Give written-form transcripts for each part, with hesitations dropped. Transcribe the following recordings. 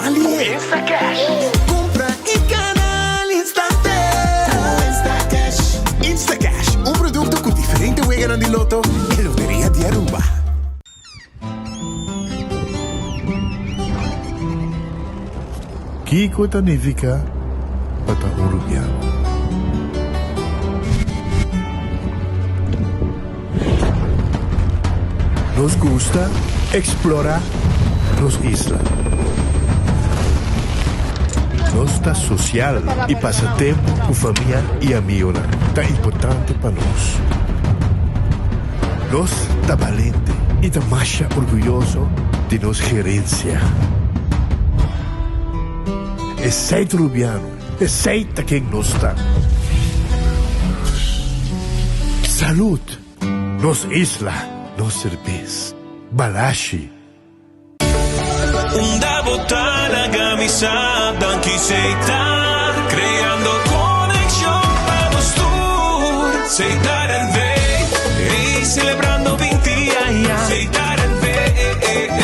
Mas lihé. Instacash. Kumpra i gana al instante. Ku Instacash. Instacash, un produkto ku diferente weganan di loto e Loteria di Aruba. Kiko ta nifiká pa ta un rubiano? Nos gusta eksplorá nos isla. Nos ta sosial i pasa tempu ku famia i amigonan ta importante pa nos. Nos ta balente i ta masha orguyoso di nos gerensia. Esei ta Rubiano, esei ta ken nos ta. Salud! Nos isla, nos serbes. Balashi. Unda bo ta laga mi sa danki Setar creando conexion pa nos tur Setar NV ey celebrando 20 aña Setar NV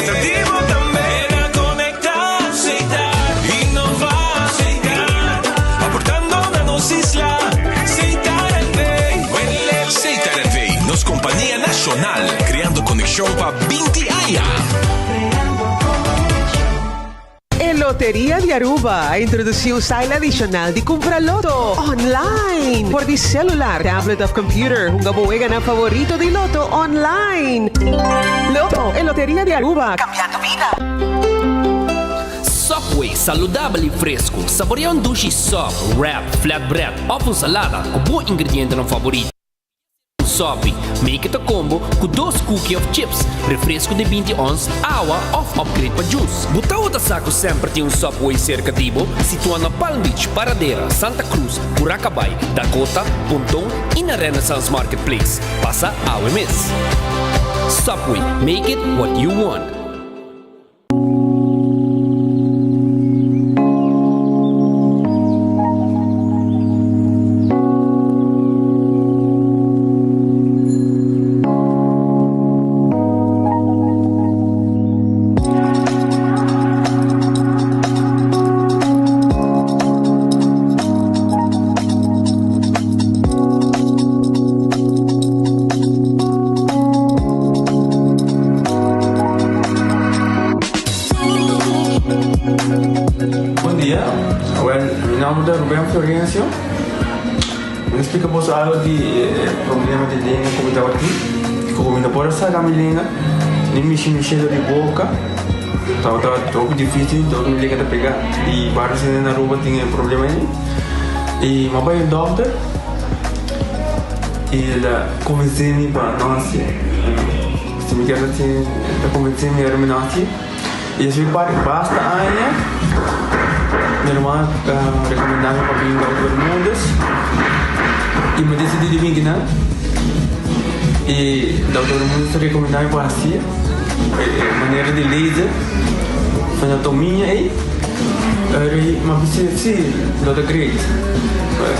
ta di bo tambe na conecta Setar innova Setar aportando na nos isla Setar NV Setar NV nos compania nacional creando conexion pa 20 aña. E Loteria di Aruba a introduci un style adicional di cumpra loto online por di celular, tablet of computer. Hunga bo weganan favorito di loto online. Loto, e Loteria di Aruba, cambiando bida. Subway, saludabel y fresco. Saborea un dushi sub, wrap, flatbread of un salada cu bo ingredientenan favorito. Sopi, make it a combo cu dos cookie of chips, refresco di 20 ons, awa of upgrade pa juice. Bo tawata sa cu semper tin un Subway cerca di bo? Situa na Palm Beach, Paradera, Santa Cruz, Curacabai, Dakota, Ponton y na Renaissance Marketplace. Pasa awe mes. Subway, make it what you want. Bon dia, awel mi nomber ta Ruben Florencio. Mi ta splika boso algo di e problema di lenga ku mi tabatin. Ku mi no por a saka mi lenga, ni mishi mi shelo di boka. Tabata hopi dificil, dor mi lenga ta pega. I varios hende na Aruba tin e problema ei. I mi a bai un dokter i el a konvensé mi pa no hasié. Si mi kier hasié, el a konvensé mi ora mi no hasié. I esei par basta aña mi ruman a rekomendá mi pa bin Dokter Bermudez i mi a disidí di bin kinan. I Dokter Bermudez a rekomendá mi pa hasié e manera di laser fenotomia ei. Ora mi a bisa si lo ta great.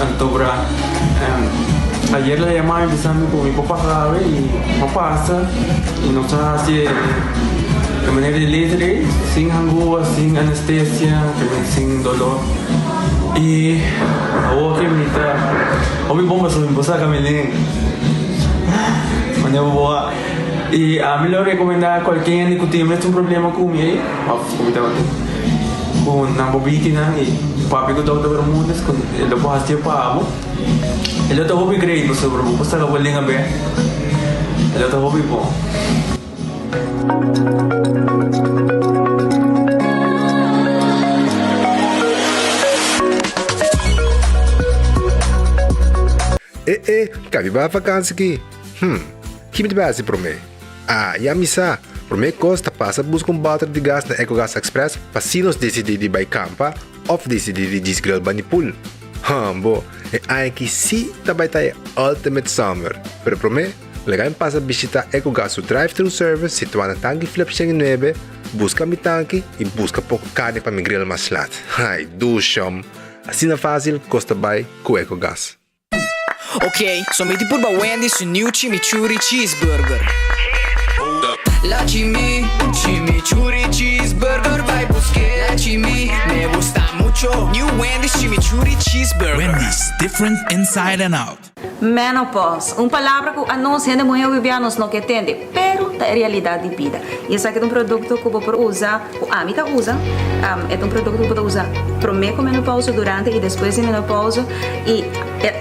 Anto bra ayer el a yama mi bisa mi ku mi por pasa awe i mi a pasa i nos a hasi e manera di laser ei sin hangua, sin anestesia, sin dolor i awor ke mi ta hopi bon pasobra mi por saka mi lenga manera bo a i ami lo rekomenda kualke hende ku tin mes un problema ku mi ei òf ku mi tabatin ku nan por biki nan i papia ku Dòkter Bermudez ku e lo por hasié pa bo e lo ta hopi great pasobra bo por saka bo lenga bek e lo ta hopi bon. E e, kabi bai vakansi ki? Hm, ki mi ta bai hasi promé? Ah, ya mi sa! Promé kos ta pasa buska un bòter di gas na Ecogas Express pa si nos disidí di bai kampa òf disidí di djis grill bani pool. Hòmbo, e aña aki sí ta bai ta e ultimate summer! Pero promé, laga mi pasa bishitá Ecogas su drive-thru service situá na Tanki Flip 109, buska mi tanki i buska poko karni pa mi grill mas lat. Ai, dushòm! Asina fásil kos ta bai ku Ecogas. Ok, so mi di purba Wendy's su new chimichurri cheeseburger. La chimi, chimichurri cheeseburger bai busk'é. chimi me gusta mucho New Wendy's Chimichurri Cheeseburger. Wendy's, different inside and out. Menopause, un palabra ku anos hende muhé hopi nos no ke tende, pero ta e realidat di bida. I esaki ta un produkto ku bo por usa, ku ami ta usa, e ta un produkto ku bo ta usa promé ku menopause, durante i despues di menopause. I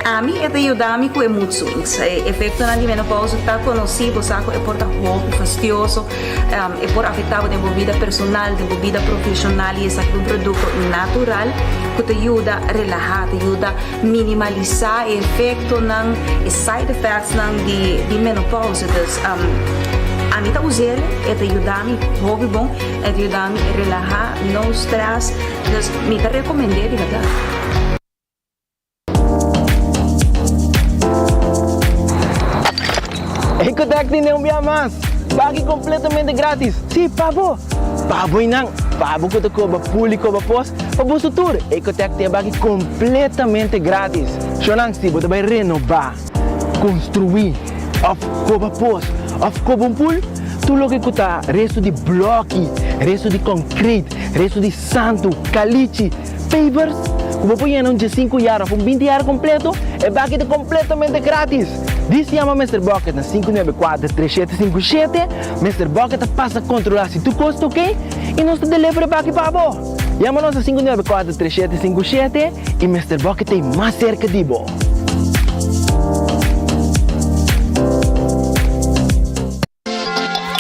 ami e ta yuda mi ku e mood swings. E efektonan di menopause ta konosí, bo sa ku e por ta hopi fastioso, e por afektá bo den bo bida personal, den bo bida profeshonal i esaki ta un produkto natural ku ta yuda relahá, ta yuda minimalisá e efektonan, e side effectsnan di menopause. Dus ami ta us'el, e ta yuda mi hopi bon, e ta yuda mi relahá, no stress, dus mi ta rekomend'é di bèrdat. Ecotec tin den un bia mas! Baki completamente gratis! Sí, pa bo! Pa bo y nan! Pa bo cu ta coba pul y coba pos, pa boso tur! Ecotec tin e baki completamente gratis! Shownan, si bo ta bay renoba, construi, of coba pos, of coba un pul, tur loke cu ta resto di bloki, resto di concrete, resto di santu, calichi, Pavers ku bo por yena un diesinku yar òf un binti yar kompleto, e baki ta kompletamente gratis! Dis yama Mister Bucket na 594 3757, Mister Bucket ta pasa kontrolá si tur kos ta oke i nos ta deliver e baki pa bo! Yama nos na 594 3757 i Mister Bucket ta ei mas serka di bo!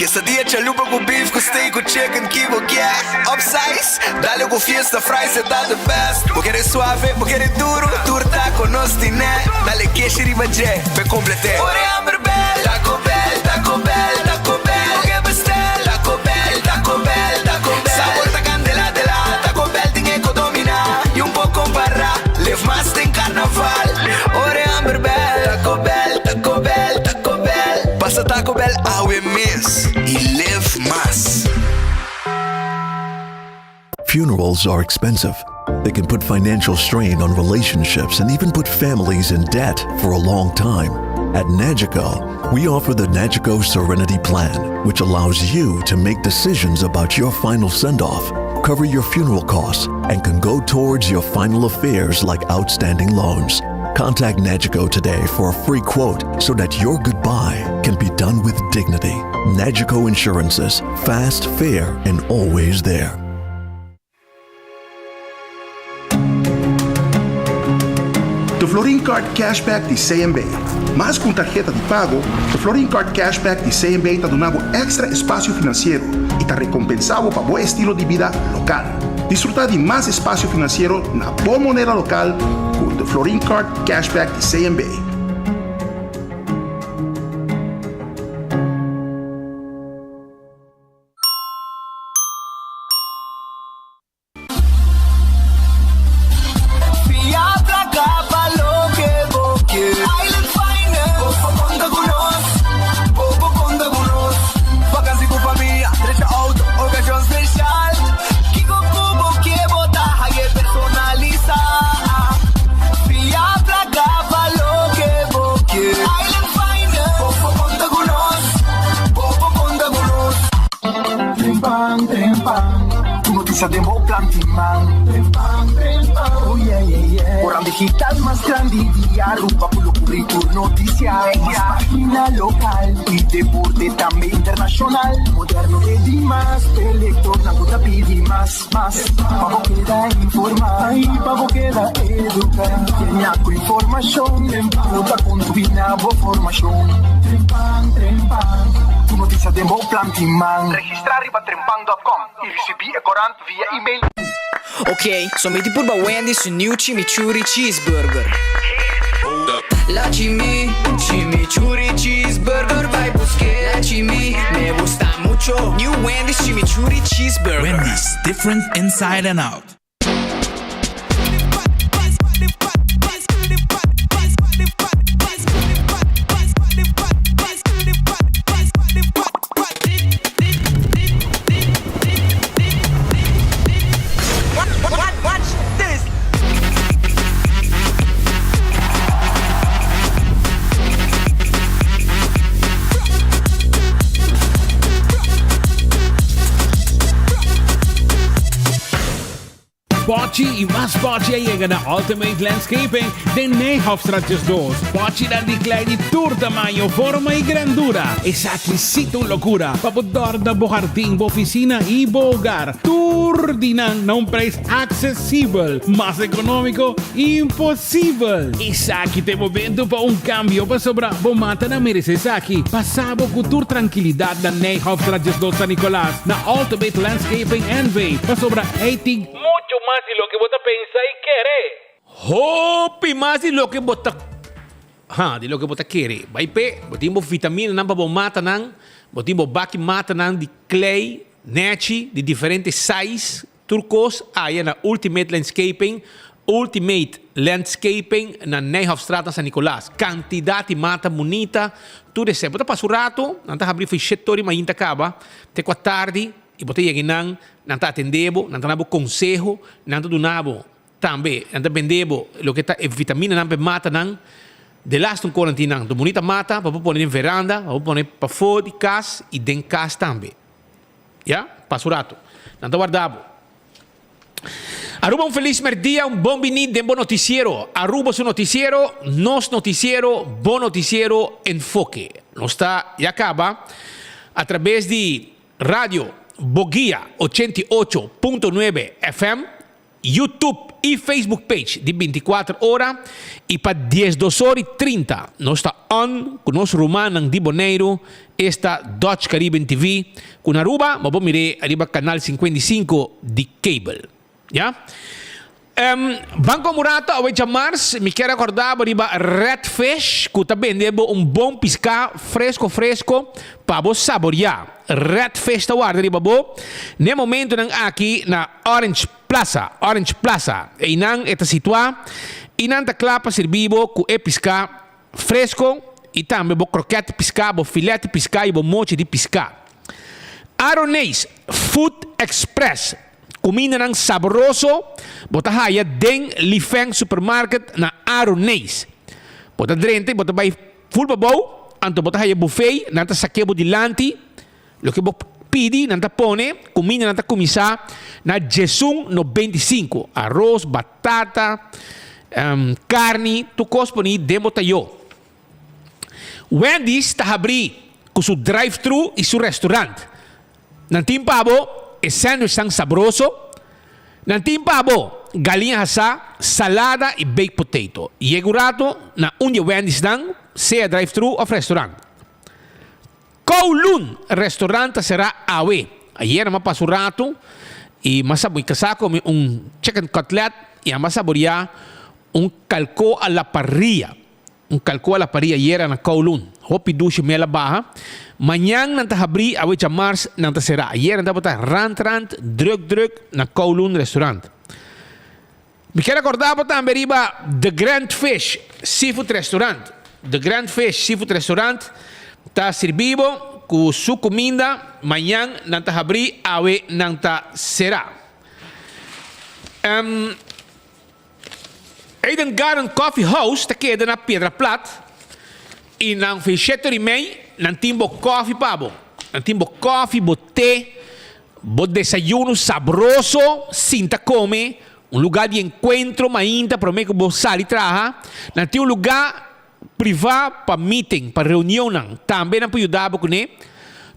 Quesadilla chalupa cu beef cu steak cu chicken ki bo kier Upsize, dale cu fiesta fries e ta the best Bo kere suave, bo kere duro, tur taco nos tine Dale keshi riba dje, p'e complete Ora e hamber bel, Taco Bell, Taco Bell, Taco Bell Bo ke bestel, Taco Bell, Taco Bell, Taco Bell Sabor ta candela de la, Taco Bell tin e cu domina Y un por compara, live mas den carnaval Ora e hamber bel, Taco Bell, Taco Bell, Taco Bell Pasa Taco Bell awe mes y live mas. Funerals are expensive. They can put financial strain on relationships and even put families in debt for a long time. At Nagico, we offer the Nagico Serenity Plan, which allows you to make decisions about your final send off, cover your funeral costs, and can go towards your final affairs like outstanding loans. Contact Nagico today for a free quote so that your goodbye can be done with dignity. Nagico Insurances, fast, fair, and always there. The Florin Card Cashback di CMB. Mas ku un tarheta di pago, The Florin Card Cashback di CMB ta duna bo èkstra espasio finansiero i ta rekompensá bo pa bo estilo di bida lokal. Disfrutá di mas espasio finansiero na bo moneda lokal ku The Florin Card Cashback di CMB. Fia plaka pa loke bo ke. Island Finance, bo por konta ku nos, bo por konta ku nos. Vakansi ku famia, drecha outo, okashon speshal. Kiko ku bo ke bo ta haye personalisá. Fia plaka pa loke bo ke. Island Finance, bo por konta ku nos, bo por konta ku nos. Trempan, trempan, tur noticia den bo plan tin man. Trempan, trempan, oh yeah, yeah, yeah. Oran digital mas grandi di Aruba cu lo cubri tur noticia. Mas pagina local y deporte tambe internacional. Moderno e di mas, p'e lectornan cu ta pidi mas, mas. Pa bo keda informa y pa bo keda educa. Genia cu informacion cu ta contribui na bo formacion. Trempan, trempan, tur noticia den bo plan tin man. Registra riba trempan dot com y ricibi e corant via email. Ok, so mi tin purba Wendy's su new chimichurri cheeseburger. La chimi, chimichurri cheeseburger bai busk'é. La chimi, me gusta mucho. New Wendy's chimichurri cheeseburger. Wendy's, different inside and out. Pochi y mas pochi a yega na Ultimate Landscaping den Nijhofstraat 12. Pochinan di klei di tur tamaño, forma y grandura. Esaki sí ta un locura pa bo dòrna bo hardin, bo oficina y bo hogar. Tur di nan na un prijs accesibel. Mas economico, imposibel! Esaki ta e momento pa un cambio pasobra bo matanan merece esaki. Pasa bo cu tur trankilidad na Nijhofstraat 12 San Nicolas na Ultimate Landscaping NV. Pasobra ei tin mucho mas di loke bo ta pensa y kere. Hopi mas di loke bo ta ha, di loke bo ta kere. Bai p'e, bo tin bo vitaminanan pa bo matanan, bo tin bo baki matanan di klei, nechi, di diferente size, tur kos aya na Ultimate Landscaping, Ultimate Landscaping na Nijhofstraat na San Nicolas. Kantidat di mata bunita, tur esei. Bo ta pasa un rato, nan ta habri for shete ora di mainta kaba te ku a tardi. I bo ta yega einan, nan ta atendé bo, nan ta duna bo konseho, nan ta duna bo tambe, nan ta bende bo loke ta e vitaminanan pa e matanan. Delaste un kos nan tin nan, ta bunita mata pa bo pone den veranda, pa bo pone pafó di kas i den kas tambe. Ya, pasa un ratu. Nan ta warda bo. Aruba un felis merdia, un bon bini den bo noticiero. Aruba su noticiero, nos noticiero, bo noticiero Enfoke. Nos ta ya caba a traves di Radio Boguia 88.9 FM, YouTube y Facebook page di 24 ora y pa 12 or y 30 nos ta on cu nos rumannan di Boneiru, esta Dutch Caribbean TV, cu na Aruba bo por mir'é ariba canal 55 di cable. Ya. Ban como un rato awe djamars mi kier acorda bo riba Red Fish cu ta bende bo un bon pisca fresco fresco pa bo saboria. Red Fish ta warda riba bo n'e momentonan aki na Orange Plaza, Orange Plaza. Eynan e ta situa y nan ta cla pa sirbi bo cu e pisca fresco y tambe bo kroket pisca, bo filet pisca y bo mochi di pisca. Aroneis Food Express, Kumindanan sabroso bo ta haya den Lifeng Supermarket na Aroneis. Bo ta drenta y bo ta bay ful pabou, anto bo ta haya buffet, nan ta sake bo dilanti loke bo pidi, nan ta pone, kumindanan ta kuminsa na djesun 95, aros, batata, karni, tur kos poni den bo tayo. Wendy's ta habrí ku su drive-thru i su restaurant. Nan tin pa bo e sandwichnan sabroso. Nan tin pa bo galiña hasá, salada i baked potato. Yega un rato na un di e Wendy'snan, sea drive-thru òf restaurant. Kowloon Restaurant ta será awe. Ayera m'a pasa un rato i m'a sa mi kasá komi un chicken cutlet i a m'a saboriá un kalkó a la parrilla. Un kalkó a la parrilla ayera na Kowloon. Hopi dushi mel a baha. Mañan nan ta habrí, awe djamars nan ta será. Ayera nan tabata rant rant, druk druk na Kowloon Restaurant. Mi kier acorda bo tambe riba The Grand Fish Seafood Restaurant. The Grand Fish Seafood Restaurant ta sirbi bo cu su cuminda, mañan nan ta habri, awe nan ta cera. Eden Garden Coffee House ta keda na Piedra Plat y nan fei shete ora y mei nan tin bo koffie pa bo. Nan tin bo koffie, bo te, bo desayuno sabroso, sinta come, un lugar di encuentro mainta prome cu bo sali traha. Nan tin un lugar priva pa meeting, pa reunionnan. Tambe nan por yuda bo cune.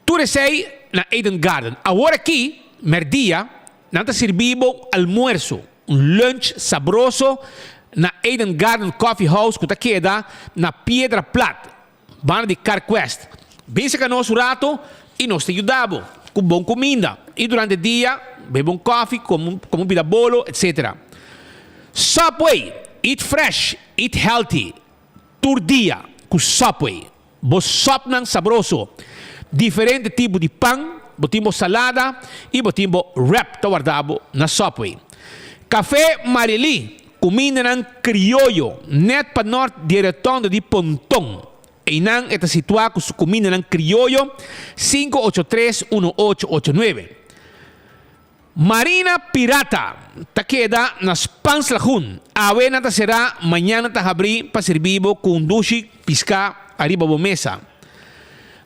Tur esey na Eden Garden. Awor aki, merdia, nan ta sirbi bo almuerzo, un lunch sabroso na Eden Garden Coffee House cu ta keda na Piedra Plat, banda di Carquest. Bin cerca nos un rato y nos ta yuda bo cu bon cuminda y durante dia bebe un coffee, come un pida bolo, etc. Subway, eat fresh, eat healthy, tur dia cu Subway. Bo sòpnan sabroso, diferente tipo di pan, bo tin bo salada y bo tin bo wrap ta warda bo na Subway. Café Marily, cumindanan crioyo net pa nort di e rotonde di Ponton. Eynan e ta situa cu su cumindanan crioyo 583 1889. Marina Pirata ta keda na Spans Lagoon. Awe nan ta será, mañan nan ta habrí pa sirbi bo ku un dushi piská ariba bo mesa.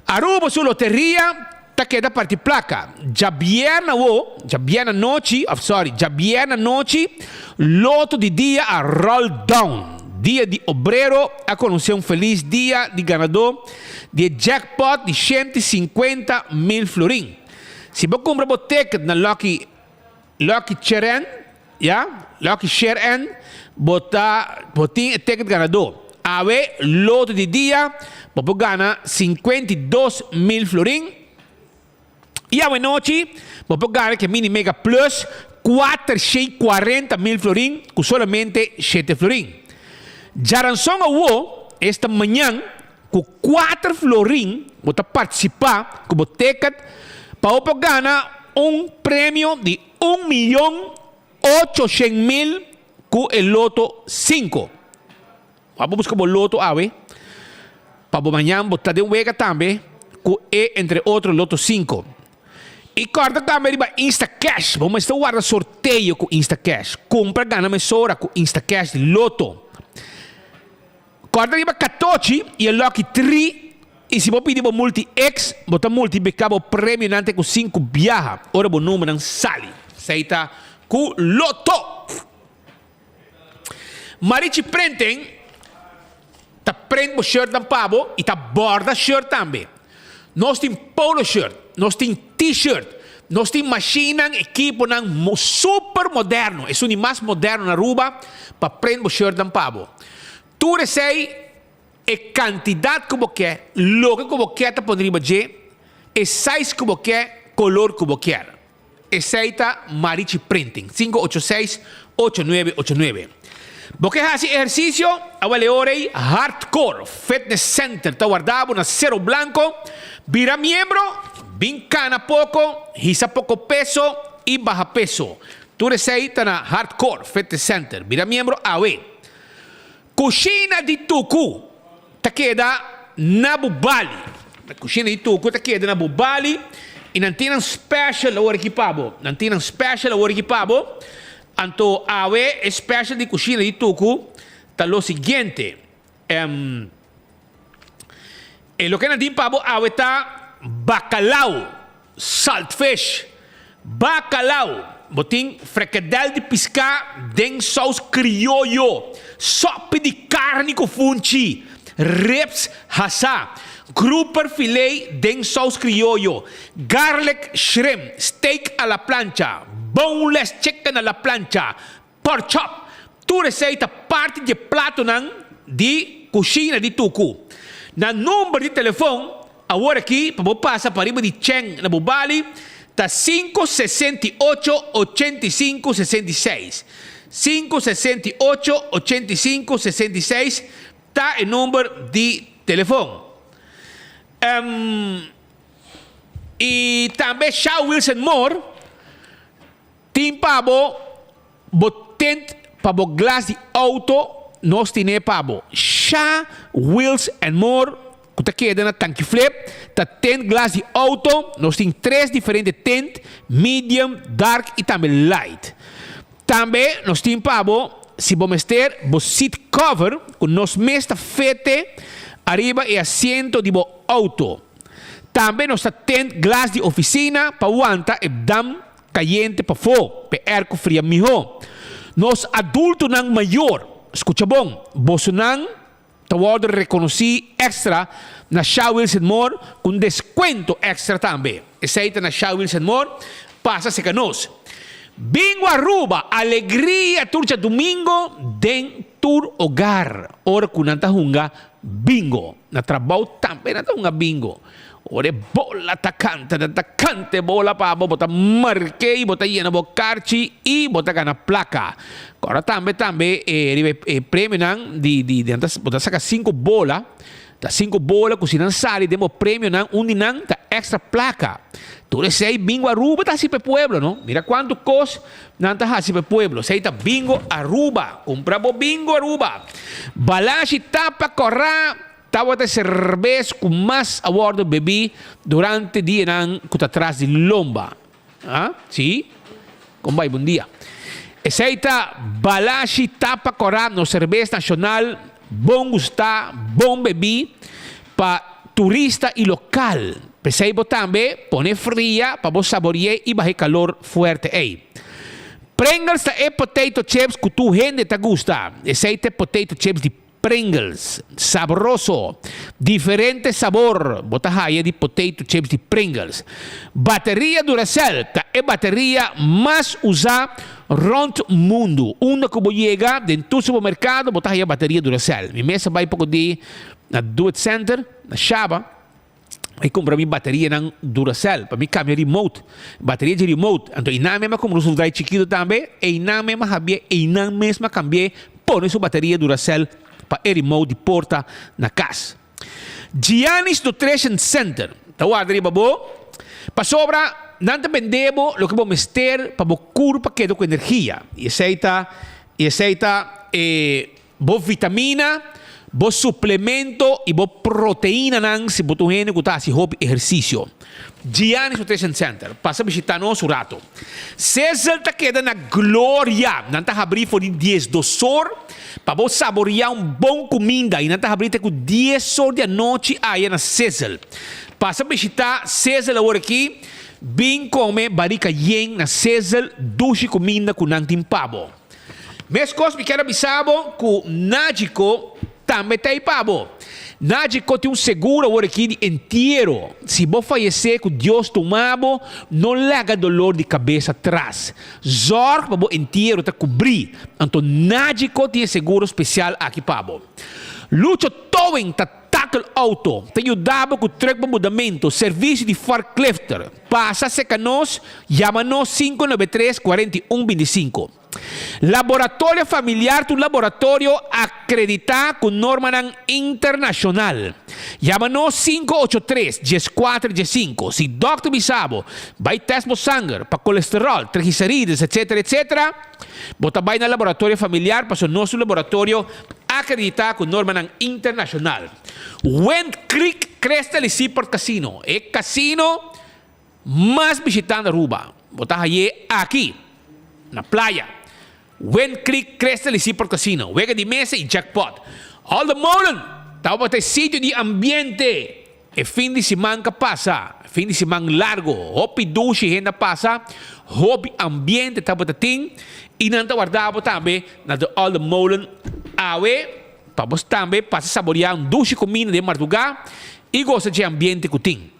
Aruba su loteria. ta keda parti plaka. Djabièrnè awo, djabièrnè anochi, òf sòri, djabièrnè anochi, Loto di dia a roll down. Dia di Obrero a konosé un felis dia di ganadó di e jackpot di 150,000 florin. Si bo kumpra bo ticket na Lucky Lucky Cheren, ya, Lucky Sheren, bo ta bo tin e ticket ganadó. Awe, loto di dia, bo por gana 52,000 florin. I awe nochi, bo por gana ku e Mini Mega Plus 440,000 florin ku solamente shete florin. Djaranson awo, esta mañan, Ku kuater florin bo ta partisipá ku bo ticket pa bo por gana un premio di un miyon 800,000 ku e loto sinku. Wak bo buska bo loto awe pa bo mañan bo ta den wega tambe ku e entre otro loto sinku. I kòrda tambe riba Instacash, bo mester warda sorteo ku Instacash. Kumpra gana mesora ku Instacash di loto. Kòrda riba katochi i e lòki tri i si bo pidi bo multi X bo ta multipliká bo premionan te ku sinku biaha ora bo numbernan sali. Esei ta ku Lotto! Marichi Printing ta print bo shirtnan pa bo i ta bòrda shirt tambe. Nos tin polo shirt, nos tin T-shirt, nos tin mashinnan, ekiponan super moderno, esun di mas moderno na Aruba pa print bo shirtnan pa bo. Tur esei e kantidat ku bo ke, loke ku bo ke ta pone riba dje, e size ku bo ke, kolor ku bo kier. Esei ta Marichi Printing, 586 8989. Bo ke hasi ehersisio? Awel e ora ei Hardcore Fitness Center ta warda bo na Cerro Blanco. Bira miembro, bin kana poko, hisa poko peso i baha peso. Tur esei ta na Hardcore Fitness Center. Bira miembro awe. Kushina di Tuku ta keda na Bubali. Kushina di Tuku ta keda na Bubali i nan tin nan special awor aki pa bo. Nan tin nan special awor aki pa bo. Anto awe e special di Kushina di Tuku ta lo siguiente. E loke nan tin pa bo awe ta bacalao, saltfish, bacalao, bo tin frekedel di piská den sous krioyo, sopi di karni ku funchi, ribs hasá, grouper filé den sous krioyo, garlic shrimp, steak a la plancha, boneless chicken a la plancha, Pork chop, tur esei ta parti di e platonan di kushina di Tuku. Na number di telefon awor aki pa bo pasa pariba di Chen na bo bali ta sinku 68 85 66. Sinku 68 85 66 ta e number di telefon. I tambe Shaw Wilson Moore. Tin pa bo bo tent pa bo glas di auto nos tine pa bo. Sha Wheels and More ku ta keda na Tanki Flip ta tent glas di auto. Nos tin tres diferente tent, medium, dark i tambe light. Tambe nos tin pa bo si bo mester bo seat cover ku nos mes ta fete ariba e asiento di bo auto. Tambe nos ta tent glas di oficina pa wanta e dam Kayente pafó, p'e èrko fria mihó. Nos adultonan mayor, skucha bon, bosonan ta wòrdu rekonosí èkstra na Sha Wilson Moore ku un deskuento èkstra tambe. Esei ta na Sha Wilson Moore, pasa serka nos. Bingo Aruba, alegria tur djadumingo den tur hogar ora ku nan ta hunga bingo. Na trabou tambe nan ta hunga bingo. Ora e bola ta kanta, nan ta kanta e bola pa bo, bo ta mark'é i bo ta yena bo karchi i bo ta gana plaka. Kòrda tambe tambe e riba e premionan di di nan ta bo ta saka sinku bola, ta sinku bola ku si nan sali den bo premionan un di nan ta èkstra plaka. Tur esei Bingo Aruba ta hasi pa e pueblo no. Mira kuantu kos nan ta hasi pa e pueblo. Esei ta Bingo Aruba. Kumpra bo Bingo Aruba. Balashi tapa kòrá. Tabata e serbes ku mas a wòrdu bebí durante dianan ku ta tras di lomba. Ah, sí. Kon bai? Bon dia. Esei ta Balashi Tapa Kòrá, nos serbes nashonal bon gustá, bon bebí pa turista i lokal. P'esei bo tambe pone fria pa bo sabori'é i baha e kalor fuerte ei. Pringles ta e potato chips ku tur hende ta gusta. Esei ta e potato chips di Pringles. Sabroso! Diferente sabor bo ta haya di potato chips di Pringles. Bateria Duracell ta e bateria mas usá rònt mundu. Unda ku bo yega den tur supermerkado bo ta haya bateria Duracell. Mi mes a bai poko di na Do It Center na Shaba. Mi kumpra mi baterianan Duracell pa mi kambia remote, bateria dje remote. Anto einan mes mi a kumpra un schroefdraai chikitu tambe, einan mes mi a habié, einan mes mi a kambié pone su bateria Duracell pa e remote di porta na kas. Giannis Nutrition Center ta warda riba bo pasobra nan ta bende bo loke bo mester pa bo kurpa keda ku energia i esei ta i esei ta e Bo vitamina, bo suplemento y bo proteinanan si bo ta un hende cu ta haci hopi ehercicio. Giannis Nutrition Center. Pasa bishita nos un rato. Sizzle ta keda na Gloria. Nan ta habri for di diesdos or pa bo saboria un bon cuminda y nan ta habri te cu dies or di anochi aya na Sizzle. Pasa bishita Sizzle awor aki. Bin come barica yen na Sizzle dushi cuminda cu nan tin pa bo. Meskos mi kier a bisa bo ku Nagico tambe ta ei pa bo. Nagico tin un seguro awor aki di entiero. Si bo fayesé ku Dios tuma bo, no laga dolor di kabes atras. Zòrg pa bo entiero ta kubrí. Anto Nagico tin e seguro spesial aki pa bo. Lucho Towing ta takel auto, ta yuda bo ku trùk pa mudamentu, servisio di forklifter. Pasa serka nos, yama nos 593 41 25. Laboratorio Familiar ta un laboratorio akreditá ku normanan internashonal. Yama nos 583 14 15. Si dòkter bisa bo bai tèst bo sanger pa kolesteròl, triglicerides, etcetera, etcetera, bo ta bai na Laboratorio Familiar pasobra nos ta un laboratorio akreditá ku normanan internashonal. Wind Creek Crystal y Seaport Casino, e kasino Mas bishitá na Aruba, bo ta haye aki, na playa. Wind Creek Crystal y Seaport Casino, wega di mesa y jackpot. All the Molen tabata e sitio di ambiente e fin di siman ka pasa, fin di siman largo. Hopi dushi hende a pasa, hopi ambiente tabata tin y nan ta warda bo tambe na The All the Molen awe pa bo tambe pasa saborea un dushi cuminda den marduga y gosa dje ambiente cu tin.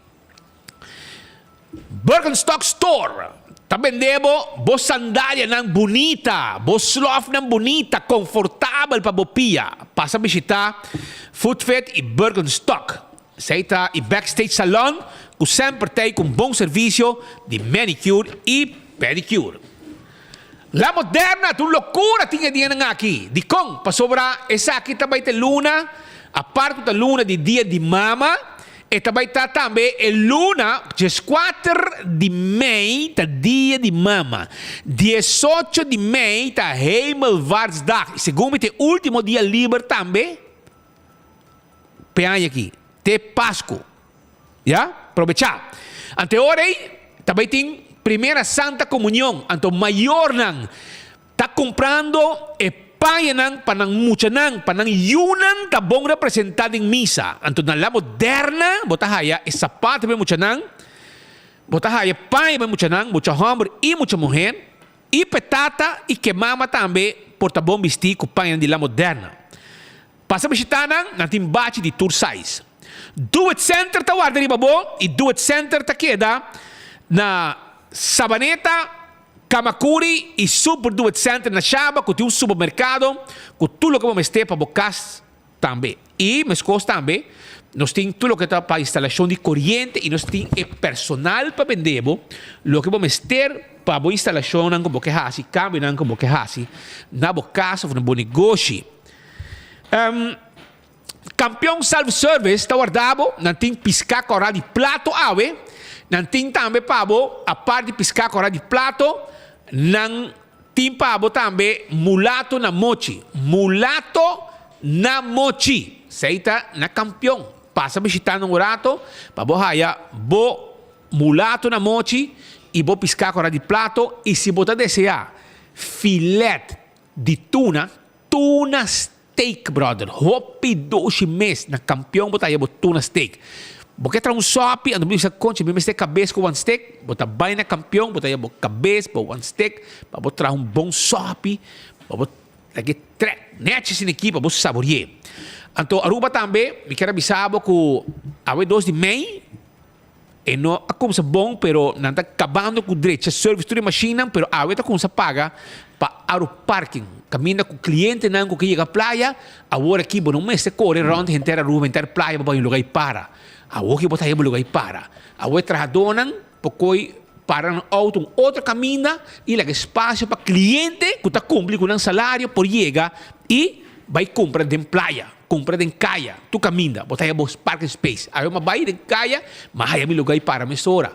Birkenstock Store ta bende bo bo sandalianan bunita, bo slòfnan bunita, konfortabel pa bo pia. Pasa bishitá Footfit i Birkenstock. Esei ta e Backstage Salon ku semper t'ei ku un bon servisio di manicure i pedicure. La Moderna ta un lokura tin e dianan aki. Dikon? Pasobra esaki ta bai ta luna, apart ku ta luna di Dia di Mama, E ta bai ta tambe e luna dieskuater di mei ta dia di mama. Diesocho di mei ta Hemelvaartsdag i segun mi ta e ultimo dia liber tambe p'e aña aki, te Pasku. Ya, probechá. Anto e ora ei ta bai tin Primera Santa Komunion, anto mayornan Ta kumprando e pañanan pa nan muchanan, pa nan yunan ta bon representá den misa. Anto na La Moderna bo ta haya e sapato pa e muchanan, bo ta haya paña pa e muchanan, mucha hòmber i mucha muher, i pa e tata i ku e mama tambe por ta bon bistí ku pañanan di La Moderna. Pasa bishitá nan, nan tin bachi di tur size. Do It Center ta warda riba bo i Do It Center ta keda na Sabaneta. Kamakuri i Super Do It Center na Shaba ku tin un supermerkado ku tur loke bo mester pa bo kas tambe. I meskos tambe nos tin tur loke ta pa instalashon di koriente i nos tin e personal pa bende bo loke bo mester pa bo instalashonnan ku bo ke hasi, kambionan ku bo ke hasi na bo kas òf na bo negoshi. Kampion Self Service ta warda bo, nan tin piská kòrá di plato awe, nan tin tambe pa bo apart di piská kòrá di plato, nan tin pa bo tambe mulato na mochi, mulato na mochi, esei ta na Kampion, pasa bishita nan un rato pa bo haya bo mulato na mochi i bo piská kòrá di plato i si bo ta deseá filet di tuna, tuna. Steak brother hopi dushi mes na kampion bo ta haya bo tuna steak. Bo ke traha un sòpi, anto bo bisa, Konchi, mi mester kabes ku wanstek. Bo ta bai na Kampion, bo ta haña bo kabes, bo wanstek, pa bo traha un bon sòpi, pa bo lag'é trèk nèchi asina aki pa bo sabori'é. Anto Aruba tambe, mi kier a bisa bo ku awe dos di mei, e no a kumsa bon, pero nan ta kabando ku drecha service tur e mashinnan, pero awe ta kumsa paga pa Aruparking, kaminda ku klientenan ku ke yega playa, Awor aki bo no mester kore rònt henter Aruba, henter playa pa bai un lugá i para. Awor ki bo ta heba un lugá i para. Awor e trahadónan por koi para nan outo un otro kaminda i laga espasio pa kliente ku ta kumpli ku nan salario por yega i bai kumpra den playa, kumpra den kaya, tur kaminda. Bo ta heba bo parking space. Awe mi a bai den kaya, mi a haya mi lugá i para mesora.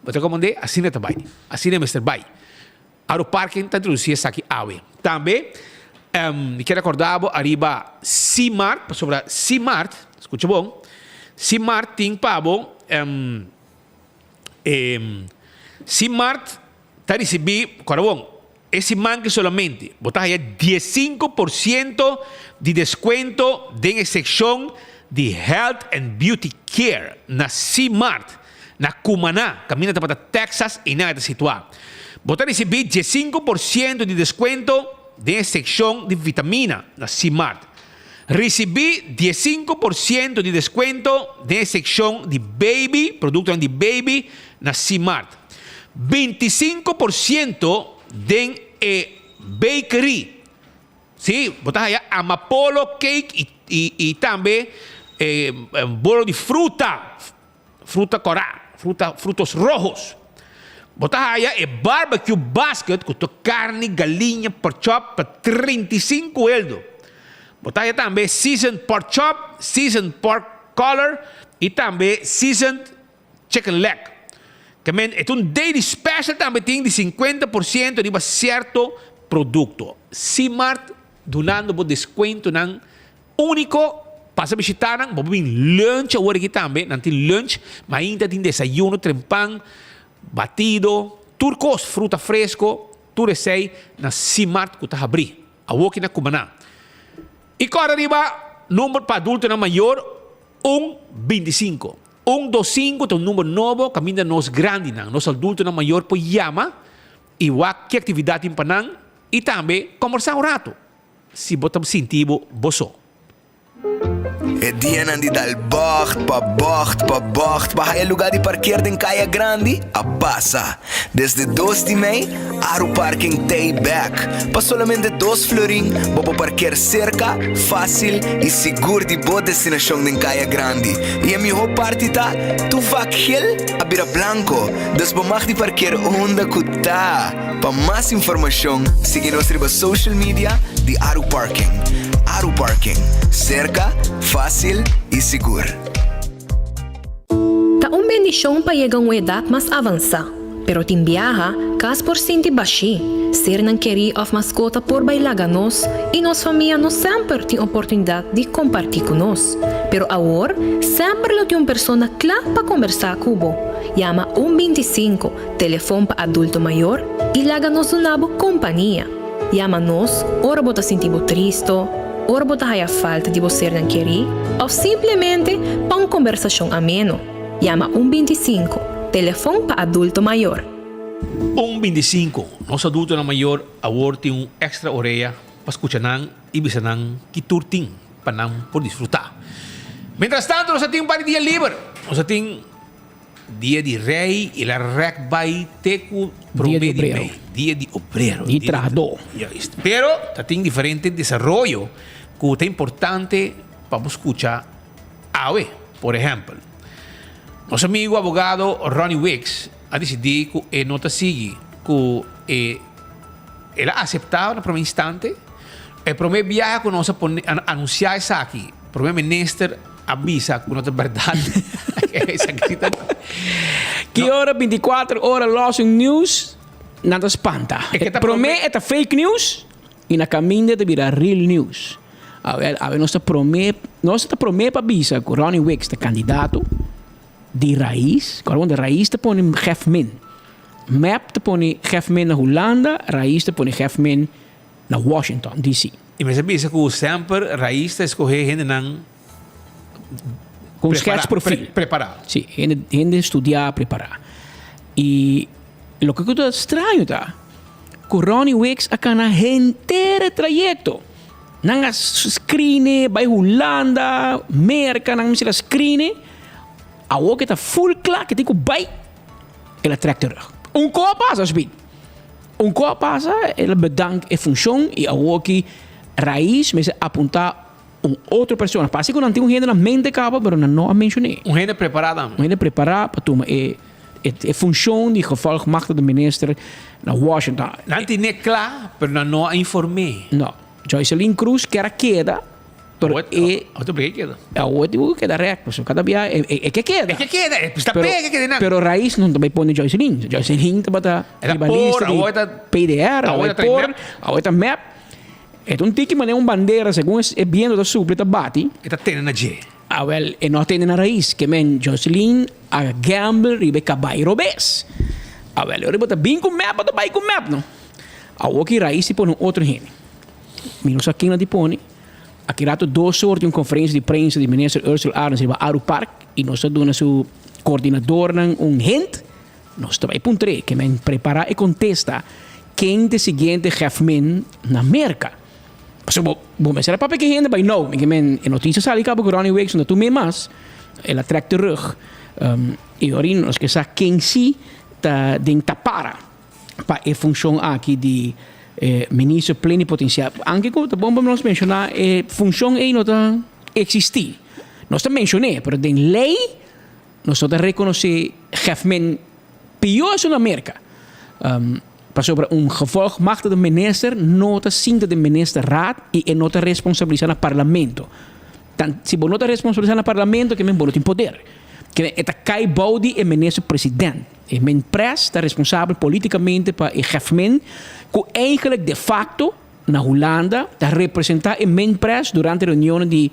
Bo ta komprendé? Asina ta bai. Asina mester bai. Aeroparken ta introduci esaki awe. Tambe mi kier recorda bo ariba Simart, pasobra Simart, scucha bon, Simart tin pa bo, Simart ta ricibi, corda bon, e siman ki solamente bo ta haya diesinco por ciento di descuento den e seccion di Health and Beauty Care na Simart. Na Cumaná, kaminda tabata Texas, einan e ta situá. Bo ta risibí diesinku por siento di deskuento den e sekshon di vitamina na Simart. Risibí diesinku por siento di deskuento den e sekshon di baby, produktonan di baby, na Simart. Bintisinku por siento den e bakery. Sí, bo ta haya amapolo cake i tambe bolo di fruta. Fruta kòrá, fruta, frutos rojos. Bo ta haya e barbecue basket ku tur karni, galiña, pork chop pa 35 eldo. Bo ta haya tambe seasoned pork chop, seasoned pork collar i tambe seasoned chicken leg. Ke men e ta un daily special tambe tin di 50% riba sierto produkto. Simart dunando bo deskuentonan Úniko, pasa bishitá nan, bo por bin lunch awor aki tambe, nan tin lunch, mainta tin desayuno, trempan, batido, tur kos, fruta fresko, tur esei na Simart ku ta habrí awoki na Cumaná. I kòrda riba number pa adultonan mayor, un bintisinko. Un dos sinku ta un number nobo kaminda nos grandinan, nos adultonan mayor por yama i wak ki aktividat tin pa nan i tambe kòmbersá un ratu. Si bo ta sinti bo bo so. E dianan di dal bògt pa bògt pa bògt pa haya lugá di parkeer den Kaya Grandi a pasa. Desde dos di mei, Aru Parking t'ei bèk. Pa solamente dos florin bo por parkeer serka, fásil i sigur di bo destinashon den Kaya Grandi. I e mihó parti ta, tur vak gel a bira blanko, dus bo mag di parkeer unda ku ta. Pa mas informacion sigui nos riba social media di Aru Parking. Aru Parking, cerca, facil y sigur. Ta un bendishon pa yega un edat mas avansá, pero tin biaha kas por sinti bashí, sernan kerí òf maskota por bai laga nos i nos famia no semper tin oportunidat di kompartí ku nos. Pero awor semper lo tin un persona kla pa kombersá ku bo. Yama un 25. Telefon pa adulto mayor i laga nos duna bo kompania. Yama nos ora bo ta sinti bo tristo, ora bo ta haya falta di bo sernan kerí òf simplemente pa un kombersashon ameno. Yama un 25, Telefon pa adulto mayor. Un 25, Nos adultonan mayor awor tin un èkstra orea pa skucha nan i bisa nan ki tur tin pa nan por disfrutá. Mientrastanto nos a tin un par di dia liber. Nos a tin. Dia di Rei el a rèk bai te ku promé di mei. Dia di obrero. Di trahadó. Juist. Pero ta tin diferente desaroyo ku ta importante pa bo skucha awe. Por ehèmpel, nos amigu abogado Ronnie Wicks a disidí ku e no ta sigui ku e el a aseptá na promé instante. E promé biaha ku nos a pone a anunsiá esaki, promé minister A bisa ku no ta bèrdat. Ki ora 24 ora los un news, nan ta spanta. Promé e ta fake news i na kaminda e ta bira real news. Awel, awe nos ta promé, nos ta promé pa bisa ku Ronnie Wicks ta kandidato di Raiz. Kòrda bon, Raiz ta pone Gef Min. Mep ta pone Gef Min na Hulanda, Raiz ta pone Gef Min na Washington, DC. I mester bisa ku semper Raiz ta eskohé hendenan. Ku un schetsprofiel. Prepará. Sí, hende, hende studiá, prepará. I loke ku ta straño ta ku Ronnie Wicks a kana henter e trayekto. Nan a screen bai Hulanda, Merka, nan mester a screen. Awor ke ta full kla ke tin ku bai, el a trek terug. Un ko a pasa, Speed. Un ko a pasa, el a bedank e funshon i awor ki Raiz mester apuntá un otro persona. Parse ku nan tin un hende na mente kaba, pero nan no a menshon'é. Un hende prepará tambe. Un hende prepará pa tuma e e funshon di gevolgmachtigde minister na Washington. Nan tin'é kla, pero nan no a inform'é. No. Joyceline Cruz kier a keda, pero e. Awor ta por keda. Awor tin ku keda rèk, pasobra kada bia e ke keda. E ke keda, e ta pega keda nan. Pero Raiz no ta bai pone Joyceline. Joyceline tabata riba lista di PDR, awor ta por, awor ta mep. E ta un tiki manera un bandera, segun e biento ta supla e ta bati. E ta tene na dje. Awel, e no a tene na rais. Ke men Jocelyn a gamble riba e kabai robes. Awel, e ora bo ta bin ku mep, bo ta bai ku mep, no. Awor ki rais di pone un otro hende. Mi no sa ken nan di pone. Aki rato dos or tin un konferensia di prensa di minister Ursula Arends riba Aru Park i nos ta duna su koordinadornan un hint. Nos ta bai puntr'é, ke men prepará e kontesta, ken ta e siguiente hefmen na Merka? Pasobra bo, bo mester a papia ku e hende bai nou. Mi ke men, e notisia sali kaba ku Ronnie Wiggs no ta tum'é mas, el a trèk terug. I ora nos ke sa ken si ta den tapara pa e funshon aki di minister plenipotensiario. Anke ku ta bon pa nos menshoná e funshon ei no ta eksistí. Nos ta menshon'é, pero den lei Nos no ta rekonosé gefmen pió esun na Merka. Pasobra un gevolgmachtigde minister no ta sinta den ministerraad i e no ta responsabilisá na parlamento. Tan, si bo no ta responsabilisá na parlamento ke men bo no tin poder. Ke men e ta kai bou di e minister president. E men pres ta responsabel politikamente pa e gefmen ku eigenlijk de facto na Hulanda ta representá e Minpres durante reunionnan di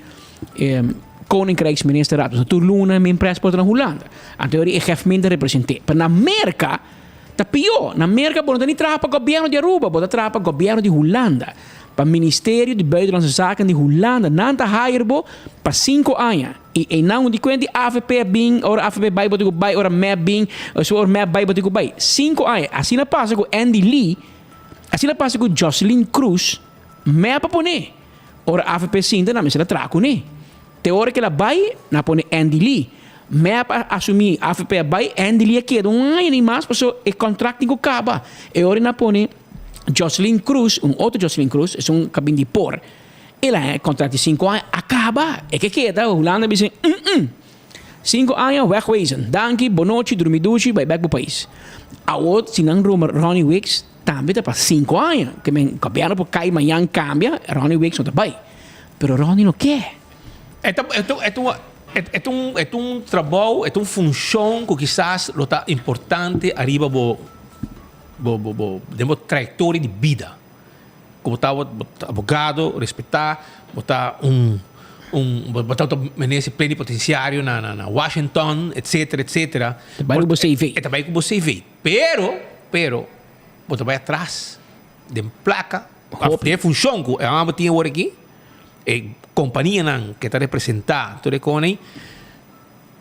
e Koninkrijksministerraad. Pasobra tur luna e Minpres por ta na Hulanda. Anto e Gefmin ta represent'é. Pero na Merka ta pió. Na Merka bo no ta ni traha pa gobièrnu di Aruba, bo ta traha pa gobièrnu di Hulanda. Pa Ministerio di Buitenlandse Zaken di Hulanda. Nan ta hire bo pa sinku aña. I einan un di kuenta di avp a bin, ora avp bai bo tin ku bai, ora mep bin, ora mep bai bo tin ku bai. Sinku aña. Asina pasa ku Andy Lee. Asina pasa ku Jocelyn Cruz mep a pone. Ora avp sinta nan mester a traha kuné. Te ora ku el a bai, nan a pone Andy Lee. Mep a asumí, avp a bai, Andy Lee a keda un aña ni mas pasobra e kontrakt tin ku kaba. E ora nan a pone Jocelyn Cruz, un otro Jocelyn Cruz, esun ku a bin di por. El a haña e kontrakt di sinku aña, a kaba. E ke keda, Hulanda a bisa, um-um. Sinku aña wegwezen. Danki, bonochi, drumi dushi, bai bek bo pais. Awor si nan ruma Ronnie Wicks tambe ta pa sinku aña. Ke men gobierno por kai mañan kambia, Ronnie Wicks no ta bai. Pero Ronnie no ke. E ta e ta e ta un e ta un e ta un trabou, e ta un funshon ku kisas lo ta importante ariba bo bo bo bo den bo trayektoria di bida. Ku bo ta bo ta abogado respetá, bo ta un un bo ta minister plenipotenciario na na Washington etcetera etcetera. Ta bai ku bo CV. E ta bai ku bo CV. Pero pero bo ta bai atras den plaka òf den e funshon ku e hòmber tin awor aki, e kompanianan ke ta representá tur e kos ei.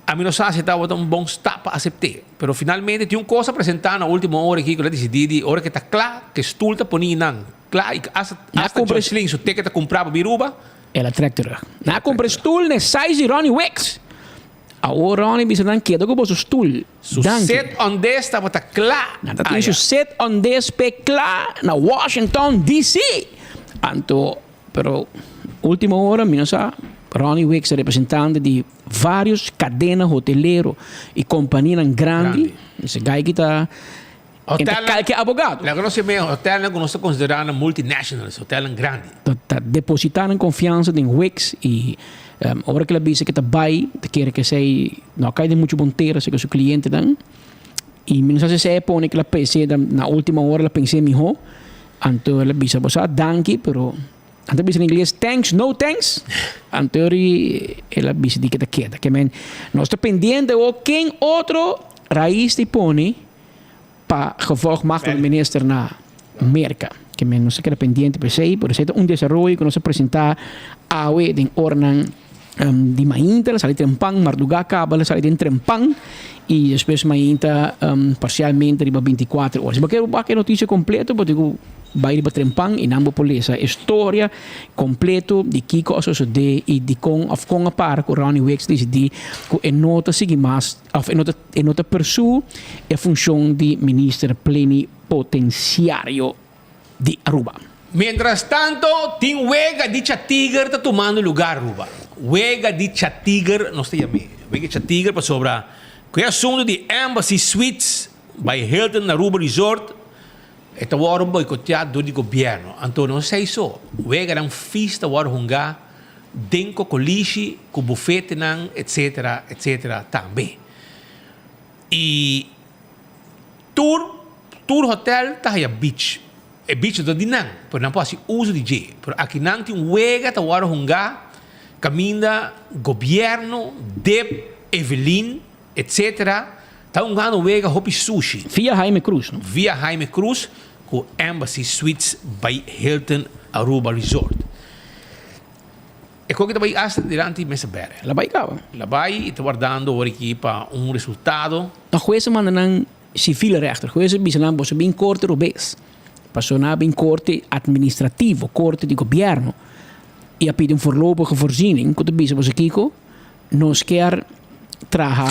Ami no sa si tabata un bon stap pa asept'é, pero finalmente tin un kos a presentá na último ora aki ku el a disidí di ora ke ta kla, ke stul ta poní nan kla i asta hasta Joycelyn su ticket a kumprá pa bin Aruba. El a trèk terug. Nan a kumpra e stul na e size di Ronnie Wicks. Awor Ronnie bisa nan keda ku boso stul. Su Danki. sit on this tabata kla Nan ta tin su aya. sit on this p'e kla na Washington DC. Anto, pero último ora mi no sa, Ronnie Wicks ta representante di. Varios cadena hotelero y companianan grandi, ese guy ki ta Hotelnan, kalke abogado. Laga nos sibi hotelnan ku nos ta konsiderá nan multinationals, hotelnan grandi. Ta depositá nan konfiansa den Wix y ora ku el a bisa ku e ta bai, ta kere ku esei no a kai den muchu bon tera serka su klientenan. Y mi no sa si esei a pone ku el a pens'é na último ora el a pens'é mihó, anto el a bisa bo sa danki pero. Nan ta bisa na ingles thanks, no thanks. Anto ri el a bisa di ke ta keda. Ke men nos ta pendiente awor ken otro rais di pone pa gevolgmachtigde minister na Merka. Ke men nos ta keda pendiente pa esei, pero esei ta un desaroyo ku nos a presenta awe den oranan. Di mainta el a sali trempan, mardugá kaba el a sali den trempan i despues mainta parsialmente riba bintikuater ora. Si bo kier wak e notisia kompleto bo tin ku bai riba trempan i nan bo por lesa e storia kompleto di kiko a sosodé i dikon òf kon a para ku Ronnie Wicks disidí ku e no ta sigui mas òf e no ta e no ta persú e funshon di minister plenipotensiario. di Aruba. Mientras tanto tin wega di chatiger ta tumando lugar Aruba. Wega di chatiger nos ta yam'é wega di chatiger pasobra ku e asunto di Embassy Suites by Hilton Aruba Resort e ta wòrdu boikoteá dor di gobièrnu. Anto no esei so, weganan fis ta wòrdu hungá den kokolishi ku bufetenan etsetera etsetera tambe. I Tur tur hotel ta haya beach. E beach no ta di nan, pero nan por hasi uso di dje. Pero aki nan tin wega ta wòrdu hungá kaminda gobièrnu, dip, Evelyn, etc. Ta hungando wega hopi sushi. Via Jaime Cruz, no? Via Jaime Cruz ku Embassy Suites by Hilton Aruba Resort. E koki ta bai asta dilanti mesa bere. El a bai kaba. El a bai i ta wardando ora aki pa un resultado. No hues a manda nan civiele rechter. Hues a bisa nan boso bin korte robes. Paso nan a bin korte administrativo, korte di gobierno i a pidi un voorlopige voorziening ku ta bisa boso kiko nos kier traha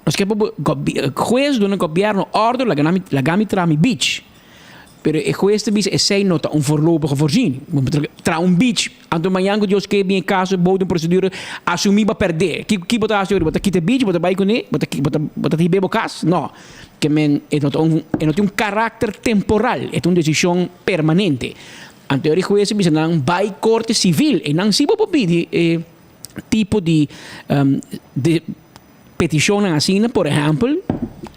nos kier pa hues duna gobierno ordo laga nan laga mi traha mi beach. Pero e hues ta bisa esei no ta un voorlopige voorziening. Bo por traha un beach, anto mañan ku Dios ke bin e kaso bou di un procedura asumí bo a pèrdè. Ki ki bo ta hasi ora? Bo ta kita e beach, bo ta bai kuné, bo ta bo ta bo ta hib'é bo kas? No. Ke men e no ta un e no tin un karakter temporal, e ta un desishon permanente. Anto e hues a bisa nan bai korte sivil, einan si bo por pidi e tipo di di Petishonnan asina, por ehèmpel,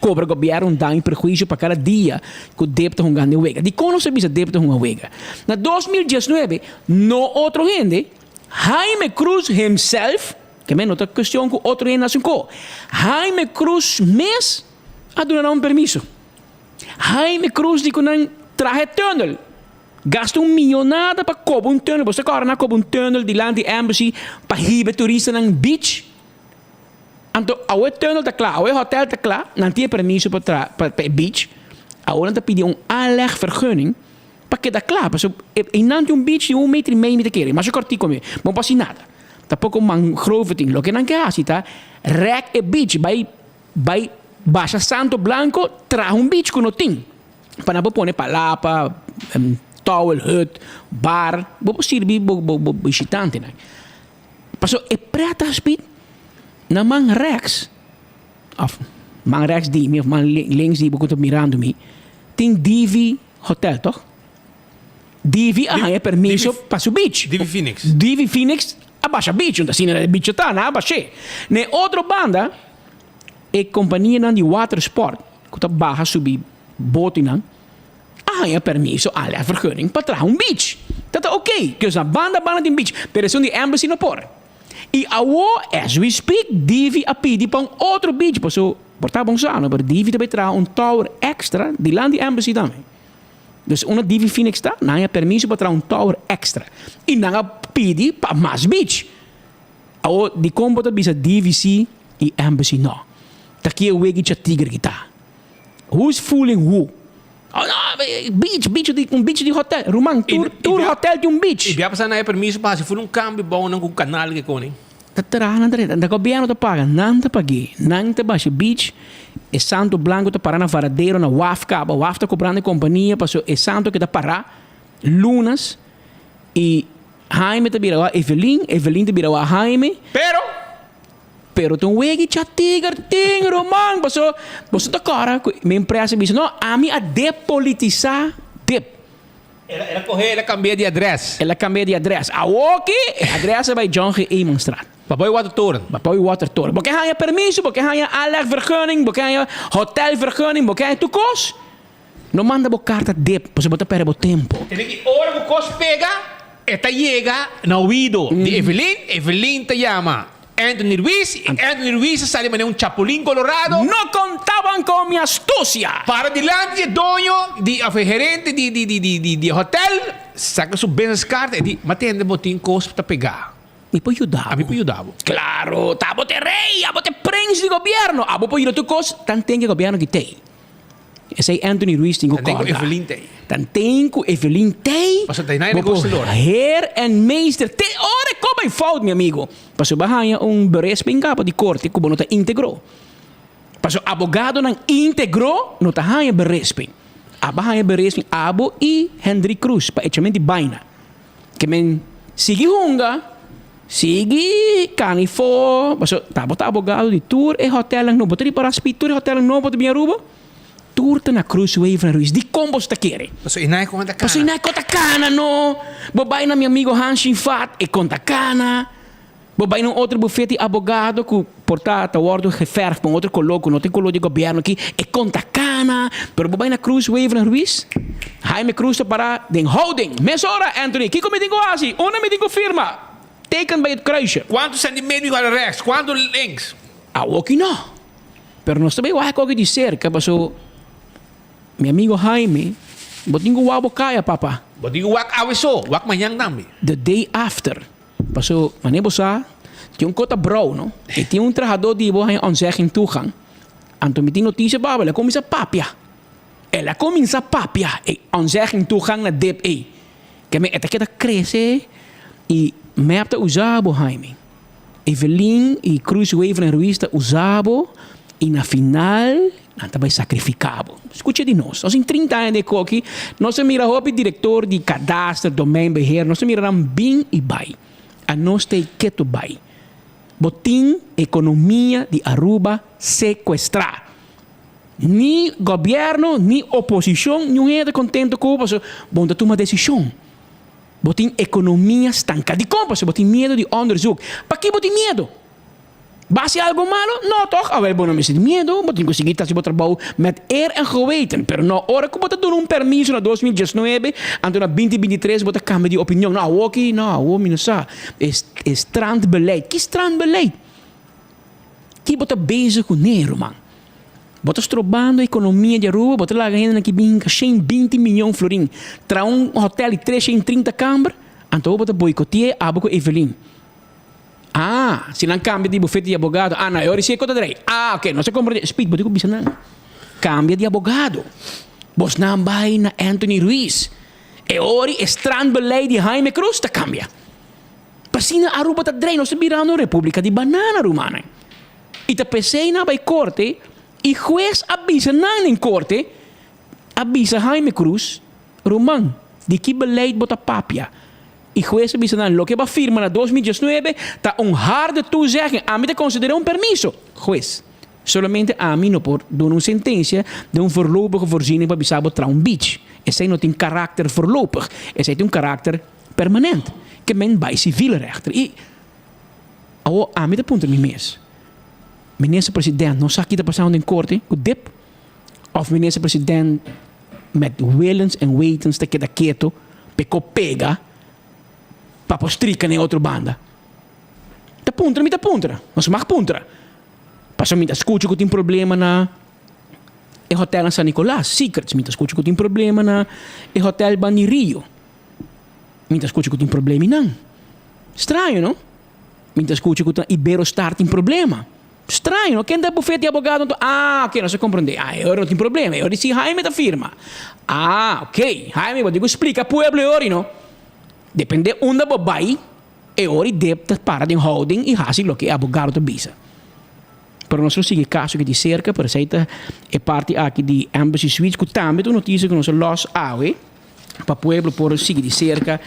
kobra gobièrnu un daño i perhuisio pa kada dia ku dep ta hungando e wega. Dikon nos a bisa dep ta hunga wega? Na 2019, no otro hende, Jaime Cruz himself, ke men no ta kuestion ku otro hende hasi un ko, Jaime Cruz mes a duna nan un permiso. Jaime Cruz di ku nan traha e tùnel, gasta un miyonada pa koba un tùnel. Bo sa kòrda nan a koba un tùnel dilanti Embassy pa hiba e turistanan beach? Anto awe tunnel ta kla, awe hotel ta kla, nan tin e permiso pa tra pa e beach, awor nan ta pidi un aanlegvergunning pa keda kla, pasobra einan tin un beach di un meter i mei mi ta kere, masha kortico mi, bo no por hasi nada, tampoko mangrove tin, loke nan ke hasi ta rek e beach bai bai basha santo blanco traha un beach ku no tin, pa nan por pone palapa, towel hut, bar, bo por sirbi bo bo bishitantenan. Paso e preta speed na man rechts of man rechts di mi of man links di bo ku ta mirando mi tin Divi hotel toch? Divi a haña permiso pa su beach. Divi Phoenix. Divi Phoenix a basha beach unda asina e beach ta nan a bash'é. Na e otro banda e kompanianan di watersport ku ta baha subi botinan a haña permiso a vergunning pa traha un beach. Ta ta ok, dus na banda banda tin beach, pero esun di embassy no por. Y awo as we speak Divi a pidi pa un otro beach, paso por ta bon sa no, pero Divi ta bay traha un tower extra dilanti embassy tambe. Dus unda Divi Phoenix ta, nan a haña permiso pa traha un tower extra y nan a pidi pa mas beach. Awo dikon bo ta bisa Divi si y embassy no? Ta ki e wegi chatiger ki ta? Who's fooling who? Oh no, beach, beach di, un beach di hotel. Ruman, tur, tur hotel tin un beach. I bia pasa nan e permiso pa hasi ful un cambio bou nan ku canal ke koni. Ta traha nan ta da gobierno ta paga, nan ta pag'é. Nan ta basha beach, e santo blanco ta para na Varadero, na waf caba. Waf ta cobrando e compania paso e santo keda para lunas y Jaime ta bira wak Evelyn, Evelyn ta bira wak Jaime. Pero! Pero ta un wegi cha tiger tin ruman paso boso ta kòrda ku mi empresa bisa no ami a depolitisá dip. El a kohe el a kambia di adrès. El a kambia di adrès. Awoki e adrès a bai John G. Emonstraat. Pa poi watertoren. Pa poi watertoren. Bo ke haña permiso, bo ke haña aanlegvergunning, bo ke haña hotelvergunning, bo ke haña tur kos. No manda bo karta dip pasobra bo ta pèrdè bo tempu. Tene ki ora ku kos pega e ta yega na oido di Evelyn, Evelyn ta yama Anthony Ruiz i Anthony Ruiz a sali manera un chapulin colorado. No contaban con mi astucia! Para dilanti di e doño di of e gerente di di di di di hotel, saka su business card e di, Ma tende bo tin kos ta pega. Mi por yuda bo. Ami por yuda bo. Claro, ta abo t'e rey, abo t'e prins di gobierno, abo por yuda tur cos, tanten cu e gobierno ki t'ey. Esey Anthony Ruiz tin cu Tanten cu corda. Evelyn t'ey. Tanten cu Evelyn t'ey, Pasobra ta bo por negocio lora. heer en meester te ora e coba e fout, mi amigo. Pasobra bo a haña un berisp caba di corte cu bo no ta integro. Pasobra abogadonan integro no ta haña berisping. Abo a haña berisping, abo y Hendrik Cruz pa echamento di baina. Ke men sigui hunga, sigui kani fo, paso ta bo ta abogado di tur e hotelnan nobo. Bo ta ripara spi tur e hotelnan nobo ta bin Aruba? Tur ta na Cruz Wever en Ruiz. Dikon boso ta kere? Paso e nai kon ta kana. Paso e nai kon ta kana no. Bo bai na mi amigo Hans Shinfat, e kon ta kana. Bo bai na un otro bufet di abogado ku por ta ta wòrdu geverf pa un otro koló ku no ta e koló di gobièrnu aki, e konta kana. Pero bo bai na Cruz Wever en Ruiz, Jaime Cruz ta pará den houding. Mesora, Anthony, kiko mi tin ku hasi? Unda mi tin ku firma? Teken bij het kruisje. Kuantu sentimeter mi wòrdu rechts? Kuantu links? Awoki no. Pero nos ta bai wak oki di serka paso mi amigo Jaime, bo tin ku wak bo kaya, papa. Bo tin ku wak awe so, wak mañan tambe. The day after. Paso, manera bo sa, tin un kota brou, no? I tin un trahadó di bo haña ontzegging toegang. Anto mi tin notisia pa bo, el a kuminsá papia. El a kuminsá papia e ontzegging toegang na dip ei. Ke men e ta keda krese i mep ta usa bo, Jaime. Evelyn i Cruz Wever en Ruiz ta usa bo i na final nan ta bai sakrifiká bo. Skucha di nos. Nos tin trinta aña den e koki, nos a mira hopi direktor di kadaster, domeinbeheer, nos a mira nan bin i bai. Anos ta e ketu bai. Bo tin ekonomia di Aruba sekuestrá. Ni gobièrnu, ni oposishon, niun hende ta kontento ku bo pasobra bo no ta tuma desishon. Bo tin ekonomia stanká. Dikon? Pasobra bo tin miedu di onderzoek. Pakiko bo tin miedu? Bo hasi algo malo? No toch? Awel bo no mester tin miedu, bo tin ku sigui ta hasi bo trabou met eer en geweten. Pero no ora ku bo ta duna un permiso na 2019, anto na 2023 bo ta kambia di opinion. No, awoki no, awo mi no sa. E e strandbeleid. Ki strandbeleid? Ki bo ta bezig kuné, ruman? Bo ta strobando ekonomia di Aruba, bo ta laga hendenan ki bin hinka 120 miyon florin traha un hotel di 330 kamber, anto bo ta boikotié abo ku Evelyn. Ah, si nan kambia di bufete di abogado, ah no, e ora si e kota drei. Ah, ok, nos a komprendé. Speed, bo tin ku bisa nan, kambia di abogado. Bosnan bai na Anthony Ruiz. E ora e strandbeleid di Jaime Cruz ta kambia. P'asina Aruba ta drei, nos ta birando Repúblika di Banana, rumannan. I ta p'esei nan a bai korte i hues a bisa nan den korte, a bisa Jaime Cruz, Ruman, di ki beleid bo ta papia? I hues a bisa nan, Loke bo a firma na 2019 ta un harde toezegging, ami ta konsider'é un permiso. Hues, solamente ami no por duna un sentensia den un voorlopige voorziening pa bisa bo traha un beach. Esei no tin karakter voorlopig, esei tin un karakter permanent. Ke men bai civielrechter. I awor ami ta puntra mi mes, Minister President no sa ki ta pasando den korte ku dip? Of Minister President met willens en wetens ta keda keto p'e ko pega pa por strika na e otro banda? Ta puntra mi ta puntra, nos mag puntra. Pasobra mi ta skucha ku tin problema na e hotel na San Nicolas, Secrets, mi ta skucha ku tin problema na e hotel Bandi Rio. Mi ta skucha ku tin probleminan. Straño, no? Mi ta skucha ku ta Iberostar tin problema. Straño, no? Ken ta e bufete di abogado anto? Ah, ok, nos a komprendé. Ah, e ora no tin problema. E ora si Jaime ta firma. Ah, ok. Jaime, bo tin ku splika pueblo e ora, no? Dependé unda bo bai, e ora i deb ta para den houding i hasi loke e abogado ta bisa. Pero nos lo sigui e kaso aki di serka, pero esei ta e parti aki di Embassy Suites, ku tambe ta un notisia ku nos a lòs awe. pa pueblo por sigui di cerca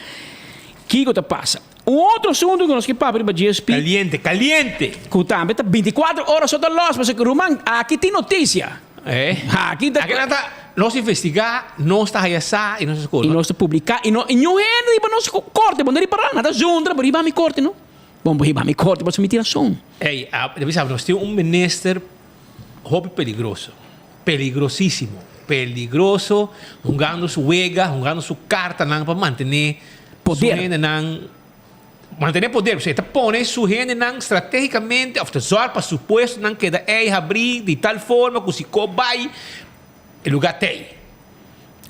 kico ta pasa. Un otro asunto cu nos ke papia riba GSP. Caliente, caliente! Cu tambe ta 24 ora so ta los, pasobra ruman, aki tin noticia. Eh. Aki ta. Aki nan ta, nos investiga, nos ta haya sa y nos ta scola. Y nos ta publica y no, y niun hende riba nos corte, bo no ripara, nan ta zundra, bo riba mi corte no. Bon, bo riba mi corte pasobra mi tin rason. Ey, a, bisa, nos tin un minister hopi peligroso. Peligrosísimo, peligroso, hungando su wega, hungando su kartanan pa mantené Poder. su hendenan, mantené poder. Pasobra e ta pone su hendenan stratégikamente òf ta zòrg pa su puestonan keda ei habrí di tal forma ku si ko bai, e lugá t'ei.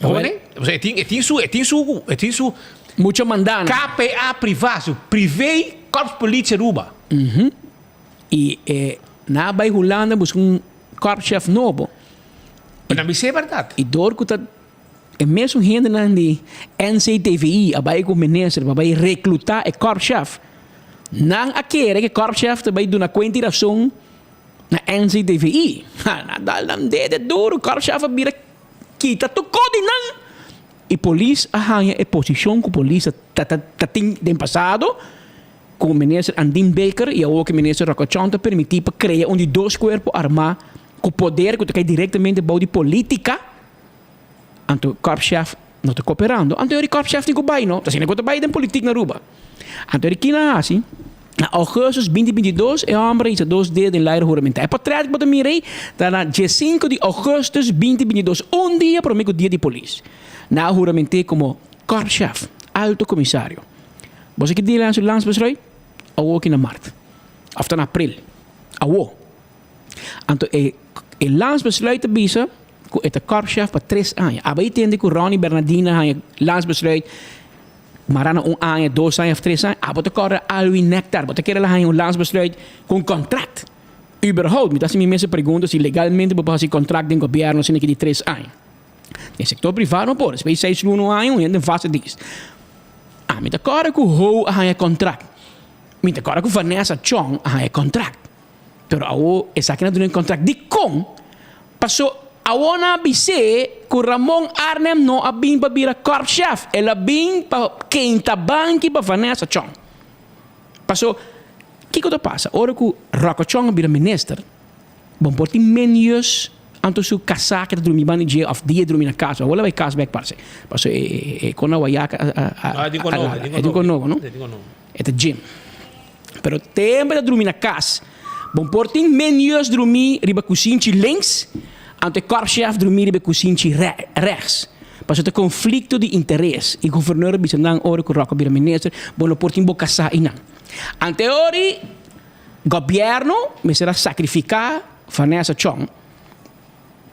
Hoor? Pasobra e tin, e tin su, e tin su, e tin su Mucho mandana. KPA privá, su privé. Korpspolitie Aruba. Mhm. I e nan a bai Hulanda buska un korpschef nobo. Pero nan bis'é bèrdat. I dor ku ta e mesun hendenan di NCTVI a bai ku minister pa bai reklutá e korpschef, nan a kere ku e korpschef ta bai duna kuenta i rason na NCTVI. Ha, nan a dal nan dede duru, korpschef a bira kita tur kos di nan. I polis a haña e posishon ku polis ta ta tin den pasado. Ku Minister Andin Baker i awor ku Minister Rocochon ta permití pa krea un di dos kuerpo armá ku poder ku ta kai direktamente bou di polítika, anto Korpschef no ta koperando. Anto yori Korpschef tin ku bai no, ta asina ku ta bai den politik na Aruba. Anto yori kina a hasi? Na ougustus binti binti dos e hòmber a hisa dos dedo den laira huramentá. E portrèt ku bo ta mira ei ta na diesinku di ougustus binti binti dos, un dia promé ku dia di polis. Nan a hurament'é komo Korpschef, Alto Komisario. Bo sa ki dia nan su landsbesluit? Awo ki na mart. Of ta na april. Awo. Anto e e landsbesluit ta bisa ku e ta korpschef pa tres aña. Aba i tende ku Ronnie Bernardina haña landsbesluit mara na un aña, dos aña of tres aña. Abo ta kòrda Alwin Nectar. Bo ta kere la haña un landsbesluit ku un kontrakt. Überhaupt, mi ta hasi mi mes e pregunta si legalmente bo por hasi kontrakt den gobièrnu asina ki di tres aña. Den sektor privá no por. Despues di seis luna un aña un hende vast dienst. Ami ta kòrda ku Ho a haña kontrakt. Mi ta kòrda ku Vanessa Chong a haña kontrakt. Pero awor esaki nan duna e kontrakt. Dikon? Paso awor nan a bis'é ku Ramon Arnhem no a bin pa bira korpschef. El a bin pa keinta banki pa Vanessa Chong. Paso, kiko ta pasa? Ora ku Rocco Chong a bira minister, Bon por tin menius anto su kasá ke ta drumi banda di dje òf dia drumi na kas. Awor lo bai kas bèk parse. Paso e kon na Wayaka a No, e tin kon nobo, e tin E tin kon nobo, no? E tin kon nobo. E ta gym. Pero tempu e ta drumi na kas, bon por tin menius drumi riba kusinchi links, anto e korpschef drumi riba e kusinchi rechts. Paso ta konflikto di interes. I guvernor a bisa nan ora ku Rocco bira minister, bo no por tin bo kasá einan. Ante ori. Gobierno mester a sacrifica Vanessa Chong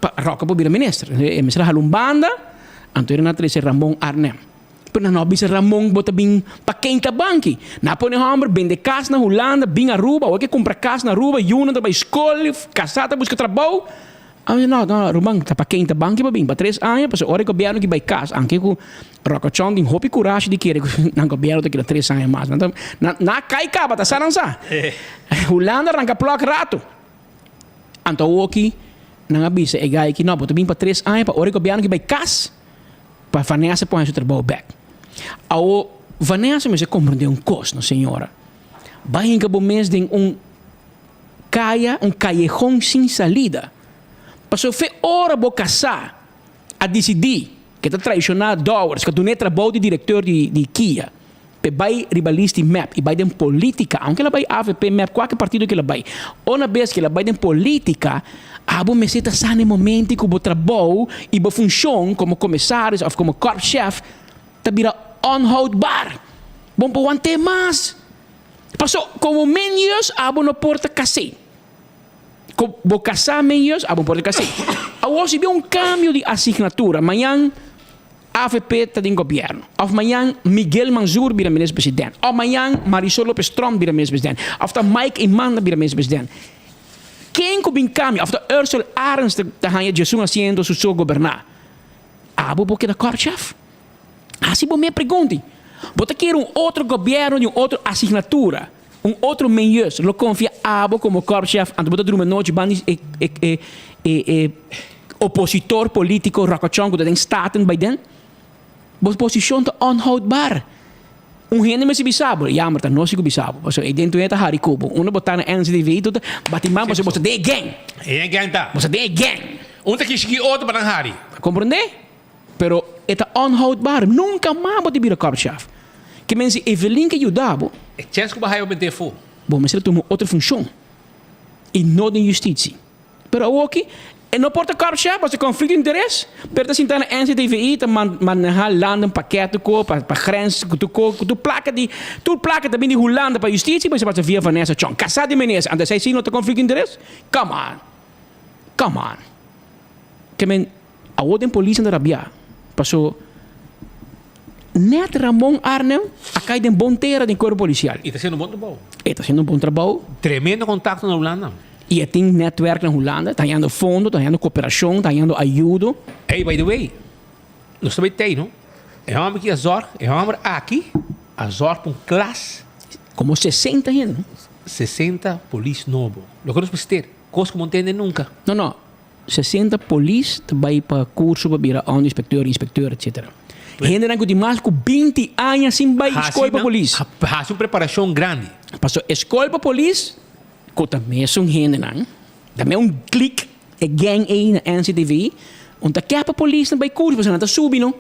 pa Roque por bira minister. E mester a hala un banda, anto era na trece Ramon Arnhem. Pero nan no a bisa Ramon bo ta bin pa keinta banki. Nan a pone homber bende cas na Hulanda, bin Aruba, awor ke cumpra cas na Aruba, yunan ta bay scol, casa ta busca trabou. A mi no, no, ruman, ta pa keinta banki bo bin pa tres aña, pasobra ora e gobierno ki bai kas, anke ku Rocochon tin hopi kurashi di kere ku nan gobierno ta keda tres aña mas. Nan ta, nan, nan a kai kaba, ta sa nan sa. Hulanda ranka plòk ratu. Anto awoki nan a bisa e gai ki, no, bo ta bin pa tres aña pa ora e gobierno ki bai kas, pa Vanessa por haña su trabou bèk. Awo, Vanessa mester komprendé un kos, no señora. Bai hinka bo mes den un. Kaya un kayehon sin salida. Pasobra fe ora bo kasá a disidí ke ta traishoná Dowers ku a dun'é trabou di direkteur di di kia p'e bai riba list di mep i bai den polítika, aunke el a bai avp, mep, kualke partido ku el a bai, una bes ku el a bai den polítika abo mester ta sa na e momento ku bo trabou i bo funshon komo komisaris òf komo korpschef ta bira onhoudbaar. Bo no por want'é mas. Paso, komo menios abo no por ta kasé. Ko bo kasá menios abo no por ta kasé. Awor si bin un kambio di asignatura, mañan avp ta den gobièrnu, òf mañan Miguel Manzoor bira minister president, òf mañan Marisol Lopez Tromp bira minister president, òf ta Mike Eman ta bira minister president. Ken ku bin kambia, òf ta Ursel Arends ta haña djesun asiento su so goberná, abo por keda kòrpchef? Hasi bo mes pregunta. Bo ta kere un otro gobierno di un otro asignatura, un otro menjus lo confia abo como korpschef anto bo ta drumi anochi ban di e e e e e opositor politico rokochon cu ta den Staten by den? Bo posicion ta onhoudbaar. Un hende mester bisa bo, jammer ta nos si cu bisa bo, pasobra e den tur hende ta hari cu bo. Unda bo ta na NCTV tur ta bati man pasobra bo ta den e gang. E gang ta. Bo ta den e gang. Un ta kishiki otro pa nan hari. Comprende? Pero e ta onhoudbaar. Nunca mas bo ta bira korpschef. Ke men si Evelyn ke yuda bo. E chens ku bo haya bo bent'é fu. Bo mester tuma un otro funcion y no den justitie. Pero awoki e no por ta korpschef pasobra conflicto di interes. Pero ta sinta na NCTVI ta maneha landen pakket ku pa pa grens ku tur ko ku tur plaka di tur plaka ta bin di Hulanda pa justitie bo mester pasa via Vanessa Chong. Kasa di minister. Anto esei si no ta conflicto di interes? Come on. Come on. Ke men. Awor den polis nan ta rabia paso Net Ramon Arnhem a kai den bon tera den cuerpo policial. Y ta haciendo un bon trabou. E ta haciendo un bon trabou. Tremendo contacto na Hulanda. Y e tin netwerk na Hulanda, ta hañando fondo, ta hañando cooperacion, ta hañando ayudo. Hey, by the way, nos ta bay tey, no? E homber aki a zorg, e homber aki a zorg pa un klas. Como 60 hende, no? 60 polis nobo. Loke nos mester, cos cu bo no tende nunca. No, no. 60 polis ta bai pa curso pa bira onderinspecteur, inspecteur, etc. Hendenan cu tin mas cu 20 aña sin bai scol pa polis. Haci un preparacion grandi. Paso e scol pa polis cu ta mesun hendenan, ta me un clique, e gang ey na NCTV, un ta kier pa polisnan bai curso pasobra nan ta subi no.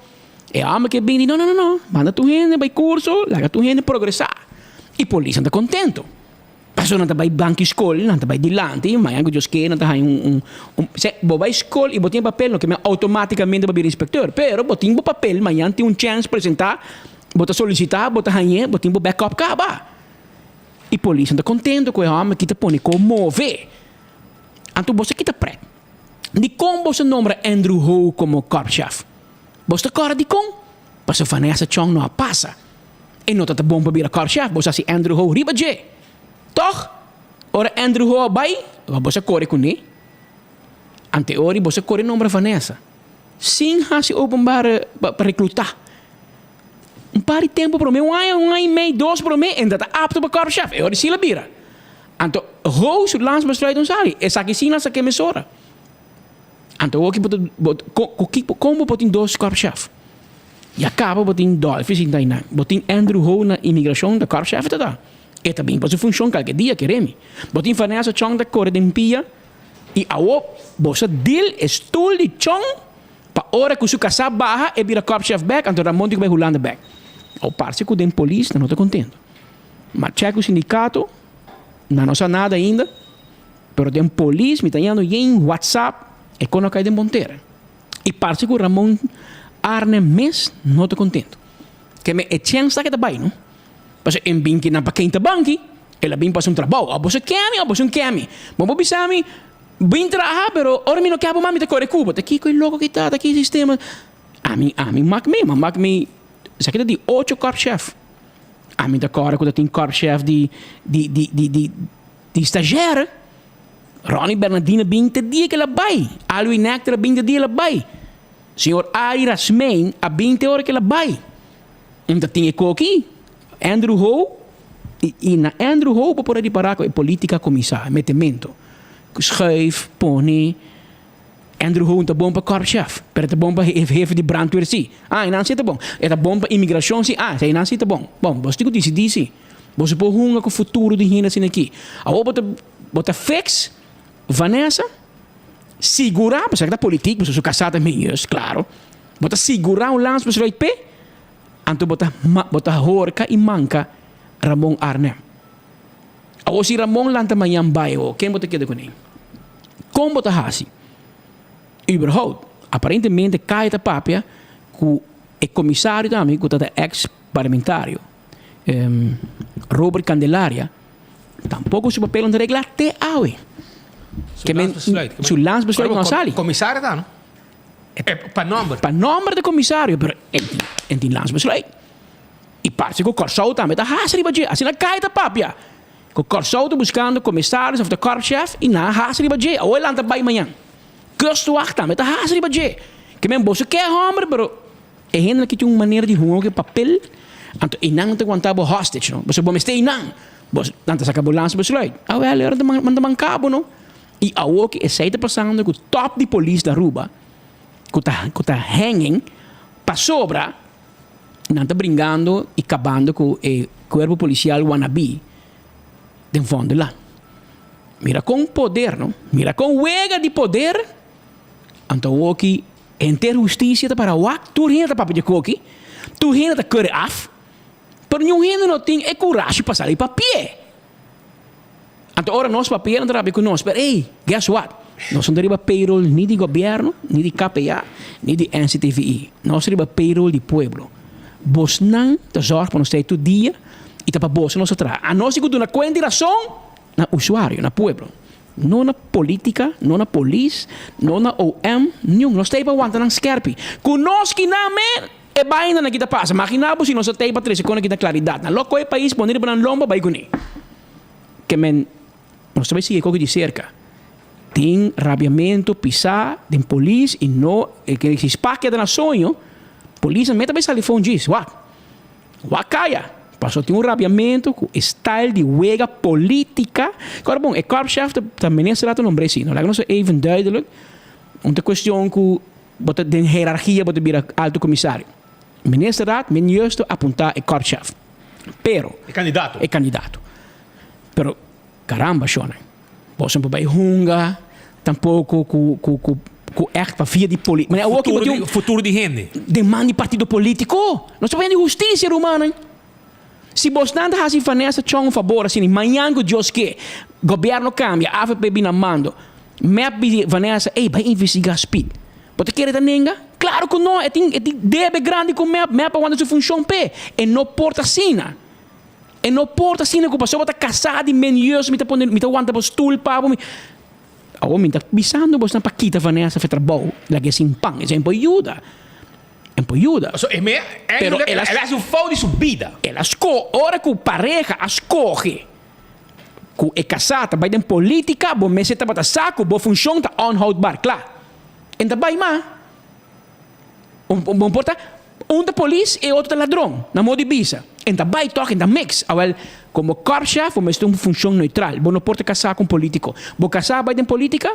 E homber ke bini, no, no, no, no, manda tur hende bai curso, laga tur hende progresa. Y polisnan ta contento. Pasobra nan ta bai banki skol, nan ta bai dilanti, mañan ku Dios ke nan ta haña un un un se bo bai skol i bo tin e papel no ke men outomátikamente bo bira inspektor, pero bo tin bo papel mañan tin un chèns presentá, bo ta solisitá, bo ta hañ'é, bo tin bo bèkòp kaba. I polis nan ta kontento ku e hòmber ki ta pone ko move. Anto bo sa kita prèt. Dikon bo sa nombra Andrew Ho komo korpschef? Bo ta kòrda dikon? Pasobra Vanessa Chong no a pasa. E no ta ta bon pa bira korpschef, bo sa si Andrew Ho riba dje. Tòg, ora Andrew Ho a bai, bo sa kore kuné. Anteori bo sa kore nombra Vanessa, sin hasi openbare pa reklutá. Un par di tempu promé, un aña, un aña i mei, dos promé, e no ta ta apto pa korpschef. E ora sí el a bira. Anto Ho su landsbesluit no sali. Esaki sí nan sa ke mesora. Anto awor ki bo ta, bo, kon bo por tin dos korpschef? Ya caba bo tin Dolphy sinta einan. Bo tin Andrew Ho na imigracion ta korpschef ta ta. E ta bin pa su funcion kalke dia kere mi. Bo tin Vanessa Chong ta kore den pia y awo bo sa deal e stoel di Chong pa ora ku su kasá baha e bira korpschef bek anto Ramon tin ku bai Hulanda bek. Awo parse ku den polis nan no ta kontento. Ma check ku sindikato nan no sa nada ainda pero den polis mi ta yendo yen whatsapp e kon a kai den bontera. I parse ku Ramon Arne mes no ta kontento. Ke me e chèns ta ke ta bai no. Pasobra en bin kinan pa keinta banki, el a bin pa hasi un trabou. Abo so kemi, abo so un kemi. Bo por bisa mi, bin traha, pero ora mi no ke abo mas mi ta kore ku bo. Ta kiko e loko ki ta, ta ki sistema. Ami, ami mak mi, mi mak mi, esaki ta di ocho korpschef. Ami ta kòrda ku ta tin korpschef di, di, di, di, di, di stagiaire. Ronnie Bernardino bin te dia ke el a bai. Alwi Nectar a bin te dia el a bai. Señor Arie Rasmijn a bin te ora ke el a bai. Un ta tin e koki, Andrew Ho, i, i na Andrew Ho bo por a ripará ku e polítika a kuminsá, e metemento. Schuif, pone. Andrew Ho no ta bon pa korpschef, pero e ta bon pa hefe di brandweer sí. Ah, einan sí ta bon. E ta bon pa imigrashon sí. Ah, einan sí ta bon. Bon, bo tin ku disidí sí. Bo si por hunga ku futuro di hende asina aki. Awor bo ta bo ta fix Vanessa, sigurá, pasobra ta politik, pasobra su kasá ta Meñez, klaro. Bo ta sigurá un landsbesluit p'e, anto bo ta bo ta horka i manka Ramon Arnhem. Awor si Ramon lanta mañan bai awor, ken bo ta keda kuné? Kon bo ta hasi? Überhaupt, aparentemente Kaya ta papia ku e komisario tambe ku ta ta eks parlamentario. Robert Candelaria tampoco su papel no ta regla te awe. Su landsbesluit. Su landsbesluit no a sali. Comisario ta no? Pa nomber. Pa nomber di comisario, pero en tin landsbesluit. Y parce cu Corsou tambe ta hasa riba dje. Asina cay ta papia. Cu Corsou ta buscando comisarios of ta korpschef y nan a hasa riba dje. Awo e lanta bay mañan. Kustwacht tambe ta hasa riba dje. Ke men boso ke homber pero. E hendenan ki tin un manera di hunga ku e papel, anto einan ta wanta bo hostage, no? Pasobra bo mester einan. Bo, nan ta saka bo lansa besluit. Awel, e ora nan ta manka bo, no? I awor ku esei ta pasando ku top di polis di Aruba, ku ta, ku ta hanging, pasobra nan ta bringando i kabando ku e kuerpo polisial wannabe den Vondellaan. Mira kon poder, no? Mira kon wega di poder, anto awor ki Henter hustisia ta para wak, tur hende ta papia di koki, tur hende ta kore af, pero niun hende no tin e kurashi pa sali papia. Anto ora nos papia nan ta rabia ku nos, pero ey, guess what? Nos no ta riba payroll ni di gobièrnu, ni di KPA, ni di NCTVI. Nos ta riba payroll di pueblo. Bosnan ta zòrg pa nos ta ei tur dia i ta pa boso nos ta traha. Anos tin ku duna kuenta i rason na usuario, na pueblo. No na politica, no na polis, no na OM, niun. Nos ta ei pa wanta nan skerpi. Ku nos ki nan me! E bainanan aki ta pasa. Magina bo si nos a tei pa trese kon aki na klaridat. Nan lo kohe e pais pone riba nan lomba bai kuné. Ke men nos ta bai sigui e koki di serka. Tin rabiamentu pisá den polis i no e si spa keda na soño, polisnan meta bai sali for un djis. Wak. Wak kaya. Paso tin un rabiamentu ku e style di wega politika. Kòrda bon, e korpschef ta minister laat e nombr'é si. No laga nos even duidelijk. Un ta kuestion ku bo ta den herargia bo ta bira alto komisario. Ministerraad men juist ta apuntá e korpschef. Pero. E kandidato. E kandidato. Pero caramba shona. Boso no por bai hunga tampoco cu cu cu cu echt pa via di poli. Mane awo Futuro di futuro di hende. Den man di partido politico. Nos ta poniendo husticia rumannan. Si bosnan ta haci Vanessa Chong un fabor asina mañan cu Dios ke gobierno cambia avp bin na mando mep bi Vanessa ey bai investiga Speed. Bo ta kere ta nenga? Claro cu no e tin e tin debe grandi cu mep mep a wanta su funcion p'e e no por ta asina. E no por ta asina ku pasobra bo ta kasá di menyeus mi ta pone mi ta wanta bo stul pa bo mi Awor mi ta bisando bosnan pa kita Vanessa fe trabou lag'é sin pan esei por yuda e por yuda. Pasobra e me Pero el el a a hasi un fout di su bida. El a sko ora ku pareha a skohe ku e kasá ta bai den politika bo mester tabata sa ku bo funshon ta onhoudbaar kla e ta bai ma Bo por ta un ta polis e otro ta ladron, na modo di bisa. En ta bai tòg, en ta mix. Awel, komo korpschef bo mester un funshon neutral. Bo no por ta kasá ku un polítiko. Bo kasá bai den polítika,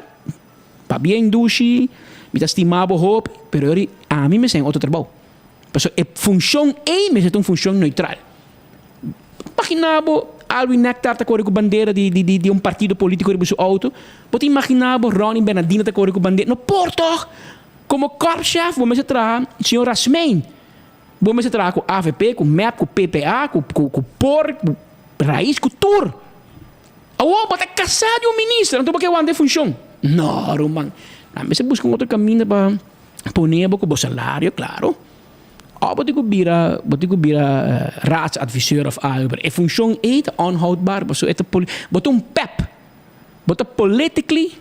pabia indushi, mi ta stima bo hopi, pero yori ami mester haña otro trabou. Pasobra e funshon ei mester ta un funshon neutral. Imaginá bo Alwin Nectar ta kore ku bandera di di di un partido polítiko riba su outo. Bo ta imaginá bo Ronnie Bernardina ta kore ku bandera? No por tòg! Komo korpschef bo mester traha señor Rasmijn. Bo mester traha ku avp, ku mep, ku ppa, ku ku por, ku Raiz, ku tur. Awor bo ta kasá di un minister anto bo ke wanta e funshon. No ruman. Nan mester buska un otro kaminda pa pone bo ku bo salario klaro. Òf bo tin ku bira bo tin ku bira raadsadviseur òf algu pero e funshon ei ta onhoudbaar pasobra e ta bo ta un pep. Bo ta politically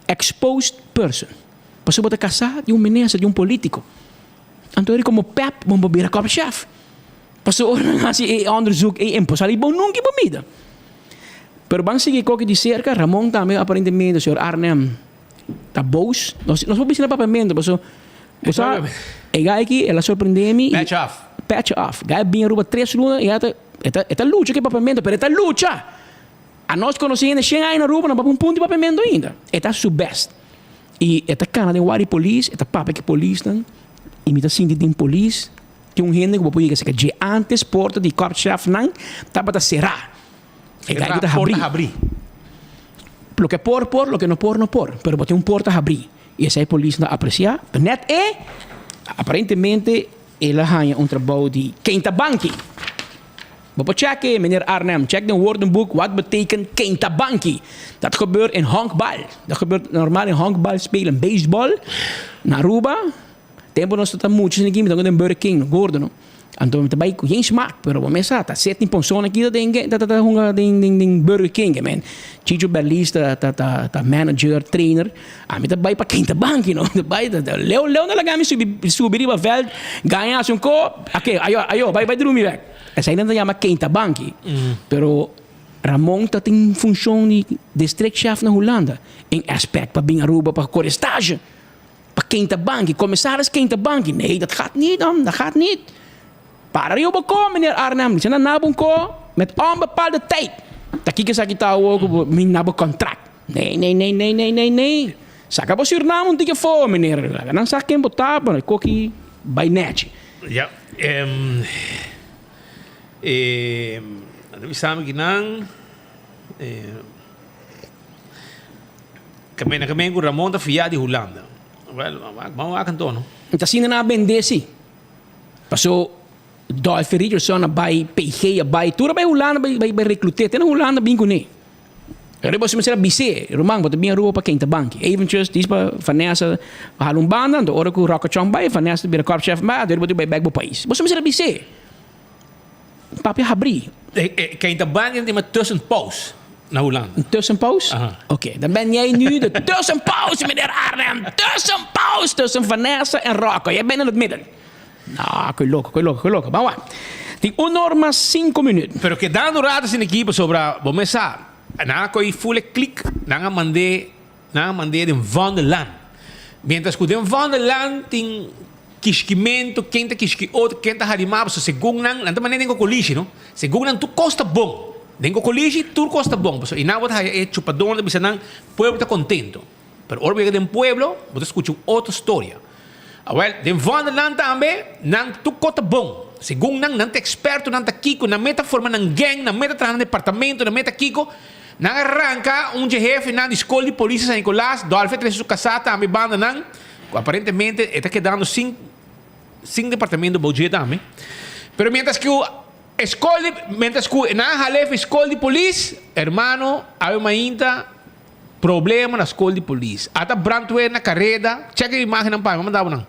exposed person. Pasobra bo ta kasá di un minister, di un polítiko. Anto eri komo pèp bo por bira kòpchèf. Pasobra ora nan hasi e onderzoek ei en por sali bo nunka i bo mida. Pero ban sigui koki di serka, Ramon tambe aparentemente, señor Arnhem ta boos. Nos nos por bisa na papiamentu pasobra bo sa e guy aki el a sorprende mi. Patch off. Patch off. Guy a bin Aruba tres luna i e ta e ta lucha ku e papiamentu pero e ta lucha. Anos konosí hende shen aña na Aruba no papia un punto di papiamentu ainda. E ta su best. I e ta kana den wari polis, e ta papia ku e polisnan. I mi ta sinti den polis tin un hende ku bo por yega serka dje. Antes porta di korpschefnan tabata será. E guy ta Porta habrí. habrí. Loke por por, loke no por no por. Pero bo tin un porta habrí. I esei polisnan ta apresiá. Net e, aparentemente el a haña un trabou di keinta banki. Bo por check e, meneer Arnhem. Check den woordenboek wat betekent keinta banki. Dat gebeurt in honkbal. Dat gebeurt normaal in honkbal spelen, baseball. Na Aruba, tempo nos ta mucha esaki, mi ta den Burger King, gordo no. Anto mi ta bai ku geen smaak, pero bo mes sa, ta setting ponson aki ta den ta ta hunga den den den Burger King, man. Chicho Berlis ta ta ta ta manager, trainer. Ami ta bai pa keinta banki no. Ta bai ta Leo Leo no laga mi subi subi riba veld, gaña hasi un ko, oké, ayo ayo bai bai drumi bek. Esei nan ta yama keinta banki. Pero Ramon ta tin funshon di districtchef na Hulanda. En aspect pa bin Aruba pa kore stage. Pa keinta banki. Commissaris keinta banki. Nee, dat gaat niet man, dat gaat niet. Para riba bo ko, meneer Arnhem. Di na bo un ko met onbepaalde tijd. Ta kiko esaki ta awor ku bo mi na bo contract. Nee, nee, nee, nee, nee, nee, nee. Saka bo Suriname un tiki afó, meneer. Laga nan sa ken bo ta, bueno, e koki bai nechi. Ja, em, eh, nan ta bisa mi kinan, eh, kamen, kamen ku Ramon ta fiá di Hulanda. Wel, ban wak anto, no? Ta asina nan a bendé si. Paso Dolphy Richardson a bai, PG a bai, tur a bai Hulanda bai bai bai rekluté. Te na Hulanda bin kuné. Riba su mester a bis'é, Ruman, bo ta bin Aruba pa kenta banki. Eventjes, dis pa Vanessa hala un banda, anto ora ku Rocco Chong bai, Vanessa ta bira korpschef bai, anto bo ta bai bek bo pais. Bo su mester a bis'é. Papia habrí. Kenta banki ta yama tussenpoos na Hulanda. Een tussenpoos? Oké, dan ben jij nu de tussenpoos, meneer Arnhem. Tussenpoos tussen Vanessa en Rocco. Jij bent in het midden. No, koe loko, koe loko, koe loko. Ban wak. Tin un or mas sinku minüt. Pero kedando un rato sin ekipo sobra bo mes sa, nan a koe full e klik, nan a mand'é, nan a mand'é den Vondelland. Mientras ku den Vondelland tin kishkimentu, ken ta kishki otro, ken ta hari mas, pasobra segun nan, nan ta manera den kokolishi no, segun nan tur kos ta bon. Den kokolishi tur kos ta bon, pasobra i nan bo ta haya e chupadónan ta bisa nan, pueblo ta kontento. Pero ora bo yega den pueblo, bo ta skucha un otro storia. Awel, den Vondelland tambe, nan tur kos ta bon. Segun nan, nan ta eksperto, nan ta kiko, nan meta forma nan gang, nan meta traha nan departamento, nan meta kiko. Nan a ranka un dje hefenan di skol di polis di San Nicolas, Dolfi a trese su kasá tambe banda nan, ku aparentemente e ta kedando sin sin departamento bou dje tambe. Pero mientras ku e skol di, mientras ku nan a hala efe skol di polis, hermano, awe mainta, Problema na skol di polis. Ata brandweer na kareda. Check e imagennan pa mi, manda bo nan.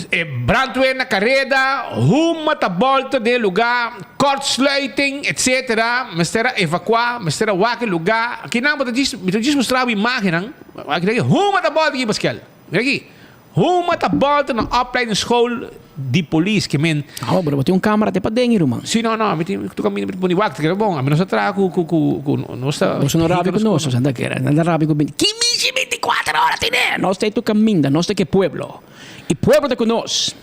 E brandweer na kareda, huma ta bolta den e lugá, kortsluiting, etc. Mester a evakuá, mester a wak e lugá. Akinan bo ta djis, mi ta djis mustra bo imagennan. Aki aki, huma ta bolta aki Paskel. Mira aki. Huma ta bolta na opleidingsschool di polis ke men. Oh, pero bo tin un camera te paden hi ruman. Si, no, no, mi tin tu caminda mi ta pone wak, kere bon, ami nos a traha ku ku ku ku nos ta. Boso no rabia ku nos, nos anda kere, anda rabia ku binti, ki mishi binticuatro ora tene? Nos ta e tu caminda, nos ta ke pueblo, y pueblo ta ku nos.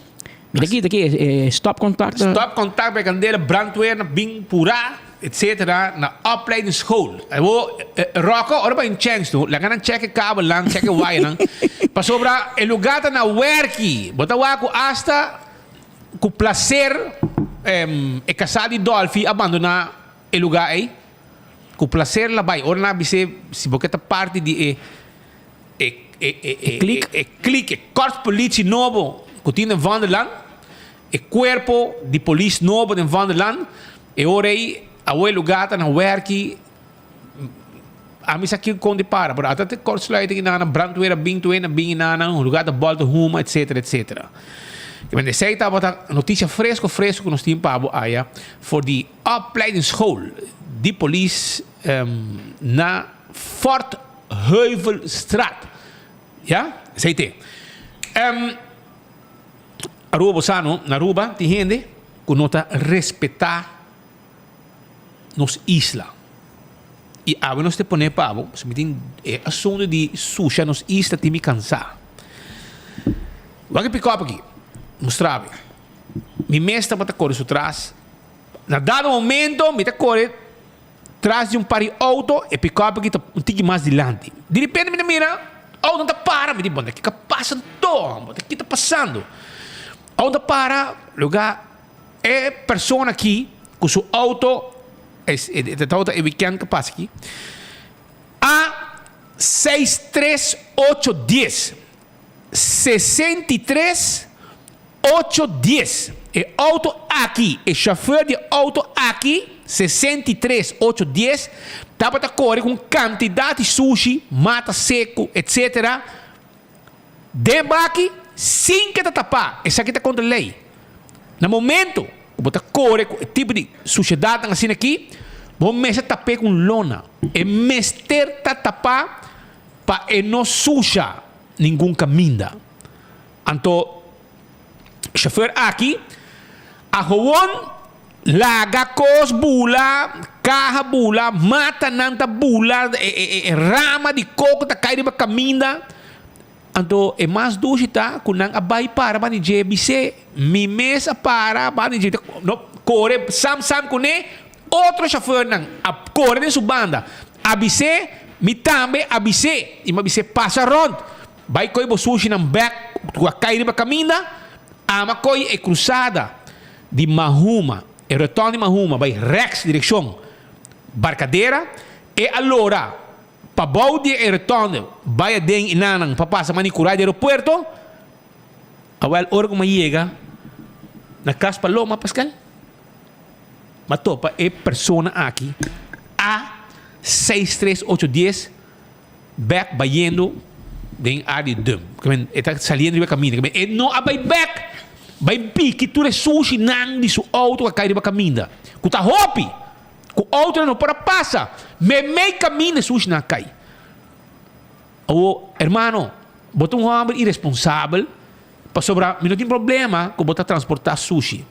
Mira aki, ta aki e stop contact. Stop contact bij candela, brandweer na bin pura, etc. Na opleidingsschool. Awor, Rocco, ora bo a chance tu, laga nan check e kabelnan, check e wayanan, pasobra e lugar ta na werki. Bo ta wak ku asta ku placer e kasá di Dolfi a bandoná e lugar ei. Ku placer la bai. Ora nan a bis'é si bo ke ta parti di e. E e e e klik. E klik, e korpspolitie nobo ku tin den Vondelland, e kuerpo di polis nobo den Vondelland, e ora ei awor e lugá ta na wèrki, ami sa kiko kon di para, pero ata te kortsluiting i nan, brandweer a bin tur hende a bin i nan, lugá ta bòlta huma etsetera etsetera. Esei tabata notisia fresko fresko ku nos tin pa bo aya for di opleidingsschool di polis na Fort Heuvelstraat. Ya, esei te. Um, Aruba bo sa no, na Aruba tin hende ku no ta respetá nos isla. I awe nos te pone pa bo, pasobra mi tin e asuntu di susha nos isla tin mi kansá. Wak e pikòp aki, mustra mi. Mi mes tabata kore su tras. Na dado momento mi ta kore. Tras di un par di auto, e pick-up aki ta un tiki mas dilanti. Di ripente mi ta mira, auto ta para. Mi di, bon, ta kiko a pasa anto, homber? Ta kiko ta pasando? Auto ta para, lugar e persona aki ku su auto, e tabata e weekend ku pasa aki, a seis tres ocho dies, 63 Ocho dies. E auto aki, e chauffeur di e auto aki, 63 ocho dies, tabata kore ku un kantidat di sushi, mata seku, etc. Den baki sin ke ta tapá. Esaki ta kontra lei. Na momento ku bo ta kore ku e tipo di sushedatnan asina aki, bo mester tap'é ku un lona. E mester ta tapá pa e no susha ningun kaminda. Anto chauffeur aki a gewoon laga kos bula, kaha bula, matanan ta bula, e rama di koko ta kai riba kaminda. Anto e mas dushi ta ku nan a bai para banda di dje bis'é, mi mes a para banda di dje, no kore sam sam kuné, otro chauffeurnan a kore den su banda a bis'é, mi tambe a bis'é, i mi a bis'é pasa rònt. Bai koe bo sushinan bek ku a kai riba kaminda, ama koe e krusada di Mahuma, e rotonde di Mahuma bai rèks direkshon Barkadera, e a lora pabou di e rotonde bai aden i nannan pa pasa Manicurá di aeropuerto. Awèl ora ku mi a yega na Kas Paloma, Pascal, mi a topa e persona aki a seis tres ocho dies. Bek bayendo den área di dump. Ke men e ta saliendo riba kaminda. Ke men e no a bai bek bai biki tur e sushinan di su outo ku a kai riba kaminda. Ku ta hopi. Ku outonan no por a pasa. Meimei kaminda e sushinan a kai. Awor, hermano, bo ta un hòmber iresponsabel. Pasobra mi no tin problema ku bo ta transportá sushi,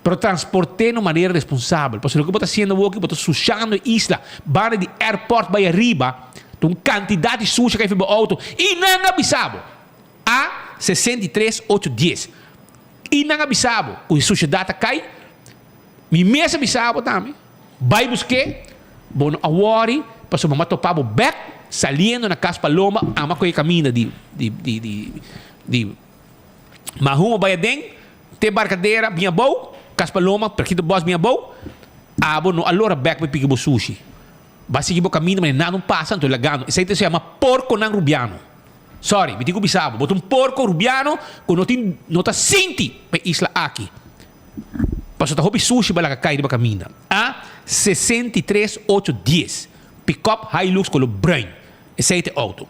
pero transport'é na un manera responsabel. Pasobra loke bo ta hasiendo awoki, bo ta sushando e isla. Banda di airport bai ariba, ta un kantidat di sushi kai for bo outo i nan a bisa bo. A 63 ocho dies. I nan a bisa bo ku e sushedat a kai. Mi mes a bisa bo tambe, bai busk'é, bo no a wòri pasobra bo a topa bo bèk saliendo na Kas Paloma, ama ku e kaminda di di di di di Mahuma bai aden, te Barkadera bin abou, Kas Paloma, Perkito Bòs bin abou, abo no a lora bèk pa piki bo sushi. Bo a sigui bo kaminda manera nada no pasa, anto lagando. Esei ta se yama porkonan rubiano. Sorry, mi tin ku bisa bo, bo ta un porko rubiano ku no tin no ta sinti pa e isla aki. Pasobra ta hopi sushi bo a laga kai riba kaminda. A 63 ocho dies, pikòp Hilux kolor bruin. Esei ta e outo.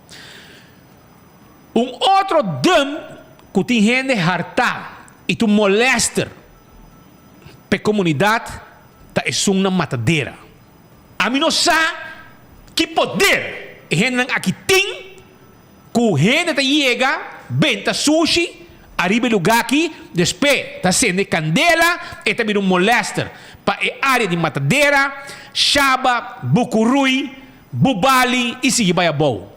Un otro dump ku tin hende hartá i ta un molèster pa e komunidat ta esun na Matadera. Ami no sa ki poder e hendenan aki tin ku hende ta yega benta sushi ariba e lugá aki, despe ta sende kandela, e ta bira un molèster pa e área di Matadera, Shaba, Bukurui, Bubali i sigui bai abou.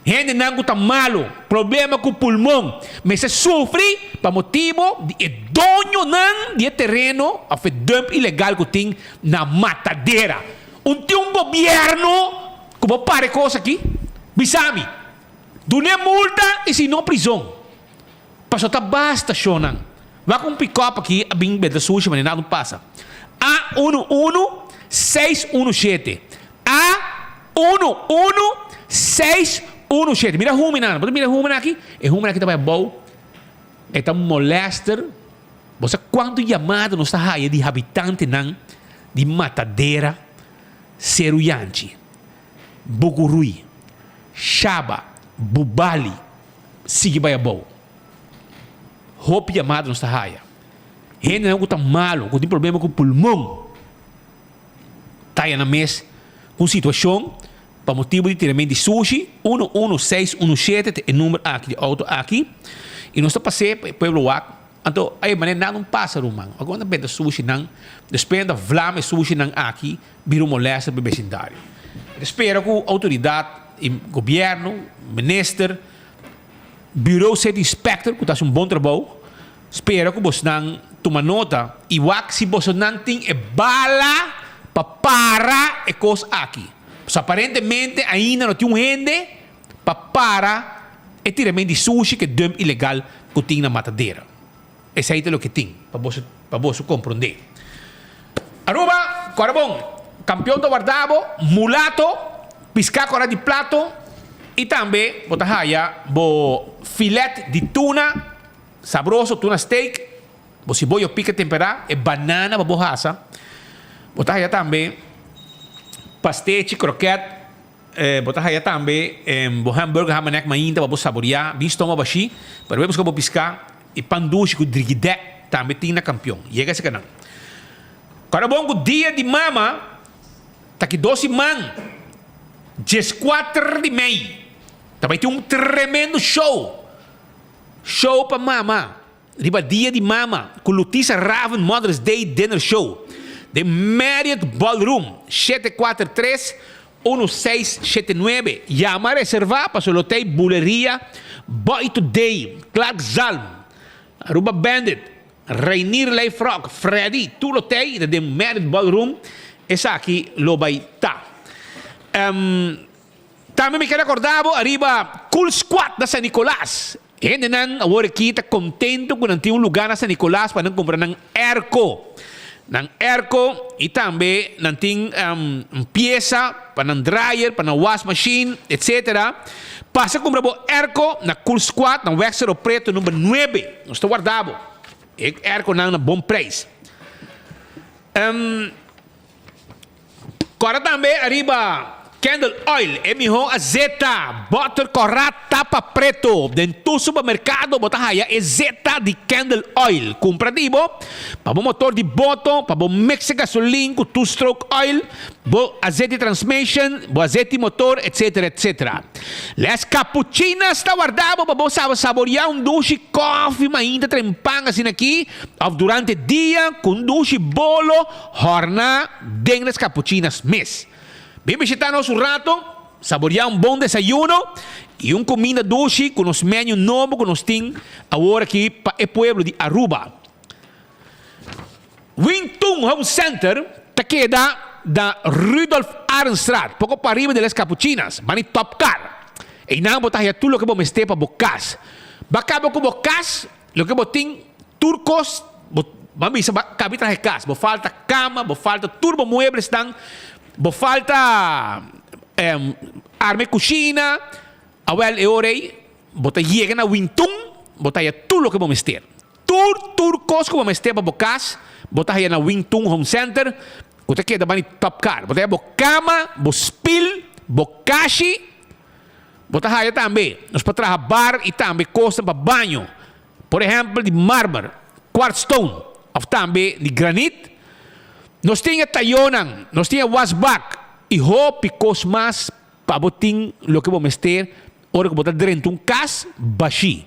Hendenan ku ta malu, problema ku pulmon, mester sufri pa motibu di e doñonan di e tereno òf e dump ilegal ku tin na Matadera. Un tin un gobièrnu ku por para e kos aki? Bisa mi. Dun'é multa i si no prizon. Pasobra ta basta shownan. Wak un pikòp aki a bin benta sushi manera nada no pasa. A unu unu seis unu shete. A Unu, unu, seis, unu, shete. Mira huminan. Bo ta mira e huminan aki? E huminan aki ta bai abou. E ta molester. Bo sa kuantu yamada nos ta haya di habitantenan di Matadera, Seru Yanchi, Bucurui, Shaba, Bubali, sigui bai abou. Hopi yamada nos ta haya. Hendenan ku ta malu, ku tin problema ku pulmon. Taya nan mes ku un situashon pa motibu di tirament di sushi, 11617 ta e number aki di outo aki i nos ta pas'é pa e pueblo wak, anto ay manera nan no pasa ruman, wak nan benta sushinan, despues nan ta vlam e sushinan aki bira un molèster pa e besindario. Mi ta spera ku outoridat i gobièrnu, minister, Bureau City Inspector ku ta hasi un bon trabou, Spera ku bosnan tuma nota i wak si bosonan tin e bala pa para e kos aki. Pasobra aparentemente ainda no tin un hende pa para e tirament di sushi ku e dump ilegal ku tin na Matadera. Esei ta loke tin pa boso pa boso komprondé. Aruba, kòrda bon, kampion ta warda bo, mulato, piská kòrda di plato i tambe bo ta haya bo filet di tuna. Sabroso tuna steak, bo siboyo pica tempera, e banana pa bo hasa. Bo ta haya tambe pastechi, kroket, bo ta haya tambe bo hamburger hamanek mainta pa bo saboria, bin stoma bashi, pero bo busca bo pisca y pan dushi cu drigidek tambe tin na Campeon. Yega esaki nan. Kòrda bon cu dia di mama ta ki dos siman, dieskuater di mei, ta bai tin un tremendo show. Show pa mama riba dia di mama ku Lutisa Raven Mother's Day Dinner Show den Marriott Ballroom 743 1679. Yama reserva paso lo tei Buleria, Boy Today, Clark Zalm, Aruba Bandit, Reinier Leifrock, Freddy, tur lo tei ta den Marriott Ballroom esaki lo bai ta. Tambe mi ker acorda bo ariba Cool Squad na San Nicolas. Hendenan awor aki ta contento cu nan tin un lugar na San Nicolas pa nan cumpra nan airco. Nan airco y tambe nan tin un pieza pa nan dryer, pa nan wash machine, etc. Pasa cumpra bo airco na Cool Squad na Weg Cerro Preto number nuebe. Nos ta warda bo. E airconan na bon prijs. Corda tambe ariba. Candle Oil, e mihó azeta, bòter kòrá, tapa preto. Den tur supermerkado bo ta haya e zeta di Candle Oil. Kumpra di bo pa bo motor di boto, pa bo mix e gasolin ku two stroke oil, bo azet di transmission, bo azet di motor, etc. Etc. Les Capuchinas ta warda bo pa bo saba saboria un dushi kòfi mainta trempan asina aki òf durante dia ku un dushi bolo hòrná den Les Capuchinas mes. Bin bishita nos un rato, saboria un bon desayuno y un cuminda dushi cu nos menu nobo cu nos tin awor aki pa e pueblo di Aruba. Wing Tun Home Center ta keda na Rudolf Arendstraat, poco pariba di Les Capuchinas, bani Top Car. Eynan bo ta haya tur loke bo mester pa bo cas. Ba caba cu bo cas, Loke bo tin tur kos, bo ban bisa ba kabi traha e kas, bo falta kama, bo falta tur bo mueblesnan, bo falta arma e kushina, awel e ora ei bo ta yega na Wintun, bo ta haya tur loke bo mester. Tur tur kos ku bo mester pa bo kas, bo ta haya na Wintun Home Center, ku ta keda bani Top Car. Bo ta haya bo kama, bo spil, bo kashi. Bo ta haya tambe nos pa traha bar y tambe cosnan pa baño, por ehempel di marmer, quartz stone of tambe di granit. Nos tin e tayonan, nos tin e wasbak y hopi cos mas pa bo tin loke bo mester ora cu bo ta drenta un cas bashi.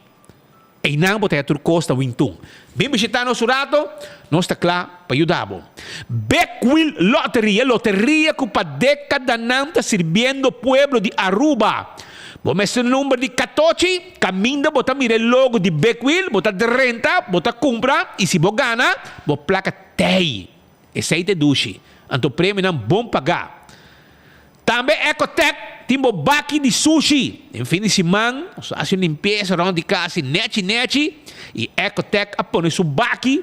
Einan bo ta haya tur kos na Wintun. Bin bishita nos un rato, nos ta kla pa yuda bo. Big Wheel Lottery, e loteria ku pa dekadanan ta sirbiendo pueblo di Aruba. Bo mester number di katochi, kaminda bo ta mira e logo di Big Wheel, bo ta drenta, bo ta kumpra i si bo gana, bo plaka tei. Esei ta e dushi. Anto premionan bon pagá. Tambe Ecotec tin bo baki di sushi. Den fin di siman nos a hasi un limpiesa rond di kas i nechi nechi i Ecotec a pone su baki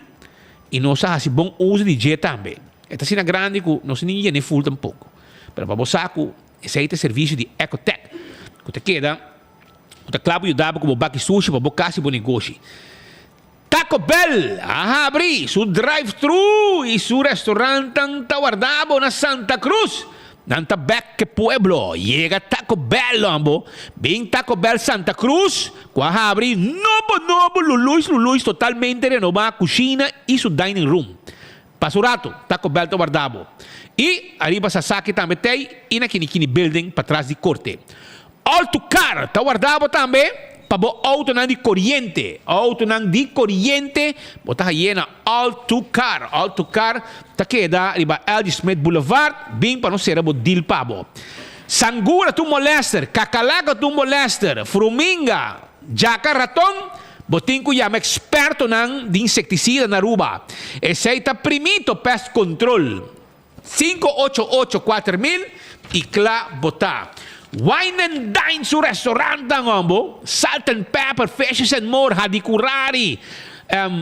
i nos a hasi bon uso di dje tambe. E ta asina grandi ku nos ni yene ful tampoko. Pero pa bo sa ku esei ta e servisio di Ecotec ku ta keda ku ta kla pa yuda bo ku bo baki sushi pa bo kas i bo negoshi. Taco Bell a habri su drive-thru y su restaurantan ta warda bo na Santa Cruz. Nan ta bek ke pueblo. Yega Taco Bell hombo. Bin Taco Bell Santa Cruz cu a habri nobo nobo luluis luluis totalmente renoba cushina y su dining room. Pasa un rato, Taco Bell ta warda bo. Y ariba Sasaki tambe t'ey y na Kinikini Building patras di Corte. All to Car ta warda bo tambe pa bo autonan di coriente. Autonan di coriente bo ta haye na All to Car. All to Car ta keda riba LG Smith Boulevard. Bin pa nos cera bo deal pa bo. Sangura ta un molester, kakalaka ta un molester, fruminga, djaka, raton, bo tin cu yama expertonan di insecticida na Aruba. Esey ta Primito Pest Control. Sinku ocho ocho 4000 y kla bo ta. Wine and Dine su restaurantnan hombo, Salt and Pepper, Fishes and More, Hadicurari,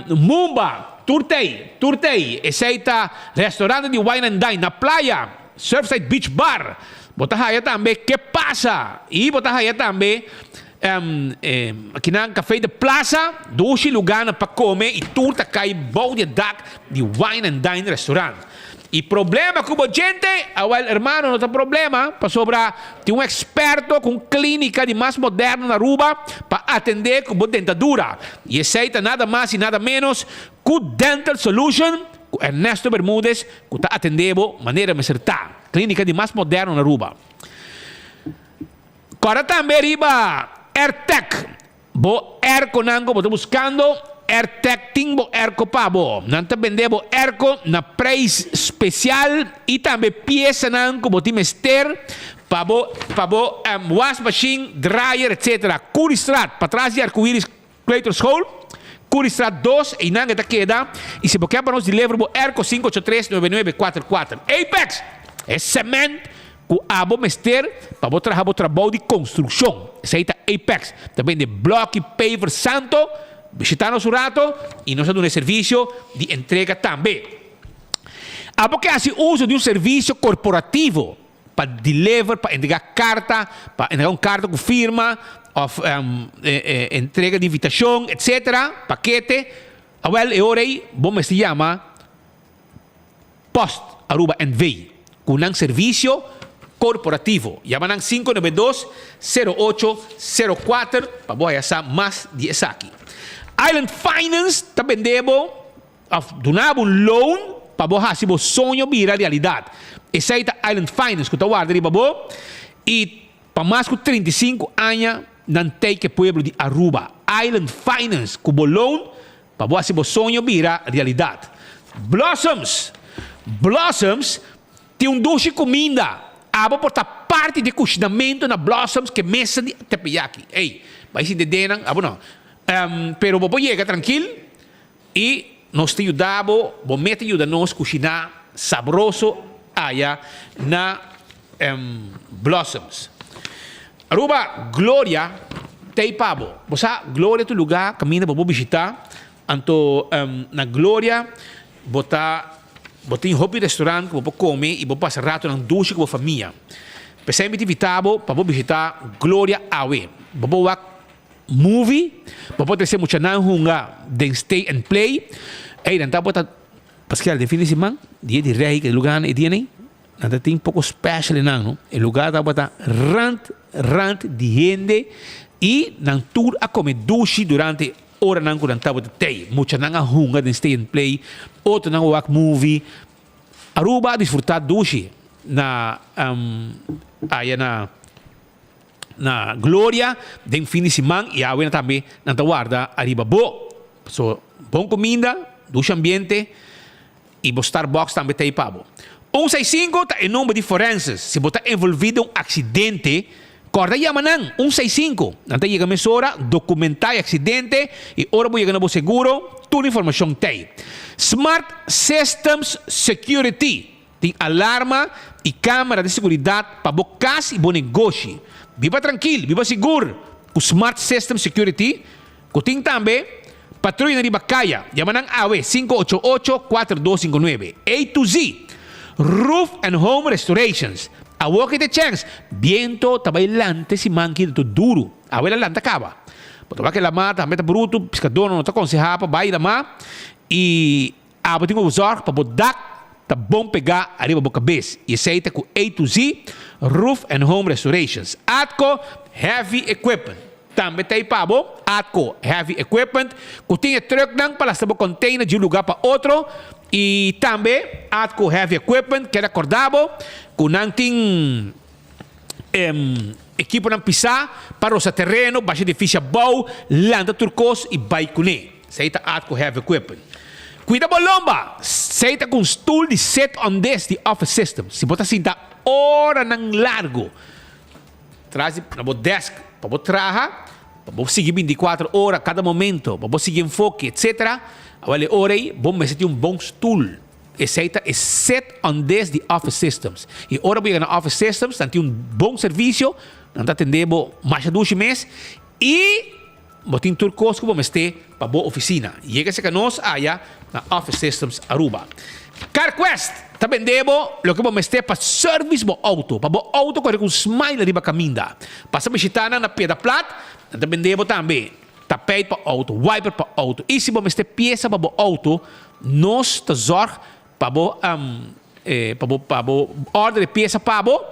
Mumba, tur t'ey, tur t'ey. Esey ta restaurante di Wine and Dine na playa, Surfside Beach Bar. Bo ta haya tambe Que Pasa y bo ta haya tambe akinan Café de Plaza, dushi lugarnan pa come y tur ta cay bou di e dak di Wine and Dine Restaurant. Y problema cu bo djente? Awel hermano no ta problema pasobra tin un experto cu un clinica di mas moderno na Aruba pa atende cu bo dentadura y esey ta nada mas y nada menos cu Dental Solution cu Ernesto Bermudez cu ta atende bo manera mester ta. Clinica di mas moderno na Aruba. Corda tambe riba Airtec. Bo airconan ku bo ta buskando, Airtec tin bo airco pa bo. Nan ta bende bo airco na prijs spesial i tambe piesanan ku bo tin mester pa bo pa bo wasmachine, dryer etc. Curiestraat, patras di Arcoiris Kleuterschool, Curiestraat dos, einan e ta keda. I si bo ke pa nos deliver bo airco 583 9944. Apex! E cement Ku abo mester pa bo traha bo trabou di konstrukshon. Esei ta Apex. Ta bende blòki, paver, santo. Bishitá nos un rato i nos ta duna e servisio di entrega tambe. Abo ke hasi uso di un servisio korporativo pa deliver, pa entregá karta, pa entregá un karta ku firma òf entrega di invitashon, etsetera, pakete, awèl e ora ei bo mester yama. Post Aruba NV. Ku nan servisio Korporativo. Yama nan 592 08 04 pa bo haya sa mas di esaki. Island Finance ta bende bo of duna bo un loan pa bo hasi bo soño bira realidat. Esei ta Island Finance ku ta warda riba bo i pa mas ku 35 aña nan tei ku e pueblo di Aruba. Island Finance ku bo loan pa bo hasi bo soño bira realidat. Blossoms Blossoms Tin un dushi kuminda. Abo por ta parti di e kushinamentu na Blossoms ke mesa di teppanyaki. Ey, bai sinti denan, abo no. Pero bo por yega trankil i nos ta yuda bo, bo mes ta yuda nos kushiná sabroso aya na Blossoms. Aruba, Gloria t'ei pa bo. Bo sa, Gloria ta un lugá kaminda bo por bishitá. Anto na Gloria bo ta bo tin hopi restaurant ku bo por kome i bo pasa ratonan dushi ku bo famia. P'esei mi ta invitá bo pa bo bishitá Gloria awe. Bo por wak movie, bo por trese muchanan hunga den Stay and Play. Ey nan tabata Paskel den fin di siman, dia di rei ke lugánan e dia nei. Nan ta tin poko special einan no. E lugar tabata rand rand di hende y nan tur a come dushi durante oranan cu nan tabata tey. Muchanan a hunga den stay and play, otronan a wak movie. Aruba a disfruta dushi na aya na na Gloria den fin di siman y awe tambe nan ta warda ariba bo. So bon cuminda, dushi ambiente. I bo Starbucks tambe ta ei pa bo. Un seis sinku ta e number di forenses. Si bo ta envolví den un aksidente, kòrda yama nan, un seis sinku. Nan ta yega mesora, dokumentá e aksidente i ora bo yega na bo seguro, tur informashon ta ei. Smart Systems Security tin alarma i kamera di seguridat pa bo kas i bo negoshi. Biba trankil, biba sigur ku Smart Systems Security. Ku tin tambe patruyanan riba kaya. Yama nan awe, 588 4259. A to Z Roof and Home Restorations. Awor ki ta e chèns. Biento ta bai lanta e siman ki ta duru. Awe la lanta kaba. Bo ta wak e lamá tambe ta brutu. Piskadónan no ta konsehá pa bai lamá. I abo tin ku zòrg pa bo dak ta bon pegá ariba bo kabes. I esei ta ku A to Z Roof and Home Restorations. Atco Heavy Equipment. Tambe ta ei pa bo, Atco Heavy Equipment, ku tin e trùknan pa lasta bo kònteiner di un lugá pa otro. I tambe Atco Heavy Equipment keda kòrda bo ku nan tin ekiponan pisá pa rosa tereno, basha edifisio abou, lanta tur kos i bai kuné. Esei ta Atco Heavy Equipment. Kuida bo lomba! Esei ta ku un stul di sit on desk di Office Systems. Si bo ta sinta oranan largu Tras di na bo desk pa bo traha, pa bo sigui binticuatro ora cada momento, pa bo sigui enfoke etcetera, awel e ora ei bo mester tin un bon stoel. Esei ta e set on desk di Office Systems. I ora bo yega na Office Systems nan tin un bon servicio, nan ta atende bo masha dushi mes i bo tin tur kos ku bo mester pa bo ofisina. Yega serka nos aya na Office Systems Aruba. CarQuest ta bende bo loke bo mester pa service bo auto, pa bo auto kore ku un smile riba kaminda. Pasa bishita nan na Piedra Plat, nan ta bende bo tambe tapijt pa auto, wiper pa auto i si bo mester piesa pa bo auto, nos ta zorg pa bo pa bo pa bo order e piesa pa bo,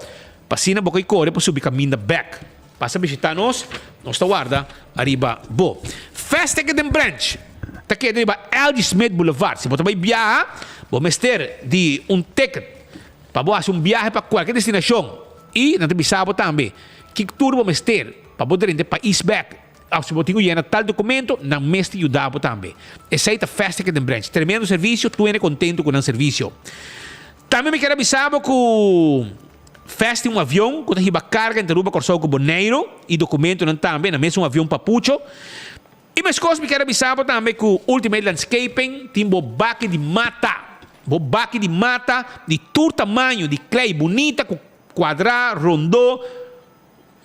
pa asina bo ka kore pa subi kaminda bek. Pasa bishita nos, nos ta warda ariba bo. Fast Ticket den Branch ta keda riba LG Smith Boulevard. Si bo ta bai biaha, bo mester di un ticket pa bo hasi un biahe pa kualke destinashon. I nan ta bisa bo tambe ki tur bo mester pa bo drenta e pais bek. Òf si bo tin ku yena tal dokumento, nan mes ta yuda bo tambe. Esei ta Fast Ticket den Branch. Tremendo servisio, tur hende kontentu ku nan servisio. Tambe mi kier a bisa bo ku. Fest tin un avion ku ta hiba karga entre Aruba, Kòrsou ku Boneiru i dokumentonan tambe na mesun avion papucho. I meskos mi kier a bisa bo tambe ku Ultimate Landscaping tin bo baki di mata, bo baki di mata di tur tamaño, di klei bunita ku kuadrá, rondó,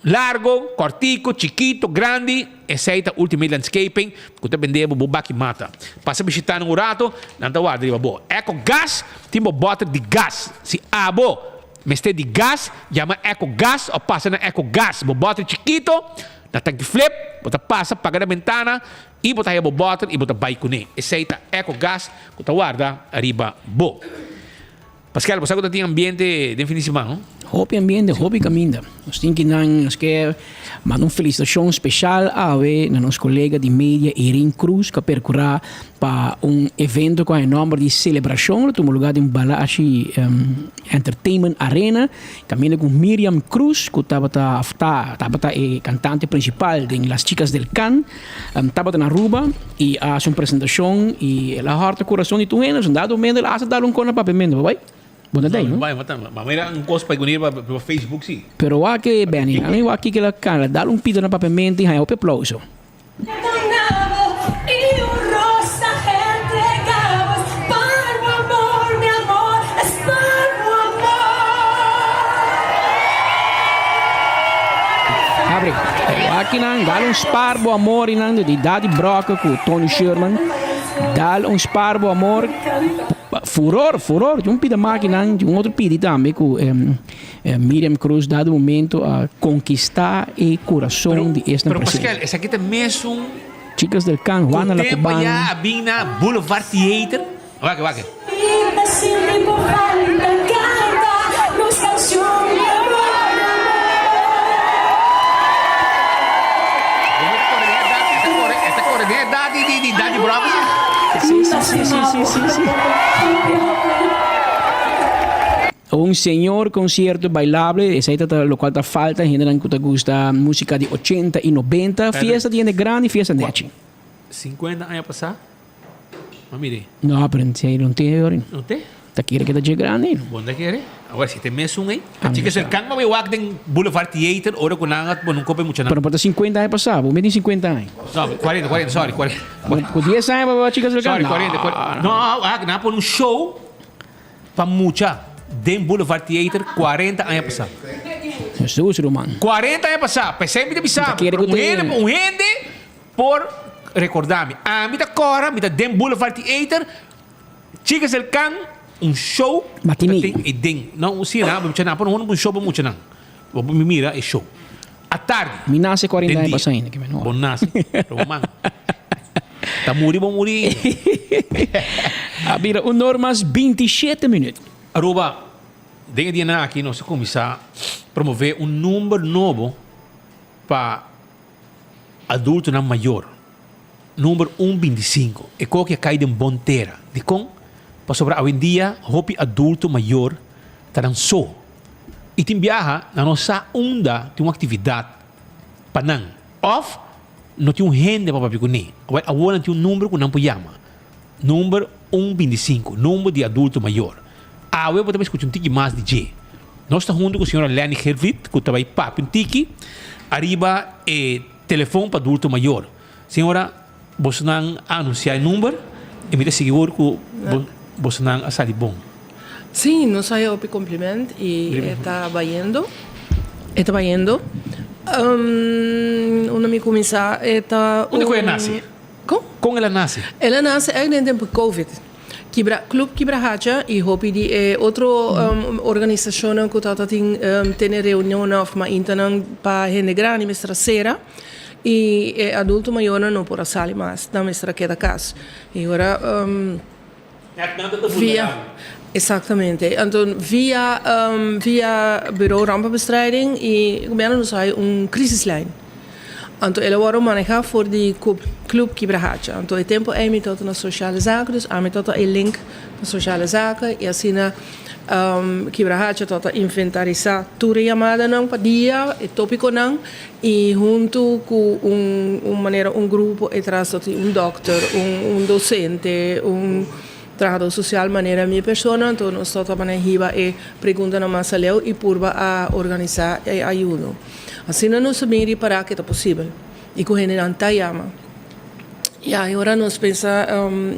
Largo, kòrtiku, chikito, grandi, esei ta Ultimate Landscaping ku ta bende bo bo baki mata. Pasa bishitá nan un rato, nan ta warda riba bo. Eco Gas tin bo bòter di gas. Si abo mester di gas, yama Eco Gas òf pasa na Eco Gas. Bo bòter chikito na tanki flip, bo ta pasa paga na bentana i bo ta haya bo bòter i bo ta bai kuné. Esei ta Eco Gas ku ta warda riba bo. Pascal, bo sa ku ta tin ambiente den fin di siman, no? Hopi ambiente, hopi caminda. Nos tin ki nan, nos ke manda un felicitacion special awe na nos colega di media Irene Cruz cu a percura pa un evento cu a e nomber di Celebracion lo tuma lugar den Balashi Entertainment Arena caminda cu Miriam Cruz cu tabata of ta tabata e cantante principal den Las Chicas del Can tabata na Aruba y a haci un presentacion y el a horta curason di tur hende, so dado momento el a hasta dal un cona papiamento, bai. Bo ta dei, no? Bai, ma mira un kos pa gunir pa Facebook si. Pero wak e Benny, a mi wak kiko el a kanta, dal un pito na papiamento i haña hopi aplauso. Habri, wak kinan, dal un spar bo amor i nan di Daddy Brokke ku Tony Sherman, dal un spar bo amor. Furor, furor, di un pida makinan, di un otro pidi tambe ku Miriam Cruz dado momento a konkistá e kurason di esnan Pero presente. Pascal, esaki ta mesun Chicas del Can, Juana la ku tempo Cubana. ya a bin na Boulevard Theater. Wak, wak. Esta kore den edad di di Daddy Brock. Sí, sí, sí, sí, sí, sí, sí. Un señor concierto bailable, esei ta locual ta falta, hendenan cu ta gusta musica di ochenta y nobenta, fiesta di hende grandi, fiesta nechi. 50 aña pasá, ma mire. No, pero esei no te hoor. No te? Ta kere ke ta dje grandi. Bon ta kere. Awor si te mesun ei. Ta chika serkan ma bai wak den Boulevard Theater ora ku nan a pone un kopa e muchanan. Pero no por ta 50 aña pasá, bo mete 50 aña. No, 40, 40, sorry, 40. Ku 10 aña pa chika serkan? Sorry, 40, 40. No, wak, nan a pone un show pa mucha den Boulevard Theater 40 aña pasá. Jesus, ruman. 40 aña pasá. P'esei mi ta bisa bo, un hende, un hende por recorda mi. Ami ta kora, mi ta den Boulevard Theater. Chicas del Can, un show ku ta tin e den. No, si na, mucha nan pone un show pa mucha nan. Bo por mira e show. Atardi. Mi nase 40 aña pasa ainda. Bo nase, ruman. Ta muri bo muri ainda. A bira un or mas 27 minuut. Aruba, den e dianan aki nos a kuminsá promové un number nobo pa adultonan mayor. Number un 25. E koki a kai den bon tera. Dikon? Pasobra awendia hopi adulto mayor ta nan so. I tin biaha nan no sa unda tin un aktividat pa nan òf no tin un hende pa papia kuné. Awor awor nan tin un number ku nan por yama. Number un 25, number di adulto mayor. Awe bo ta bai skucha un tiki mas di dje. Nos ta huntu ku señora Lenny Gervliet ku ta bai papia un tiki ariba e Telefon pa adulto mayor. Señora, bosonan a anuncia e number y mi ta sigur cu bosonan a sali bon. Sí, nos a haya hopi compliment y e ta bayendo. E ta bayendo. Unda mi cuminsa e ta un. Unda cu el a nace? Con? Con el a nace? El a nace eigenlijk den tempo di covid. Kibra Club Kibrahacha y hopi di e otro organisacionnan cu tabata tin tene reunionnan of maintanan pa hende grandi mester a cera y e adulto mayornan no por a sali mas, nan mester a keda cas. Y ora via exactamente anto via via Bureau Rampenbestrijding y gobierno nos a hay un crisislijn. Anto el a wòrdu manehá for di Club Kibrahacha. Anto e tempu ei mi tabata na Sociale Zaken, dus ami tabata e link pa Sociale Zaken i asina Kibrahacha tabata inventarisá tur e yamadanan pa dia, e tópikonan i huntu ku un un manera un grupo e tras tabatin un dòkter, un un dosente, un trahadó sosial manera mi persona. Anto nos tabata manera hiba e preguntanan mas aleu i purba a organisá e ayudo. Asina nos a bin ripará ke ta posibel i ku hendenan ta yama. Ya, e ora nos pensa,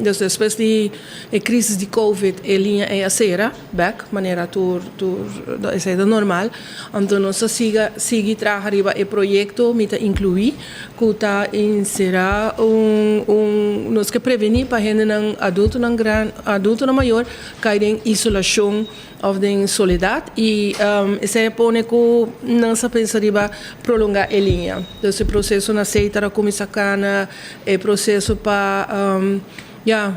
dus despues di e crisis di covid e liña ei a sera bek, manera tur tur esei ta normal. Anto nos a siga sigui traha riba e proyekto mi ta inkluí ku ta enserá un un nos ke prevení pa hendenan adultonan gran adultonan mayor kai den isolashon. Of den soledad y esey a pone cu nan sa pensa riba prolonga e liña. Dus e proceso na Setar a cuminsa cana, e proceso pa ya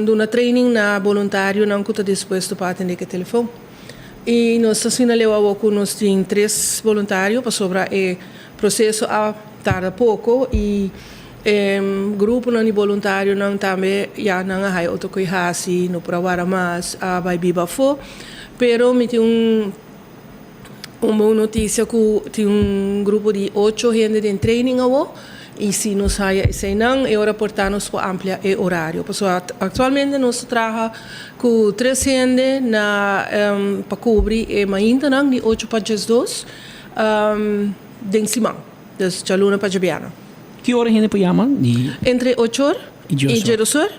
duna training na boluntarionan cu ta dispuesto pa atende cu e telefon. I nos ta asina leu awor ku nos tin tres boluntario pasobra e proseso a tarda poko i e gruponan di boluntarionan tambe ya nan a haya otro koe hasi, no por a wara mas, a bai biba afó. Pero mi tin un un bon notisia ku tin un grupo di ocho hende den training awor i si nos haya eseinan e ora por ta nos por amplia e orario. Pasobra aktualmente nos ta traha ku tres hende na pa kubri e maintanan di ocho pa diesdos den siman, dus djaluna pa djabièrnè. Ki ora hende por yama? Di. Entre ocho or i diesdos or,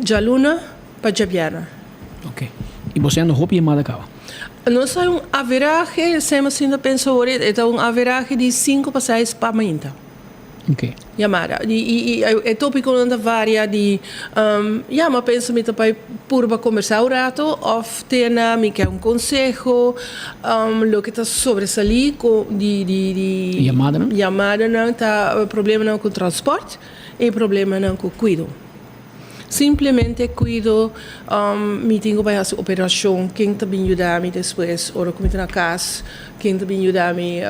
djaluna pa djabièrnè. Ok. I boso yanda hopi yamada kaba? Nos ta un averahe, sema sinta pensa awor, e ta un averahe di sinku pa seis pa mainta. Ok. Yamada. I, i, i e tópikonan ta varia di, ya, mi a pensa mi ta bai purba kombersá un rato òf te na mi ke un konseho, loke ta sobresalí ku di, di, di Yamadanan? yamadanan ta problemanan ku transpòrt i problemanan ku kuido. Simplemente kuido, mi tin ku bai hasi operashon, ken ta bin yuda mi despues ora ku mi ta na kas, ken ta bin yuda mi,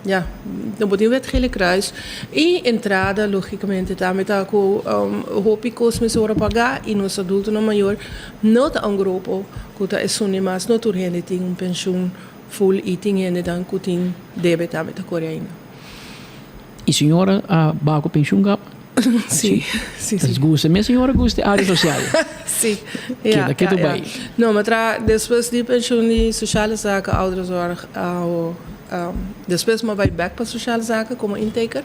ya, no bo tin Wit Gele Kruis. I entrada logikamente tambe ta ku hopi kos mester ora paga i nos adultonan mayor no ta un grupo ku ta esun di mas, no tur hende tin un penshun ful i tin hendenan ku tin debe tambe ta kore ainda. I señora a baha ku penshun kap? Sí, sí, sí. Gusta, mi señora gusta e área sosial. Sí, ja, Keda ketu ja, ja. bai. No, ma tra despues di penshun di sociale zaken, ouderenzorg, awo, despues mi a bai bek pa sociale zaken komo intaker,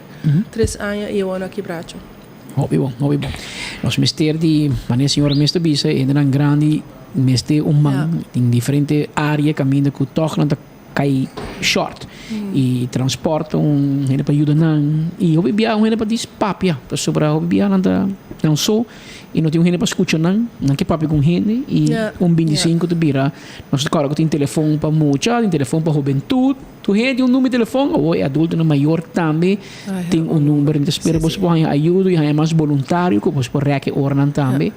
tres aña i awor na Kibracho. Hopi bon, hopi bon. Nos mester di, manera señora mes ta bisa, e hendenan grandi mester un man den diferente área kaminda ku tòg nan ta kai short y transport un hende pa yuda nan y hopi bia un hende pa dis papia pasobra hopi bia nan ta nan so y no tin un hende pa scucha nan nan ke papia cu un hende y un binticinco ta bira nos ta corda cu tin telefon pa mucha tin telefon pa hubentud tur hende tin un number di telefon awor e adultonan mayor tambe tin un number mi ta spera boso por haña ayudo y haña mas boluntario cu boso por rek e oranan tambe.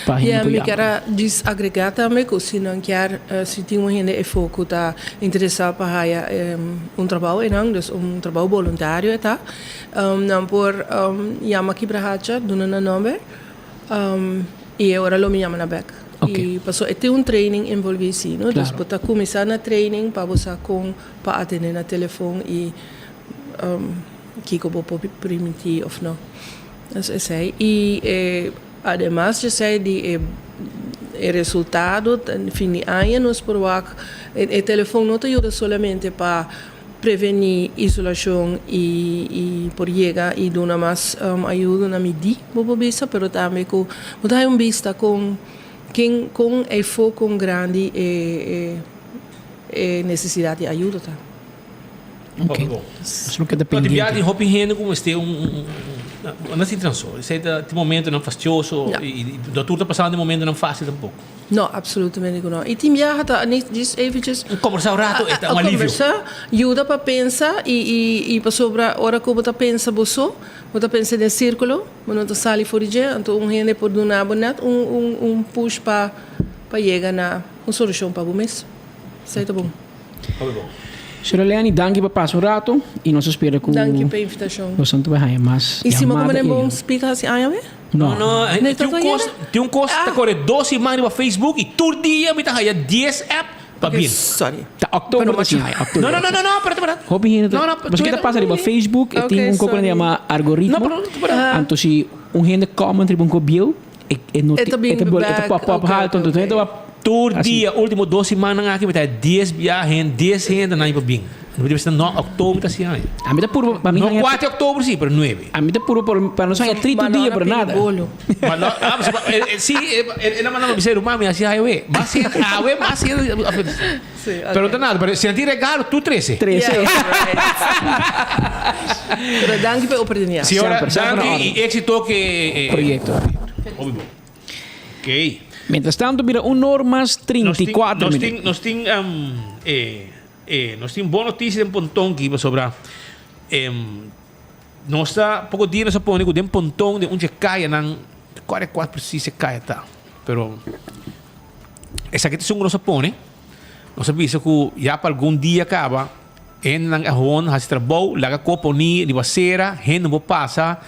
Pa hende Yeah, por mi yama. kier a djis agregá tambe ku si nan kier, si tin un hende efo ku ta interesá pa haya un trabou einan, dus un trabou boluntario e ta, nan por yama Kibrahacha, duna nan nòmber i e ora lo mi yama nan bèk. Ok. I pasobra e tin un training envolví si, no? Dus Klaro. bo ta kuminsá na training pa bo sa kon pa atendé na telefon i kiko bo por primintí òf no. Dus esei. I e ademas di esei di e e resultado fin di aña nos por wak e e telefon no ta yuda solamente pa prevení isolashon i i por yega i duna mas ayudo na midí bo por bisa pero tambe ku bo ta haña un bista kon ken kon e fo kon grandi e e e nesesidat di ayudo ta. Ok. Nos lo keda No, tin pendiente. biaha tin hopi hende ku mester un un un no sinti nan so. Esei ta tin momentonan fastioso Ja. i i no tur ta pasando den momentonan fásil tampoko. No, absolutamente ku no. I tin biaha ta ni djis eventjes Un kombersá un rato e ta un a alivio. kombersá, yuda pa pensa i i i pasobra ora ku bo ta pensa bo so, bo ta pensa den sírkulo, bo no ta sali for di dje, anto un hende por duna bo nèt un un un push pa pa yega na un solushon pa bo mes. Esei ta bon. Hopi bon. Señora Lenny, danki pa pasa un rato y nos ta spera cu Danki pa invitacion. nos ta bay haya mas Y si yamada mi y bon ayuda. speak hasi aña we? No. No, no, Nee, tin un toch cos, tin un cos ta kore dos siman riba Facebook y tur dia mi ta haya dies app pa Ok, bin. sorry. Ta october ta sin haya, october. No, no, no, no, no, pero pero. Hopi hende ta, No, no, pasobra ke ta pasa riba Facebook, e tin Ok, un koko nan sorry. yama algoritmo. No, pero, pero. Anto si un hende comment riba un kos bieu, E e no E ta bin e ta bol- e ta back, pop pop ok, halto, ok, anto ok. ta wak Tur Así. dia, último dos simannan aki mi ta dies bia hen, dies hende nan pa bin. Mi ta bisa no, oktober ta hasi aña. A mi ta purba pa mi No haña kuater oktober si, pero nuebe. A mi ta purba por pa nos haña tri tur Mano dia, na pero pidi nada. bolo. Ma no, ah, pues, eh, eh, si, eh, eh, el a manda mi bisa, ruman, mi hasi highway. Mas hende, awe mas hende. Sí, ok. Pero no ta nada, pero si nan tin regalo, tur trese. Trese. Yeah, right. Pero danki pa e oportunidad. Señora, Semper, semper na danki orden. y éxito ke eh, Proyecto. Hopi bon. Ok. Mientras tanto bira un or mas 34 Nos tin, minuut. nos tin, um, eh, eh, nos tin bon noticia den Ponton ki pasobra em, nos ta poko dia nos a pone ku den Ponton den un dje kayanan, kual e kual precies e kaya ta, pero esaki ta esun ku nos a pone. Nos a bisa ku ya pa algun dia kaba hendenan a hon hasi trabou, laga kos poni riba sera, hende no por pasa,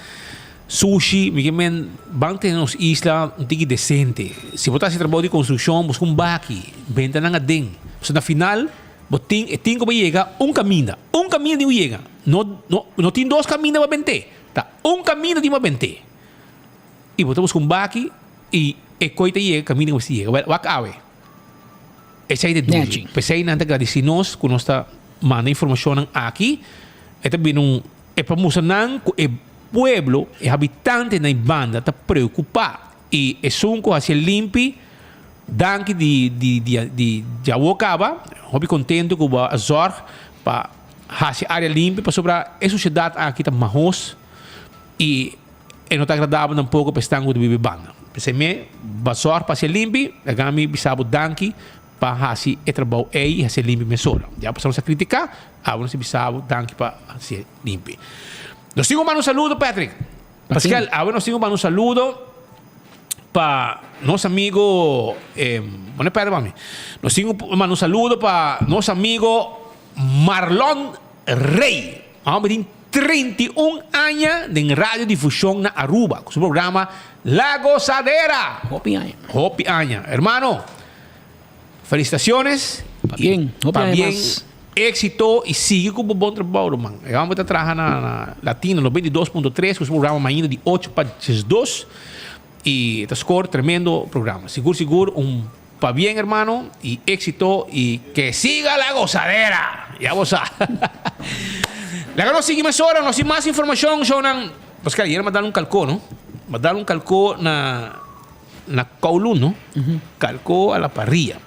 sushi, mi ke men ban tene nos isla un tiki desente. Si bo ta hasi trabou di konstrukshon buska un baki, benta nan aden. Pasobra na final bo tin e tin ku bo yega un kaminda, un kaminda tin ku yega, no no no tin dos kaminda pa bent'é, ta un kaminda tin pa bent'é. I bo ta buska un baki i e koi ta yega kaminda ku bo mester yega. Wèl wak awe. Esei ta duru. P'esei nan ta gradisí nos ku nos ta manda informashonnan aki. E ta bini un e pa mustra nan ku e pueblo, e habitantenan di banda ta preokupá. I esun ku hasié limpi, danki di di di di djawo kaba. Hopi kontentu ku bo a zòrg pa hasi área limpi pasobra e susiedat aki ta mahos i E no ta agradabel tampoko pa esnan ku ta biba e banda. P'esei me ba sòrg pa hasié limpi, laga mi bisa bo danki pa hasi e trabou ei i hasié limpi mesora. Ya pasobra nos a kritiká, awe nos ta bisa bo danki pa hasié limpi. Nos tin ku manda un saludo, Patrick. Pascal, awe nos tin ku manda un saludo pa nos amigo, pone Patrick pa mi. Nos tin ku manda un saludo pa nos amigo Marlon Rey. Homber tin 31 aña den radiodifusion na Aruba cu su programa La Gozadera. Hopi aña. Hopi aña. Hermano, felicitaciones. Pabien. Hopi aña mas. Éxito y sigui cu bo bon trabou, ruman. E homber ta traha na na Latino 92.3 cu su programa mainda di ocho pa diesdos y ta score tremendo programa. Sigur sigur un Pabien hermano y éxito y que siga la gozadera! Ya bo sa. Laga nos sigui mesora, nos tin mas informacion shownan. Paske ayer m'a dal un calco no. M'a dal un calco na na Kowloon no. Calco a la parrilla.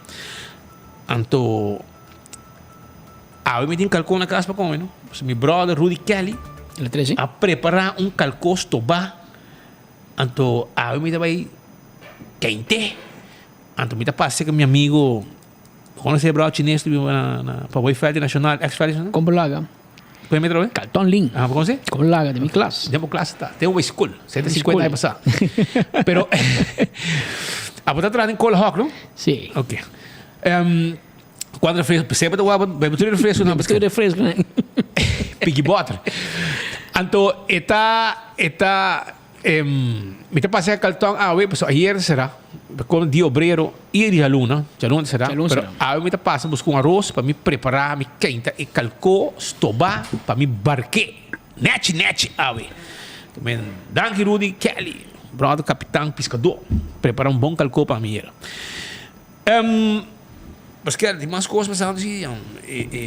Anto awe mi tin calco na cas pa come no. Pasobra mi brother Rudy Kelly a prepara un calco stoba. Anto awe mi ta bay Kente. Anto mi ta pasa ku mi amigo, kono se brou chines tu na na pa boy veld nacional, ex veld nacional? Kombo laga. Kono mi trobe? Carlton Lin. Ah, kono se? Kombo laga de mi klas. Den bo klas ta. Den bo school. 150 aña pasá. Pero abo ta traha den Cola Hawk, no? Sí. Ok. Um, Cuanto refresco? Sempre ta waba, bebe tur refresco na Tur refresco. Piki butter. Anto eta eta Mi ta pasa e kalton awe, pasobra ayer será, kon dia obrero i djaluna, djaluna ta será, pero awe mi ta pasa buska un aros pa mi prepará mi keinta e kalkó stobá pa mi bark'é nèchi nèchi awe. Men danki Rudy Kelly, bròder kapitan piskadó, prepará un bon kalkó pa mi ayera. Paske tin mas kos pasando si.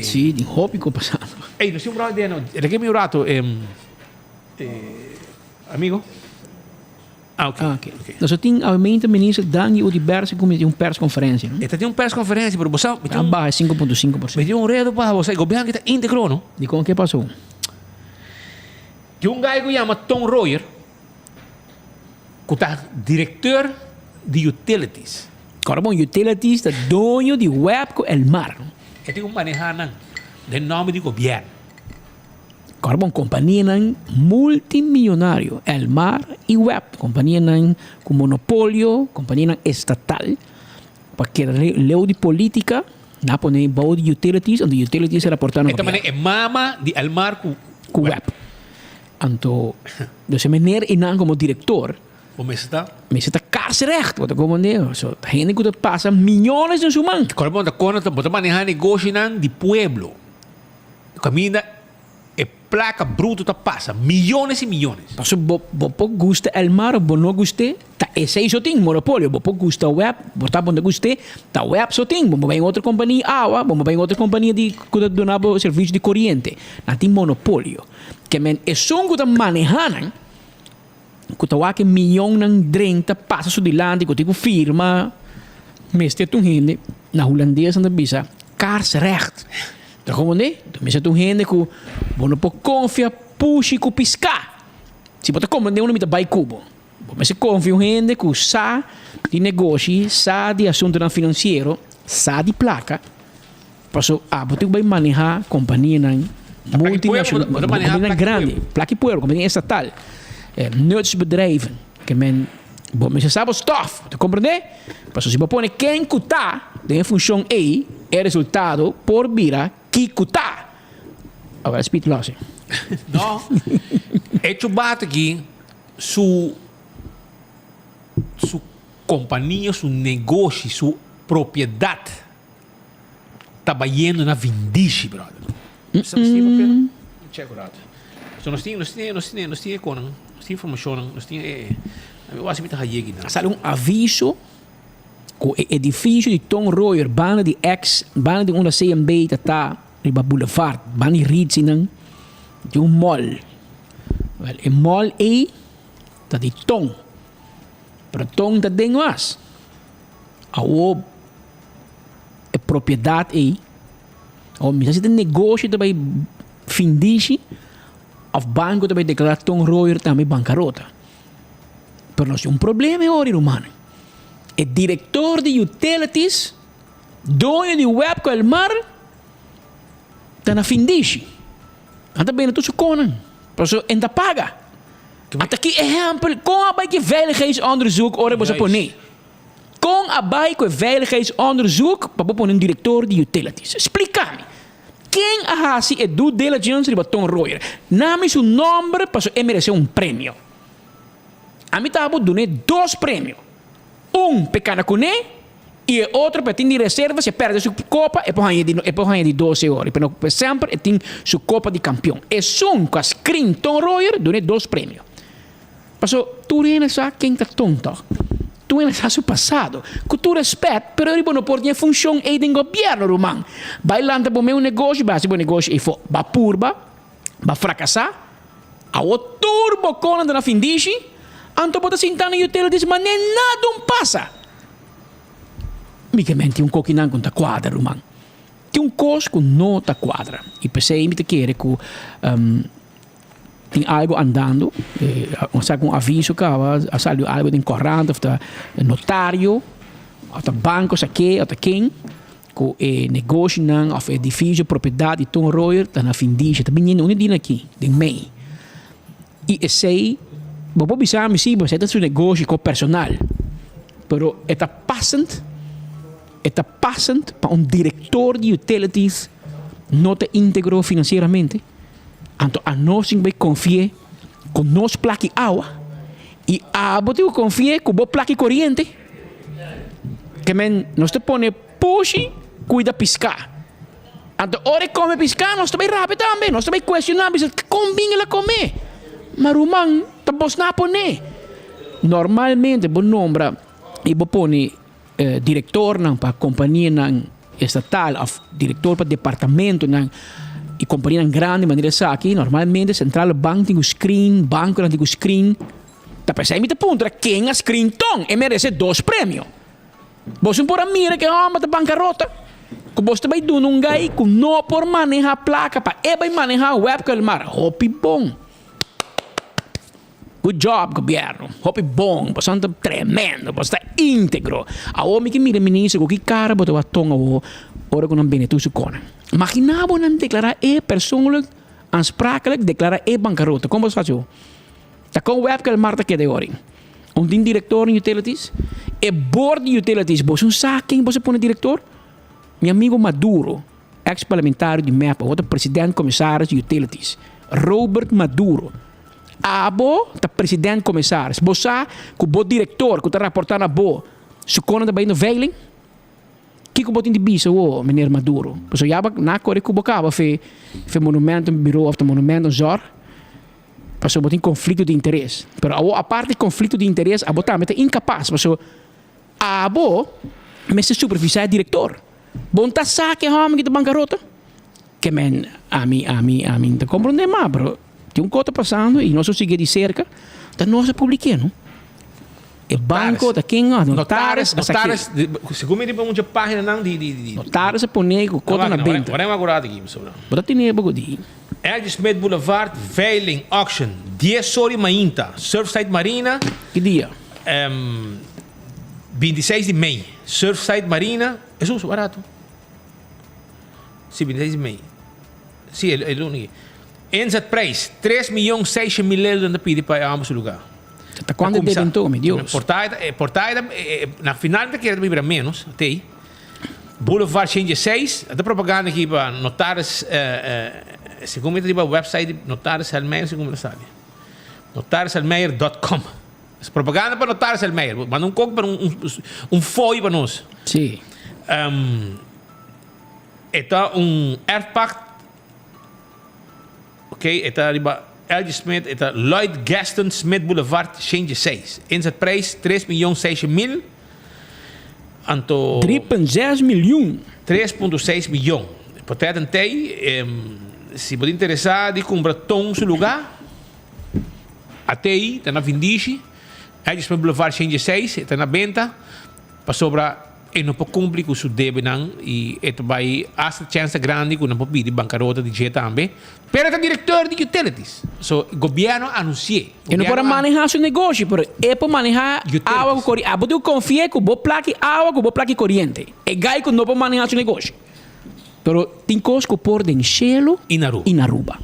Sí, tin hopi kos pasando. Ey, nos tin un bròder den, reken mi un rato. Amigo? Ah, ok. Ah, ok. Nos tin aumento minister Dangui Oduber ku mi tin un persconferencia, no? E ta tin un persconferencia, pero bo sa, mi tin A baha 5.5%. Mi tin un redo pa bo sa, e gobierno aki ta integro, no? Dikon ke pasó? Tin un guy ku yama Ton Royer, ku ta directeur di utilities. Kòrda bon, utilities ta doño di web ku Elmar, no? E tin ku maneha nan den nòmber di gobierno. Kòrda bon, kompanianan multimillonario, Elmar i web, kompanianan ku monopolio, kompanianan estatal, pa keda leu di politika, nan a pone bou di utilities, anto utilities a raportá na E ta gobièrnu. manera e mama di Elmar ku Ku web. Anto, dus e meneer einan komo direktor, Bo mester ta? Mester ta karsrecht, bo ta komprendé? So, hende ku ta pasa miyones den su man. Kòrda bon, ta kono bo ta manehá negoshinan di pueblo. Caminda e placa bruto ta pasa, millones y millones. Paso bo bo por gusta Elmar of bo no gust'é, ta esei so tin, monopolio. Bo por gusta web, bo ta bo no gust'é, ta web so tin. Bo por bai un otro compania awa, bo por bai un otro compania di cu ta duna bo servicio di coriente. Nan tin monopolio. Ke men esun cu ta maneha nan, cu ta wak e miyonnan drenta pasa su dilanti, cu tin cu firma, mester ta un hende, na Hulandes nan ta bisa kaarsrecht. Ta comprende? Mester ta un hende cu bo no por confia pushi cu pisca. Si bo ta comprende unda mi ta bay cu bo. Bo mester confia un hende cu sa di negoshi, sa di asuntonan financiero, sa di placa. Paso abo tin ku bai maneha kompanianan multinacional, kompanianan grandi, plaki pueblo, kompania estatal, nutsbedrijven, ke men bo mester sa bo stof, bo ta komprende? Paso si bo pone ken ku ta den e funshon ei. E resultado por bira kico ta. Awor speed los. No. Hecho bata aki su su compania, su negoshi, su propiedad ta bayendo na vindishi, brother. Check rato. So nos tin, nos tin, nos tin, nos tin e konan, nos tin informacionnan, nos tin e, mi wasi mi ta hayegi nan. A sali un aviso ku e edifisio di Ton Royer banda di ex, banda di unda CMB ta ta riba Boulevard, banda di Ritzynan, tin un mall. Wel, e mall ei ta di Ton, pero Ton ta den was. Awo e propiedat ei, awo mi sa si ta negoshi ta bai findishi of banko ta bai deklará Ton Royer tambe bankarota. Pero nos tin un problema e ora, rumannan. E direktor di utilities, doño di web ku Elmar, ta na findishi. Nan ta bende tur su konan, pasobra e no ta paga. Ata ki ehèmpel, kon a bai ku e veiligheidsonderzoek ora boso pone? Kon a bai ku e veiligheidsonderzoek pa bo pone un direktor di utilities? Splika mi. Ken a hasi e due diligence riba Ton Royer? Nami su nòmber pasobra e meresé un premio. Ami ta bo dun'é dos premio. Un p'e kana kuné i e otro p'e tin di reserva si e pèrdè su kopa e por haña di e por haña di doce ora. Pero pe semper e tin su kopa di kampion. Esun ku a screen Ton Royer dun'é dos premio. Paso tur hende sa ken ta Ton tòg. Tur hende sa su pasado. Ku tur rèspèt pero riba no por tin e funshon ei den gobièrnu ruman. Bai lanta bo mes un negoshi bai hasi bo negoshi ei fo. Ba purba, ba frakasá. Awo tur bo konan ta na findishi, anto bo ta sinta na utilities ma ne nada un pasa. Mi ke men tin un kokinan ku no ta kuadra ruman. Tin un kos ku no ta kuadra i p'esei mi ta kere ku tin algu andando, osea ku un aviso kaba a sali algu den korant of ta notario of ta banko sa ke of ta ken. Ku e negoshinan òf edifisio propiedat di Ton Royer ta na findishi, ta biniendo un di dina aki den mei. I esei bo por bisa mi si, esei ta su negoshi ko personal, pero e ta passend, e ta passend pa un direktor di utilities no ta integro finansieramente. Anto anos tin ku bai konfi'é ku nos plaki awa i abo tin ku konfi'é ku bo plaki koriente. Ke men nos ta pone pushi kuida piská. Anto ora e kome piská nos ta bai rabia tambe, nos ta bai kuestioná bisa kon bin el a kome. Ma ruman ta bosnan a pone. Normalmente bo nombra i bo pone direktornan pa kompanianan estatal òf direktor pa departamentonan i kompanianan grandi manera esaki normalmente sentrale bank tin ku screen, bankonan tin ku screen. Ta p'esei mi ta puntra ken a screen Ton, e merece dos premio. Boso por a mira ku e hòmber ta bankarota, ku boso ta bai duna un gai ku no por maneha plaka pa e bai maneha web ku Elmar. Hopi bon. Good job gobierno. Hopi bon. Boso ta tremendo. Boso ta integro. Awor mi ke mira minister ku ki kara bo ta wak Ton awor ora ku nan bini tur su konan. Magina bo nan deklara e persoonlijk aansprakelijk deklara e bankarota. Kon boso hasi awor? Ta kon web ku Elmar ta keda e ora? Un tin direktor den utilities? E board di utilities boso un sa ken boso pone direktor? Mi amigo Maduro, ex parlamentario di mep, awor ta president komisaris di utilities. Robert Maduro. Abo ta president komisaris. Bo sa ku bo direktor ku ta raporta na bo su kona ta bai na veiling? Kiko bo tin di bisa wo, meneer Maduro? Pasobra ya bo na kore ku bo kaba fe fe monumenten bureau of ta monumenten zorg. Pasobra bo tin konflikto di interes. Pero awor aparte di konflikto di interes abo tambe ta inkapas pasobra abo mester supervisá e direktor. Bo no ta sa ke hòmber ki ta bankarota? Ke men ami ami ami no ta komprondé mas pero tin un kos ta pasando i nos a sigui di serka ta nos a publik'é no. E banko ta ken a Notaris a sak'é. Notaris segun mi riba mucha paginanan di di. Notaris a pone ku kota na benta. Ora mi a gurá aki pasobra. Bo ta tene bo ku di. L. Smith Boulevard, Veiling, Auction, dies or di mainta, Surfside Marina. Ki dia? 26 di mei, Surfside Marina, esun su barato. Si, 26 di mei. Si, e luna aki. Inzetprijs, tres miyon seisha mil euro nan ta pidi pa e ambos su lugar. Ta cuanto debe anto, mi Dios? Por ta, por ta, na final mi ta kere ta bira menos, tei. Boulevard 106, ta propaganda aki pa notaris, segun mi ta riba website di notaris Helmeyer, segun mi ta sabi. Notarishelmeyer.com. Es propaganda pa notaris Helmeyer. Manda un kok pa un, un fooi pa nos. Sí. Um, e ta un erfpacht. Ok, e ta riba LG Smith, e ta Lloyd Gaston Smith Boulevard 106. Inzetprijs 3 miljoen 600 mil. Anto. 3.6 miljoen. 3.6 miljoen. Portret en tei, si bo ta interesa di cumpra Ton su lugar, atei ta na Vindishi, LG Smith Boulevard 106, e ta na benta, pasobra E no por cumpli cu su debenan y e ta bay hasta chance ta grandi cu nan por pidi bancarota di dje tambe. Pero e ta director di utilities. So gobierno a anunci'e. E no por a maneha su negoshi, pero e por maneha awa cu coriente. Abo tin cu confia cu bo plaki awa cu bo plaki coriente. E guy cu no por maneha su negoshi. Pero tin cos cu por den cielo y na Aruba.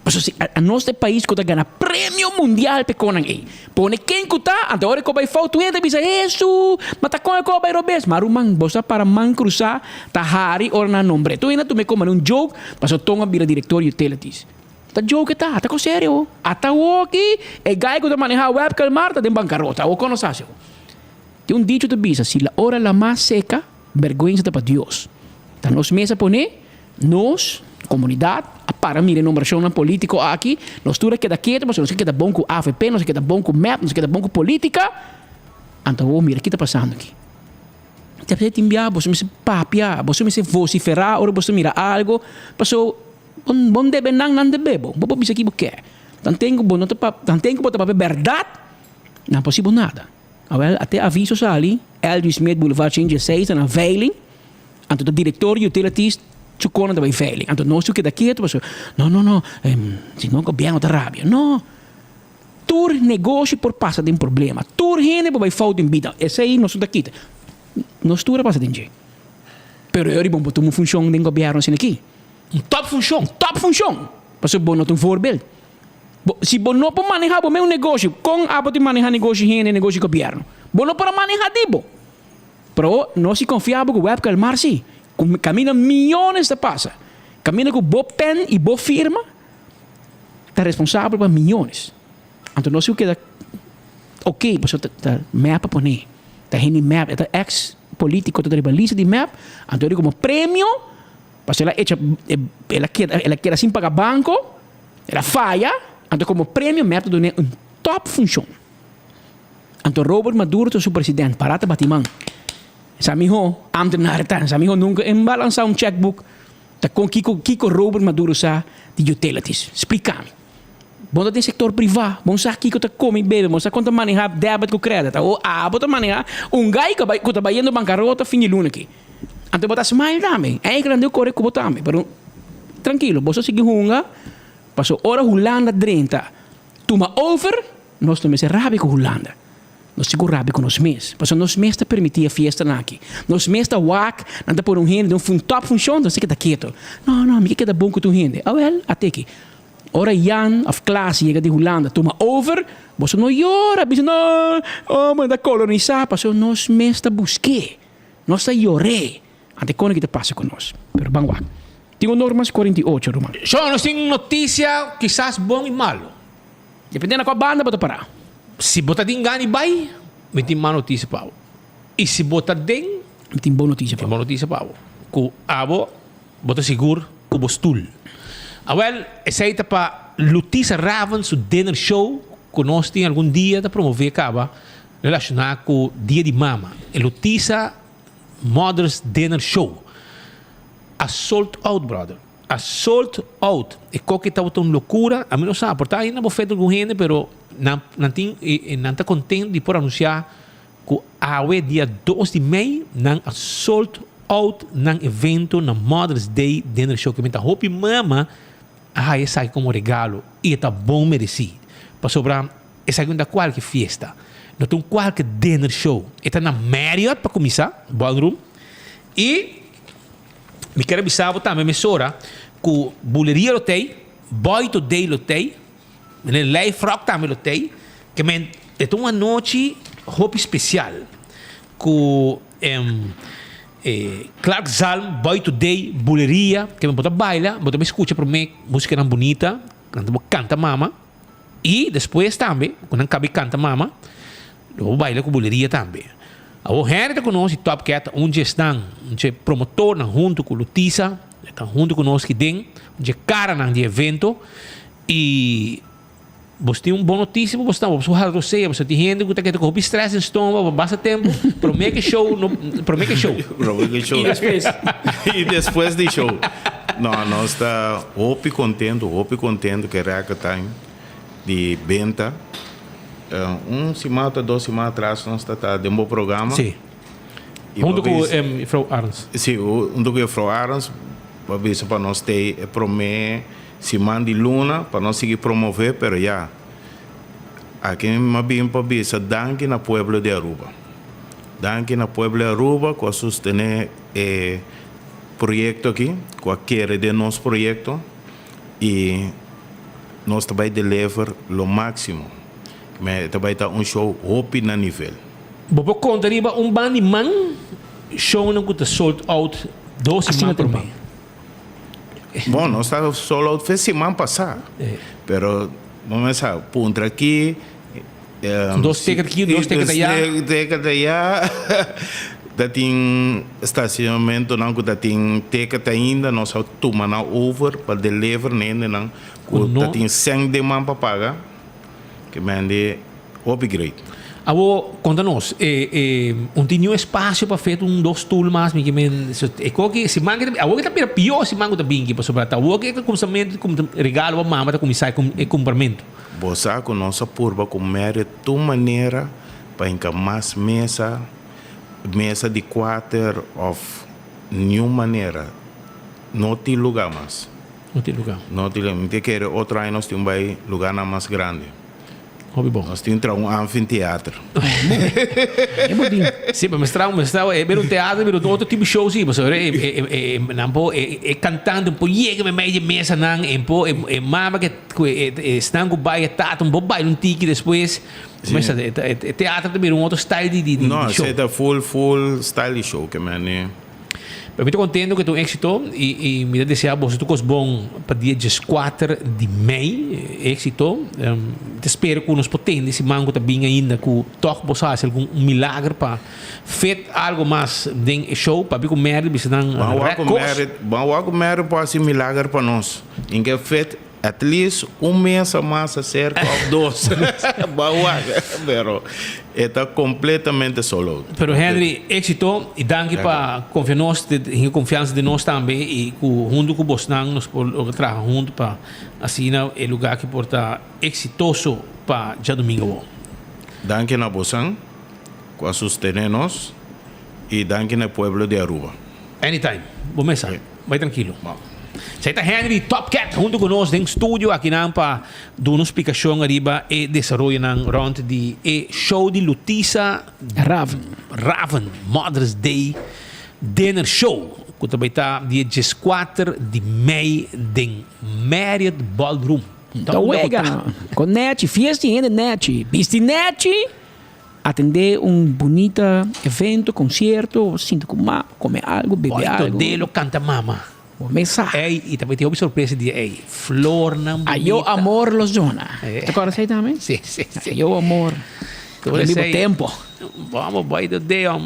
Pasobra si a nos ta e pais cu ta gana premio mundial p'e conan ey. Pone ken cu ta, anto ora cu bai fout un hende ta bisa, Hesu, ma ta con e cu a bai robes. Ma ruman, bo sa para man crusa ta hari ora nan nombre. Tur hende a tuma e como un joke, pasobra Ton a bira director di utilities. Ta joke e ta, ta cos serio. Ata awoki e guy cu ta maneha web Kelmar ta den bancarota. Awor con nos haci awor? Tin un dicho ta bisa, si la ora lama seca, Bergwensa ta pa Dios. Ta nos mes a pone, nos, komunidat, a para mira e nombrashonnan polítiko aki. Nos tur a keda ketu pasobra nos a keda bon ku avp, nos a keda bon ku mep, nos a keda bon ku polítika. Anto awor mira ki ta pasando aki. Ta p'esei tin bia boso mester papia, boso mester vosiferá ora boso mira algo, paso bo no debe nan, nan debe bo. Bo por bisa ki bo ke. Tanten ku bo no ta tanten ku bo ta papia bèrdat, nan por hasi bo nada. Awel, a te aviso sali, Eldridge Smith Boulevard 116 ta na veiling, anto ta director di utilities su kona ta bai veiling. Anto nos tur keda ketu pasobra, no, no, no, si no gobierno ta rabia. No! Tur negoshi por pasa den problema, tur hende por bai fout den bida, esei nos no ta kita. Nos tur a pasa den dje. Pero e ora bo por tuma un funcion den gobierno asina aki. Un top funcion. Un top funcion! Pasobra bo no ta un voorbeeld. Bo, si bo no por maneha bo mes un negoshi, kon abo tin maneha negoshi hende, negoshi gobierno? Bo no por a maneha di bo. Pero nos si konfia bo ku Webke Elmar si, ku kaminda miyones ta pasa, kaminda ku bo pen i bo firma ta responsabel pa miyones. Anto nos si ku keda ok, pasobra ta ta mep a pone, ta hende di mep, e ta ex politico ta riba lista di mep, anto e komo premio pasobra el a echa, el a keda, el a keda sin paga banco. El a faya, anto komo premio mep ta dun'é un top funshon. Anto Robert Maduro ta su president, pará ta bati man. Sa mihó ambtenaar ta, sa mihó nunka e balansá un checkbook. Ta kon kiko kiko Robert Maduro sa di utilities? Splika mi. Bo ta den sektor privá, bo no sa kiko ta kome i bebe, bo no sa kon ta manehá debit ku credit. Awor abo ta manehá un gai ku ku ta bayendo bankarota fin di luna aki. Anto bo ta smile tambe. Eigenlijk nan debe kore ku bo tambe, pero trankilo, boso sigui hunga, paso ora Hulanda drenta tuma over, nos no mester rabia ku Hulanda. Nos tin ku rabia ku nos mes, pasobra nos mes ta permití e fiestanan aki. Nos mes ta wak, nan ta pone un hende den un top funshon, nos ta keda keto. No, no, mi ke keda bon ku tur hende. Awel, ateki. Ora Jan of Klaas yega di Hulanda tuma over, boso no yora, bisa no, oh, nan ta kolonisá, pasobra nos mes ta busk'é. Nos ta yor'é ante kon ki ta pasa ku nos. Pero ban wak. Tin un normas 48, ruman. So, nos tin notisia kisas bon i malu. Depende na kua banda bo ta pará. Si bo ta tin gana di bai, mi tin mal notisia pa bo. I si bo ta den. Mi tin bon notisia pa bo. Tin bon notisia pa bo. Ku abo bo ta sigur ku bo stul. Awel, esei ta pa Lutisa Raven su dinner show ku nos tin algun dia ta promové kaba. Relaciona cu Dia di Mama, e Lutisa Mother's Dinner Show a sold out brother, a sold out. E koki tabata un locura, ami no sa, por ta ainda bo feta algun hende pero nan nan tin nan ta contento di por anuncia cu awe dia dos di mei nan a sold out nan evento na Mother's Day Dinner Show. Kimen ta hopi mama a haya esaki como regalo y e ta bon mereci pasobra Esaki no ta kualke fiesta, no ta un kualke dinner show. E ta na Marriott pa kuminsá, ballroom. I mi kier a bisa bo tambe mesora ku buleria lo t'ei, boy to day lo t'ei, meneer Lijfrock tambe lo t'ei. Ke men e ta un anochi hopi spesial ku. E Clark Zalm, Boy Today, Buleria, ke men bo ta baila, bo ta bai skucha promé musikanan bunita, nan ta bo kanta mama, i despues tambe, ku nan kabi kanta mama, lo bo baila ku buleria tambe. Awor Henry ta ku nos i Top Cat ta un dje esnan, un dje promotornan huntu ku Lutisa, e ta huntu ku nos kiden, un dje karanan di evento, i. Bos tin un bon noticia pa bos ta, bos por hala rosea, pasobra tin hende ku ta keda ku hopi stress den stoma pa basta tempu, prome ke show no, prome ke show. Prome ke show. I despues. I despues di show. No, nos ta hopi contento, hopi contento ku e record time di benta. Un siman ota dos siman atras nos ta ta den bo programa. Si. Hunto ku juffrouw Arends. Si, hunto ku juffrouw Arends, pa bisa pa nos tei e prome. Siman di luna pa nos sigui promove pero ya aki mi a bin pa bisa danki na pueblo di Aruba. Danki na pueblo di Aruba cu a sostene e proyecto aki, cu a kere den nos proyecto y nos ta bay deliver lo maximo. E ta bay ta un show hopi na nivel. Bo por conta riba un band di man shownan cu ta sold out dos siman prome. Bon, nos ta sold out fe siman pasá. Pero bo mester sa puntra aki. Dos ticket aki, dos ticket allá. Dos ticket allá. Ta tin stacionamentonan ku ta tin ticket ainda. Nos a tuma nan over pa deliver na hendenan ku ta tin sèn den man pa paga. Ke mende hopi great. Awor konta nos, e e un tin niun espasio pa fet un dos stoel mas mi ke men e koki siman ke ta awor ke ta bira pió siman ku ta binki pasobra ta awor ke e kumsamentu di kumsa regalo pa mama ta kuminsá e kumpramentu. Bo sa ku nos a purba ku Marriott tur manera pa hinka mas mesa, mesa di kuater òf niun manera no tin lugá mas. No tin lugá. No tin lugá. Mi ta kere otro aña nos tin bai lugánan mas grandi. Hopi bon. Nos tin traha un anfiteater. Sí, pero mester traha, mester traha, e bira un teatro, bira otro tipo show sí, pasobra e, e, e, e, nan por, e, e cantante por yega meimei di e mesanan, e por, e, e mama ke, ku e, e, esnan ku bai, e tata, por baila un tiki despues. Sí. Mester, e, e, e teatro ta bira un otro style di, di, di No, show. esei ta full, full style di show ke men e. Pero mi ta contento cu ta un exito y y mi ta desea boso tur cos bon pa dia diescuater di mei. Exito. Mi ta spera cu nos por tende siman cu ta bin ainda cu toch boso haci algun un milager pa fit algo mas den e show. Papia cu Mary bisa nan Ban wak rek cu cos. Mary, ban wak cu Mary por haci milager pa nos. Tin ke fit At least un mesa mas acerca of dos. Ban wak. Pero e ta completamente sold out. Pero Henry, éxito y danki pa confia nos, hinca confiansa den nos tambe y cu hunto cu bosnan nos por logra traha hunto pa asina e lugar aki por ta exitoso pa djadomingo awor. Danki na bosan cu a sostene nos y danki na e pueblo di Aruba. Anytime. Bo mesa. Bai trankilo. Esei ta Henry Top Cat huntu ku nos den studio akinan pa duna un splikashon ariba e desaroyonan rònt di e show di Lutisa Raven. Raven Mother's Day Dinner Show ku ta bai ta dia dieskuater di mei den Marriott Ballroom. Ta wega ku nèchi, fiesta di hende nèchi, bisti nèchi. Atendé un bunita evento, concierto, sinta cu mama, come algo, bebe Boy algo. Todelo canta mama. Bo mes sa. Ey, y ta mete hopi sorpresa dia ey. Flornan bunita. Ayo amor los dona. Eh. Te acorda esey tambe? Si, si, si. Ayo amor. Tur Den bibo esey. tempo. Vamos, boy Todelo.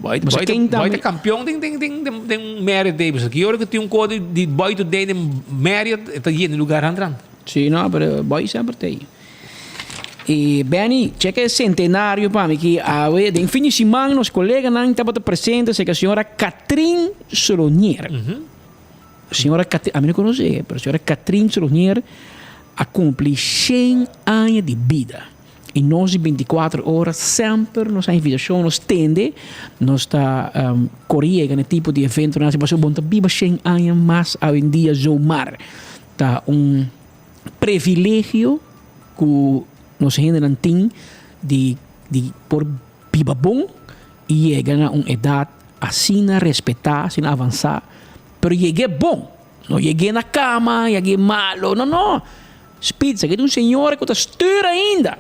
Boy, Bo sa boy, ken boy ta tambe? campeon den, den, den, den, den Marriott Davis. Ki ora cu tin un code di Boy Today den Marriott, e ta yena lugar rand rand. Si, no, pero boy semper ta ey. E Benny, checa e centenario pa mi ki awe den fin di siman nos coleganan tabata presente cerca señora Catrin Solonier. Señora Catrin, ami no conoce, pero señora Catrin Solonier a cumpli shen aña di bida. Y nos di binticuatro ora semper nos a invitacion, nos tende, nos ta core yega na e tipo di eventonan asi pasobra bo no ta biba shen aña mas awendia zomaar. Ta un privilegio ku nos hendenan tin di di por biba bon i yega na un edat asina respetá, asina avansá, pero yeg'é bon, no yeg'é na kama, yeg'é malo, no no, Spitz, aki ta un señora ku ta stuur ainda,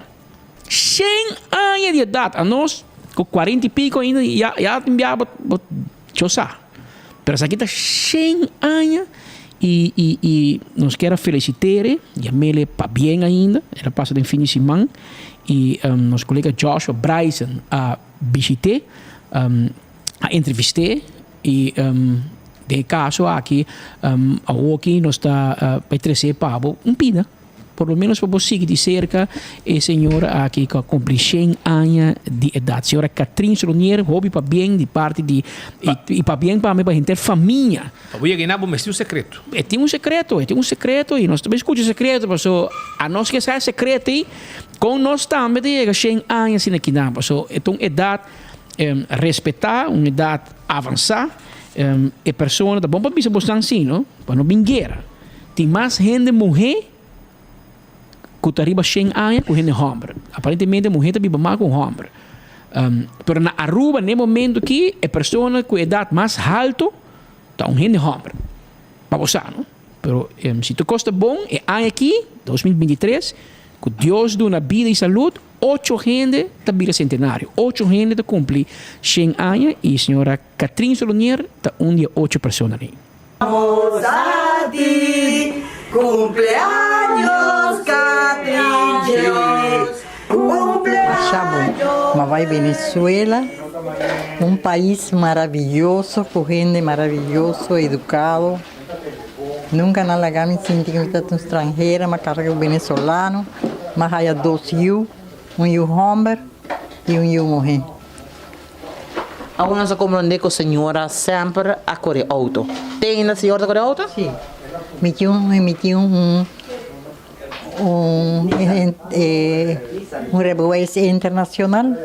shen aña di edat, anos ku kuarenta i piko ainda ya ya tin bia bo bo. Cho sa. Pero esaki ta shen aña y y y nos kier a feliciter'e, yam'ele pabien ainda, el a pasa den fin di siman y nos colega Joshua Bryson a bishit'e, a entrevist'e y den e caso aki awoki nos ta bay trece pa bo un pida. Por lo menos pa bo sigui di serka e señora aki ku a kumpli shen aña di edat. Señora Catrin Solonier, hopi pabien di parti di i pabien pa mi pa henter famia. Pa bo yega einan bo mester un sekreto. E tin un sekreto, e tin un sekreto i nos ta bin skucha e sekreto paso anos ke sa e sekreto ei kon nos tambe ta yega shen aña asina kinan paso e ta un edat respetá, un edat avansá. E persona ta bon pa bisa bosnan si no, pa no bin guera. Tin mas hende muhé ku ta riba shen aña ku hende hòmber. Aparentemente muhé ta biba mas ku hòmber. Pero na Aruba n'e momento aki e persona ku edat mas haltu ta un hende hòmber. Pa bo sa no. Pero si tur kos ta bon e aña aki, 2023, ku Dios duna bida i salud, ocho hende ta bira sentenario. Ocho hende ta kumpli shen aña i señora Catrin Solonier ta un di e ocho personanan ei. Vamos a ti, cumpleaños Catrin Cumpleaños. Ma bai Venezuela, un pais maravilloso cu hende maravilloso, educado. Nunca nan laga mi sinti cu mi ta un stranhera, m'a carga cu venezolano, m'a haya dos yu, un yu homber y un yu muhe. Awor nos a comprende cu señora semper a core auto. Te ainda señor ta core auto? Si. Mi tin un mi tin un un un rijbewijs internacional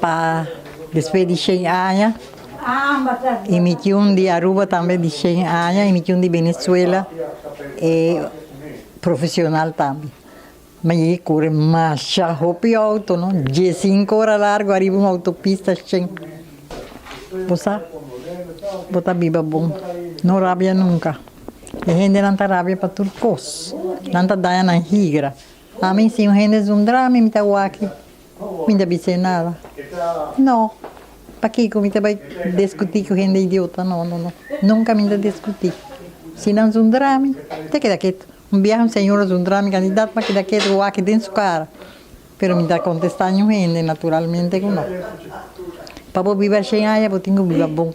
pa despues di shen aña y mi tin un di Aruba tambe di shen aña y mi tin un di Venezuela e profesional tambe. Ma e kore masha hopi auto no, diesinco ora largo ariba un autopista shen. Bo sa, bo ta biba bon, no rabia nunca. E hendenan ta rabia pa tur cos, nan ta daña nan higra. Ami si un hende zundra mi, mi ta wak-e, mi ta bis'é nada. No, pakico mi ta bay discuti cu hende idiota? No, no, no, nunca mi ta discuti. Si nan zundra mi, mi ta keda ketu. Un biaha un señora zundra mi kandidat pa keda ketu wak den su kara, pero mi ta kontestá niun hende naturalmente ku no. Pa bo biba shen aña bo tin ku biba bon.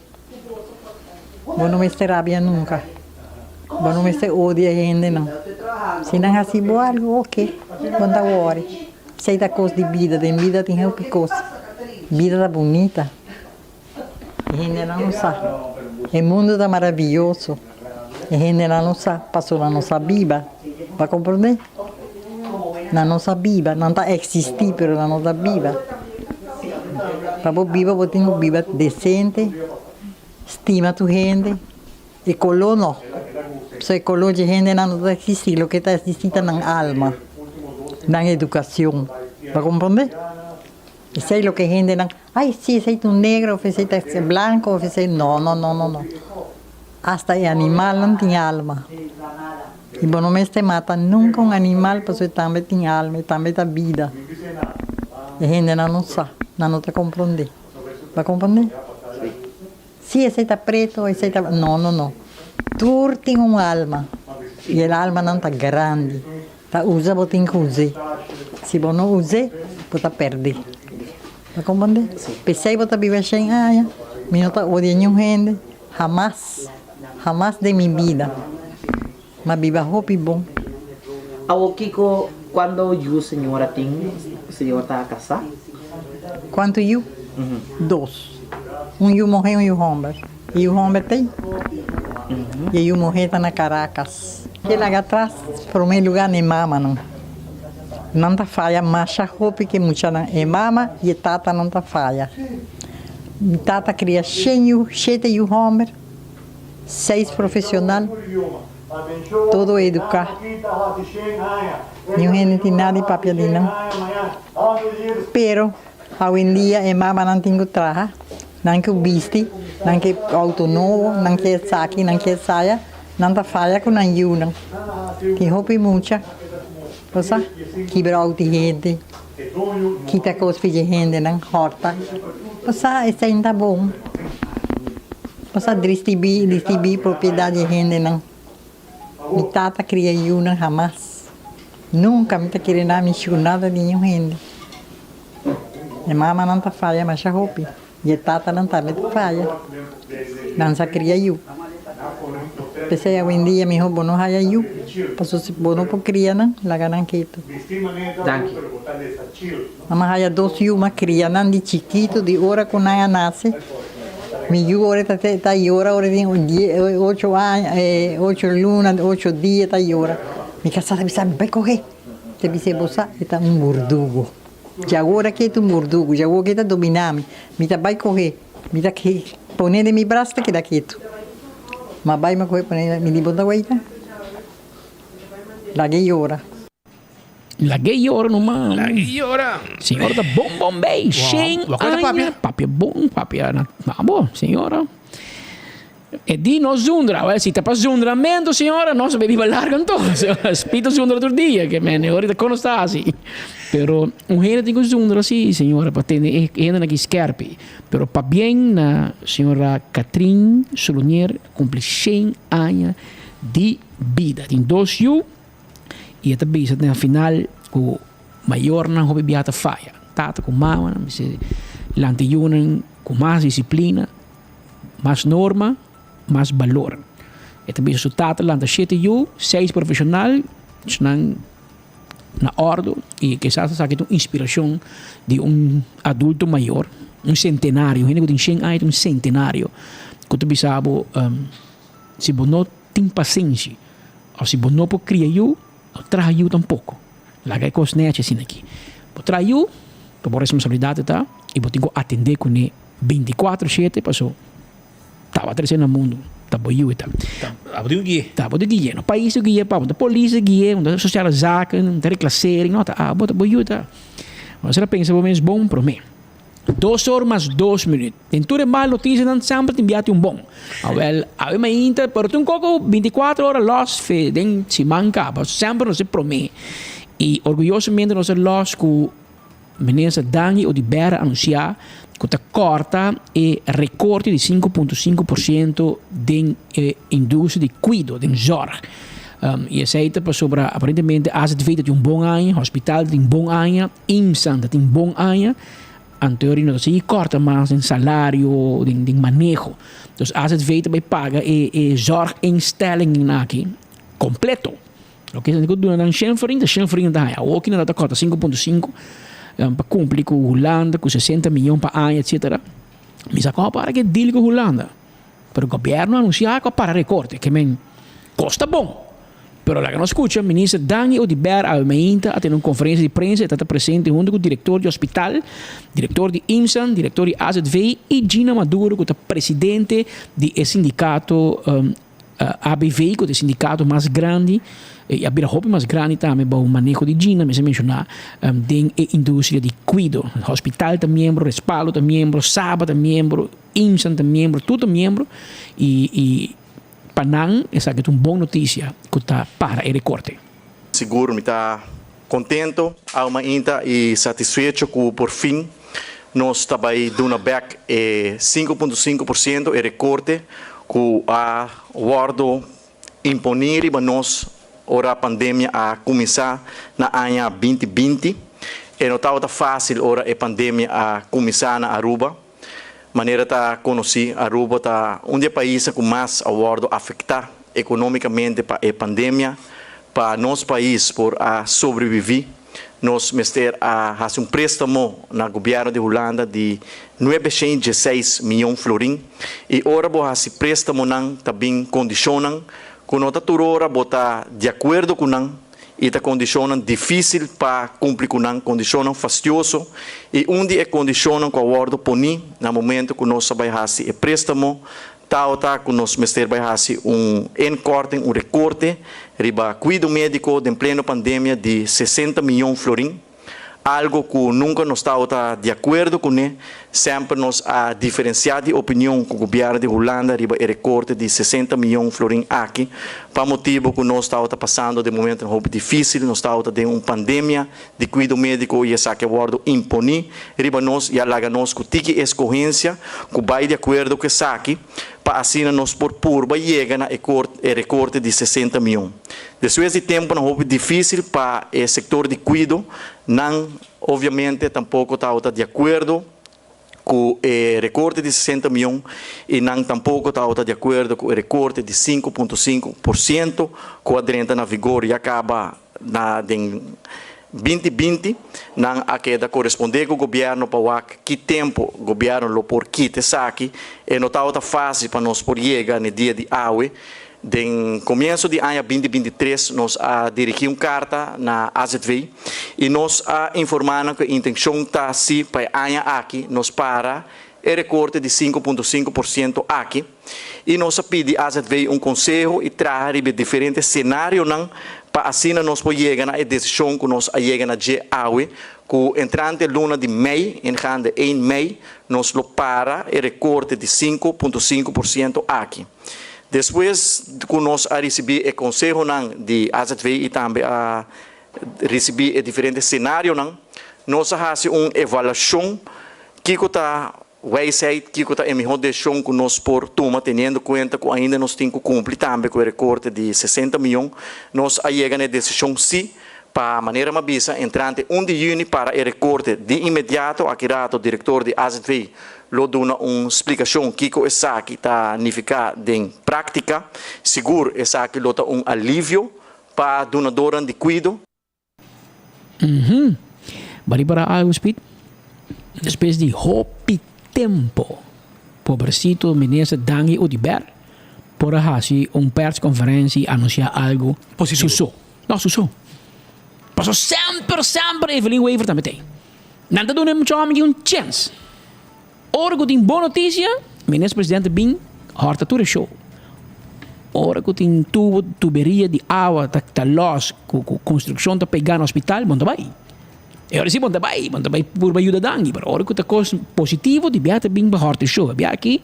Bo no mester rabia nunka. Bo no mester odia hendenan. Si nan hasi bo algu, oke, bo no ta wòri. Esei ta kos di bida, den bida tin hopi kos. Bida ta bunita. E hendenan no sa. E mundu ta maraviyoso. E hendenan no sa pasobra nan no sa biba. Bo a komprondé? Nan no sa biba. Nan ta eksistí pero nan no ta biba. Pa bo biba bo tin ku biba desente, stima tur hende. E koló no. Pasobra e koló dje hendenan no ta eksistí. Loke ta eksistí ta nan alma, nan edukashon. Bo a komprondé? Esei loke hendenan, ay si esei ta un negro of esei ta blanco of esei, no no no no no. Hasta e animalnan tin alma. Y bo no mester mata nunca un animal pasobra e tambe tin alma, e tambe ta bida. E hendenan no sa, nan no ta comprende. Bo a comprende? Si esei ta preto, esei ta, no no no. Tur tin un alma y el almanan ta grandi. Ta usa bo tin ku us'é. Si bo no us'é, bo ta pèrdè. Bo komprendé? P'esei bo ta biba shen aña. Mi no ta odia niun hende, hamas, hamas den mi bida. M'a biba hopi bon. Awor kiko kuando yu señora tin? Señor ta kasá? Kuantu yu? Dos. Un yu muhé, un yu hòmber. E yu hòmber t'ei i e yu muhé ta na Caracas. Ke laga atras promé lugá na e mamanan. Nan ta faya masha hopi ke muchanan. E mama i e tatanan ta faya. Mi tata kria shen yu, shete yu hòmber, seis profesional, todo eduká. Niun hende tin nada di papia di nan. Pero awendia e mamanan tin ku traha. Nan ke bisti, nan ke auto nobo, nan ke esaki, nan ke esaya, nan ta faya ku nan yunan. Tin hopi mucha, bo sa, kibra auto di hende, kita kos di hendenan, hòrta. Bo sa, esei no ta bon. Bo sa dristibí, distibí propiedat di hendenan. Mi tata kria yunan hamas. Nunka mi ta kere na mishi ku nada di niun hende. E mamanan ta faya masha hopi i e tatanan tambe ta faya. Nan sa kria yu. P'esei awendia mihó bo no haya yu, pasobra si bo no por kria nan, laga nan ketu. Danki. Mama haya dos yu, m'a kria nan di chikitu, di ora ku nan a nase. Mi yu ora ta ta yora ora tin die ocho aña ocho luna ocho dia ta yora. Mi kasá ta bisa mi bai kohe. Ta bis'é bo sa e ta un burdugu. Djawo ora ke ta un burdugu, djawo ke ta dominá mi. Mi ta bai kohe, mi ta pone den mi bras ta keda ketu. M'a bai m'a kohe pone mi di bo ta weita. Lag'é yora. Lag'é yora no man. Lag'é yora. Señora ta bon bon bay. Shen aña. Papia bon papia na bo señora. E di no zundra. Wel si ta pa zundramento señora nos a biba largo anto. Spito zundra tur dia ke men ahorita kon nos ta hasi. Pero un hende tin ku zundra si señora pa tene e hendenan aki skerpi. Pero pabien na señora Catherine Solonier kumpli shen aña di bida. Tin dos yu. I e ta bisa na final ku mayornan hopi bia ta faya. Tata ku mamanan mester lanta yunan ku mas disiplina, mas norma, mas balor. E ta bisa su tata lanta shete yu, seis profeshonal, esnan na òrdu i kisas esaki ta un inspirashon di un adulto mayor, un sentenario, un hende ku tin shen aña ta un sentenario ku ta bisa bo si bo no tin pasenshi. Of si bo no por cria yu, no traha yu tampoco. Laga e cos nechi asina aki. Bo traha yu, ta bo responsabilidad ta y bo tin cu atende cune binticuatro shete paso taba trece na mundo, ta bo yu e ta. Ta bo tin cu gui'e. Ta bo tin cu gui'e. No pais tin cu gui'e pa bo, no ta polis ta gui'e, no ta sociale zaken, no ta reclassering, no, ta abo, ta bo yu ta. Bo mester a pensa bo mes bon prome. Dos or mas dos minuut. Den tur e mal noticianan semper tin bia tin un bon. Awel, awe mainta, pero tin un koko binticuatro ora los fe den siman caba. Semper nos e prome. Y orguyosamente nos a los cu Minister Dangui Oduber a anuncia cu ta corta e recorte di 5.5% den e industria di cuido, den zorg. Y esey ta pasobra aparentemente AZV ta tin un bon aña, hospital ta tin bon aña. IMSA ta tin bon aña, anto no ta sigui kòrta mas den salario, den den maneho. Dus AZV ta bai paga e e zorginstellingen aki kompleto. Loke esnan ku duna nan shen florin ta shen florin nan ta haña. Awoki nan ta kòrta 5.5 pa kumpli ku Hulanda ku 60 miyon pa aña etsetera. Mi sa kon a para ke deal ku Hulanda. Pero gobièrnu a anunsiá ku a para rekorte. Ke men kos ta bon. Pero laga nos skucha Minister Dangui Oduber awe mainta a tene un konferensia di prensa. E ta ta presente huntu ku direktor di hospital, direktor di IMSAN, direktor di AZV i Gina Maduro ku ta presidente di e sindikato ABV ku ta e sindikato mas grandi i a bira hopi mas grandi tambe bou maneho di Gina mester menshoná den e industria di kuido. Hospital ta miembro, Respaldo ta miembro, Saba ta miembro. IMSAN ta miembro, tur ta miembro y y pa nan esaki ta un bon noticia cu ta para e recorte. Sigur mi ta contento awe mainta y satisfecho cu por fin nos ta bay duna bek e 5.5% e recorte cu a wordo imponi riba nos ora pandemia a cuminsa na aña 2020. E no tabata facil ora e pandemia a cuminsa na Aruba. Manera ta konosí, Aruba ta un di e paisnan ku mas a wòrdu afektá ekonómikamente pa e pandemia. Pa nos pais por a sobreviví, nos mester a hasi un préstamo na gobièrnu di Hulanda di nuebeshen dieseis mion florin. I ora bo hasi préstamonan ta bin kondishonnan ku no ta tur ora bo ta di akuerdo ku nan. i ta kondishonnan difísil pa kumpli ku nan, kondishonnan fastioso, i un di e kondishonnan ku a wòrdu poní na momentu ku nos a bai hasi e préstamo tabata ku nos mester bai hasi un inkorting, un rekorte riba kuido médiko den pleno pandemia di 60 mion florin. Algo cu nunca nos tabata di acuerdo cune, semper nos a diferencia di opinion cu gobierno di Hulanda riba e recorte di 60 miyon florin aki, pa motibo cu nos tabata pasando den momentonan hopi dificil, nos tabata den un pandemia di cuido medico y esaki a wordo imponi riba nos y a laga nos cu tiki escogencia cu bay di acuerdo cu esaki. pa asina nos por purba yega na e e rekorte di 60 mion. Despues di temponan hopi difísil pa e sektor di kuido, nan obviamente tampoko tabata di akuerdo ku e rekorte di 60 mion i nan tampoko tabata di akuerdo ku e rekorte di 5.5% ku a drenta na vigor ya kaba na den 2020. Nan a keda korespondé ku gobièrnu pa wak ki tempu gobièrnu lo por kita esaki. E no tabata fásil pa nos por yega na e dia di awe. Den komienso di aña 2023 nos a dirigí un karta na AZV i nos a informá nan ku e intenshon ta si pa e aña aki nos para e rekorte di 5.5% aki i nos a pidi AZV un konseho i traha riba e diferente senarionan pa asina nos por yega na e desishon ku nos a yega na dje awe ku entrante luna di mei, ingaande 1 mei, nos lo para e rekorte di 5.5% aki. Despues ku nos a risibí e konsehonan di AZV i tambe a risibí e diferente senarionan, nos a hasi un evaluashon kiko ta wijsheid, kiko ta e mihó desishon ku nos por tuma teniendo kuenta ku ainda nos tin ku kumpli tambe ku e rekorte di 60 mion. Nos a yega na e desishon si pa manera mi a bisa entrante 1 di yüni para e rekorte di inmediato. Aki rato direktor di AZV lo duna un splikashon kiko esaki ta nifiká den práktika. Sigur esaki lo ta un alivio pa dunadornan di kuido. Uhum. Bo ripará algu, Speed? Despues di hopi tempo, pobrecito minister Dangui Oduber por a hasi un persconferencia y anuncia algo Positivo. Su so. No, su so. Paso semper, semper Evelyn Wever ta mete. Nan ta duna e mucha homi un chens. Ora cu tin bon noticia, minister presidente bin horta tur e show. Ora cu tin tubo, tuberia di awa ta ta los, cu cu construccion ta pega na hospital, bon ta bay. E ora si bon ta bay, bon ta bay purba yuda Dangui, pero ora cu ta cos positivo di bia ta bin pa horta e show. E bia aki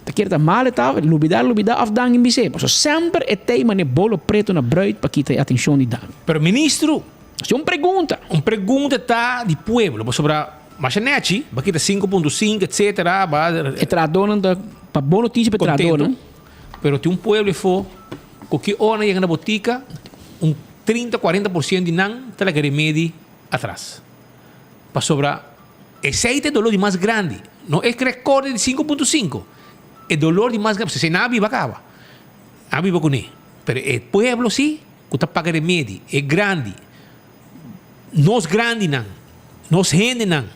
ta kere ta mal e ta, lubida lubida of Dangui bis'e. Pasobra semper e tey mane bolo preto na bruid pa kita e atencion di Dangui. Pero ministro. Si un pregunta. Un pregunta ta di pueblo, pasobra masha nechi, ba kita 5.5 etcetera, ba. E trahadornan ta pa bon noticia pa e trahadornan. Contento, pero tin un pueblo efo cu ki ora nan yega na botica, un 30, 40% di nan ta laga remedi atras. Pasobra esey ta e dolor di mas grandi, no e recorte di 5.5, e dolor di mas grandi, pasobra esey nan a biba caba, nan a biba cune, pero e pueblo si. Ku ta paga remedi, e grandi, nos grandinan, nos hendenan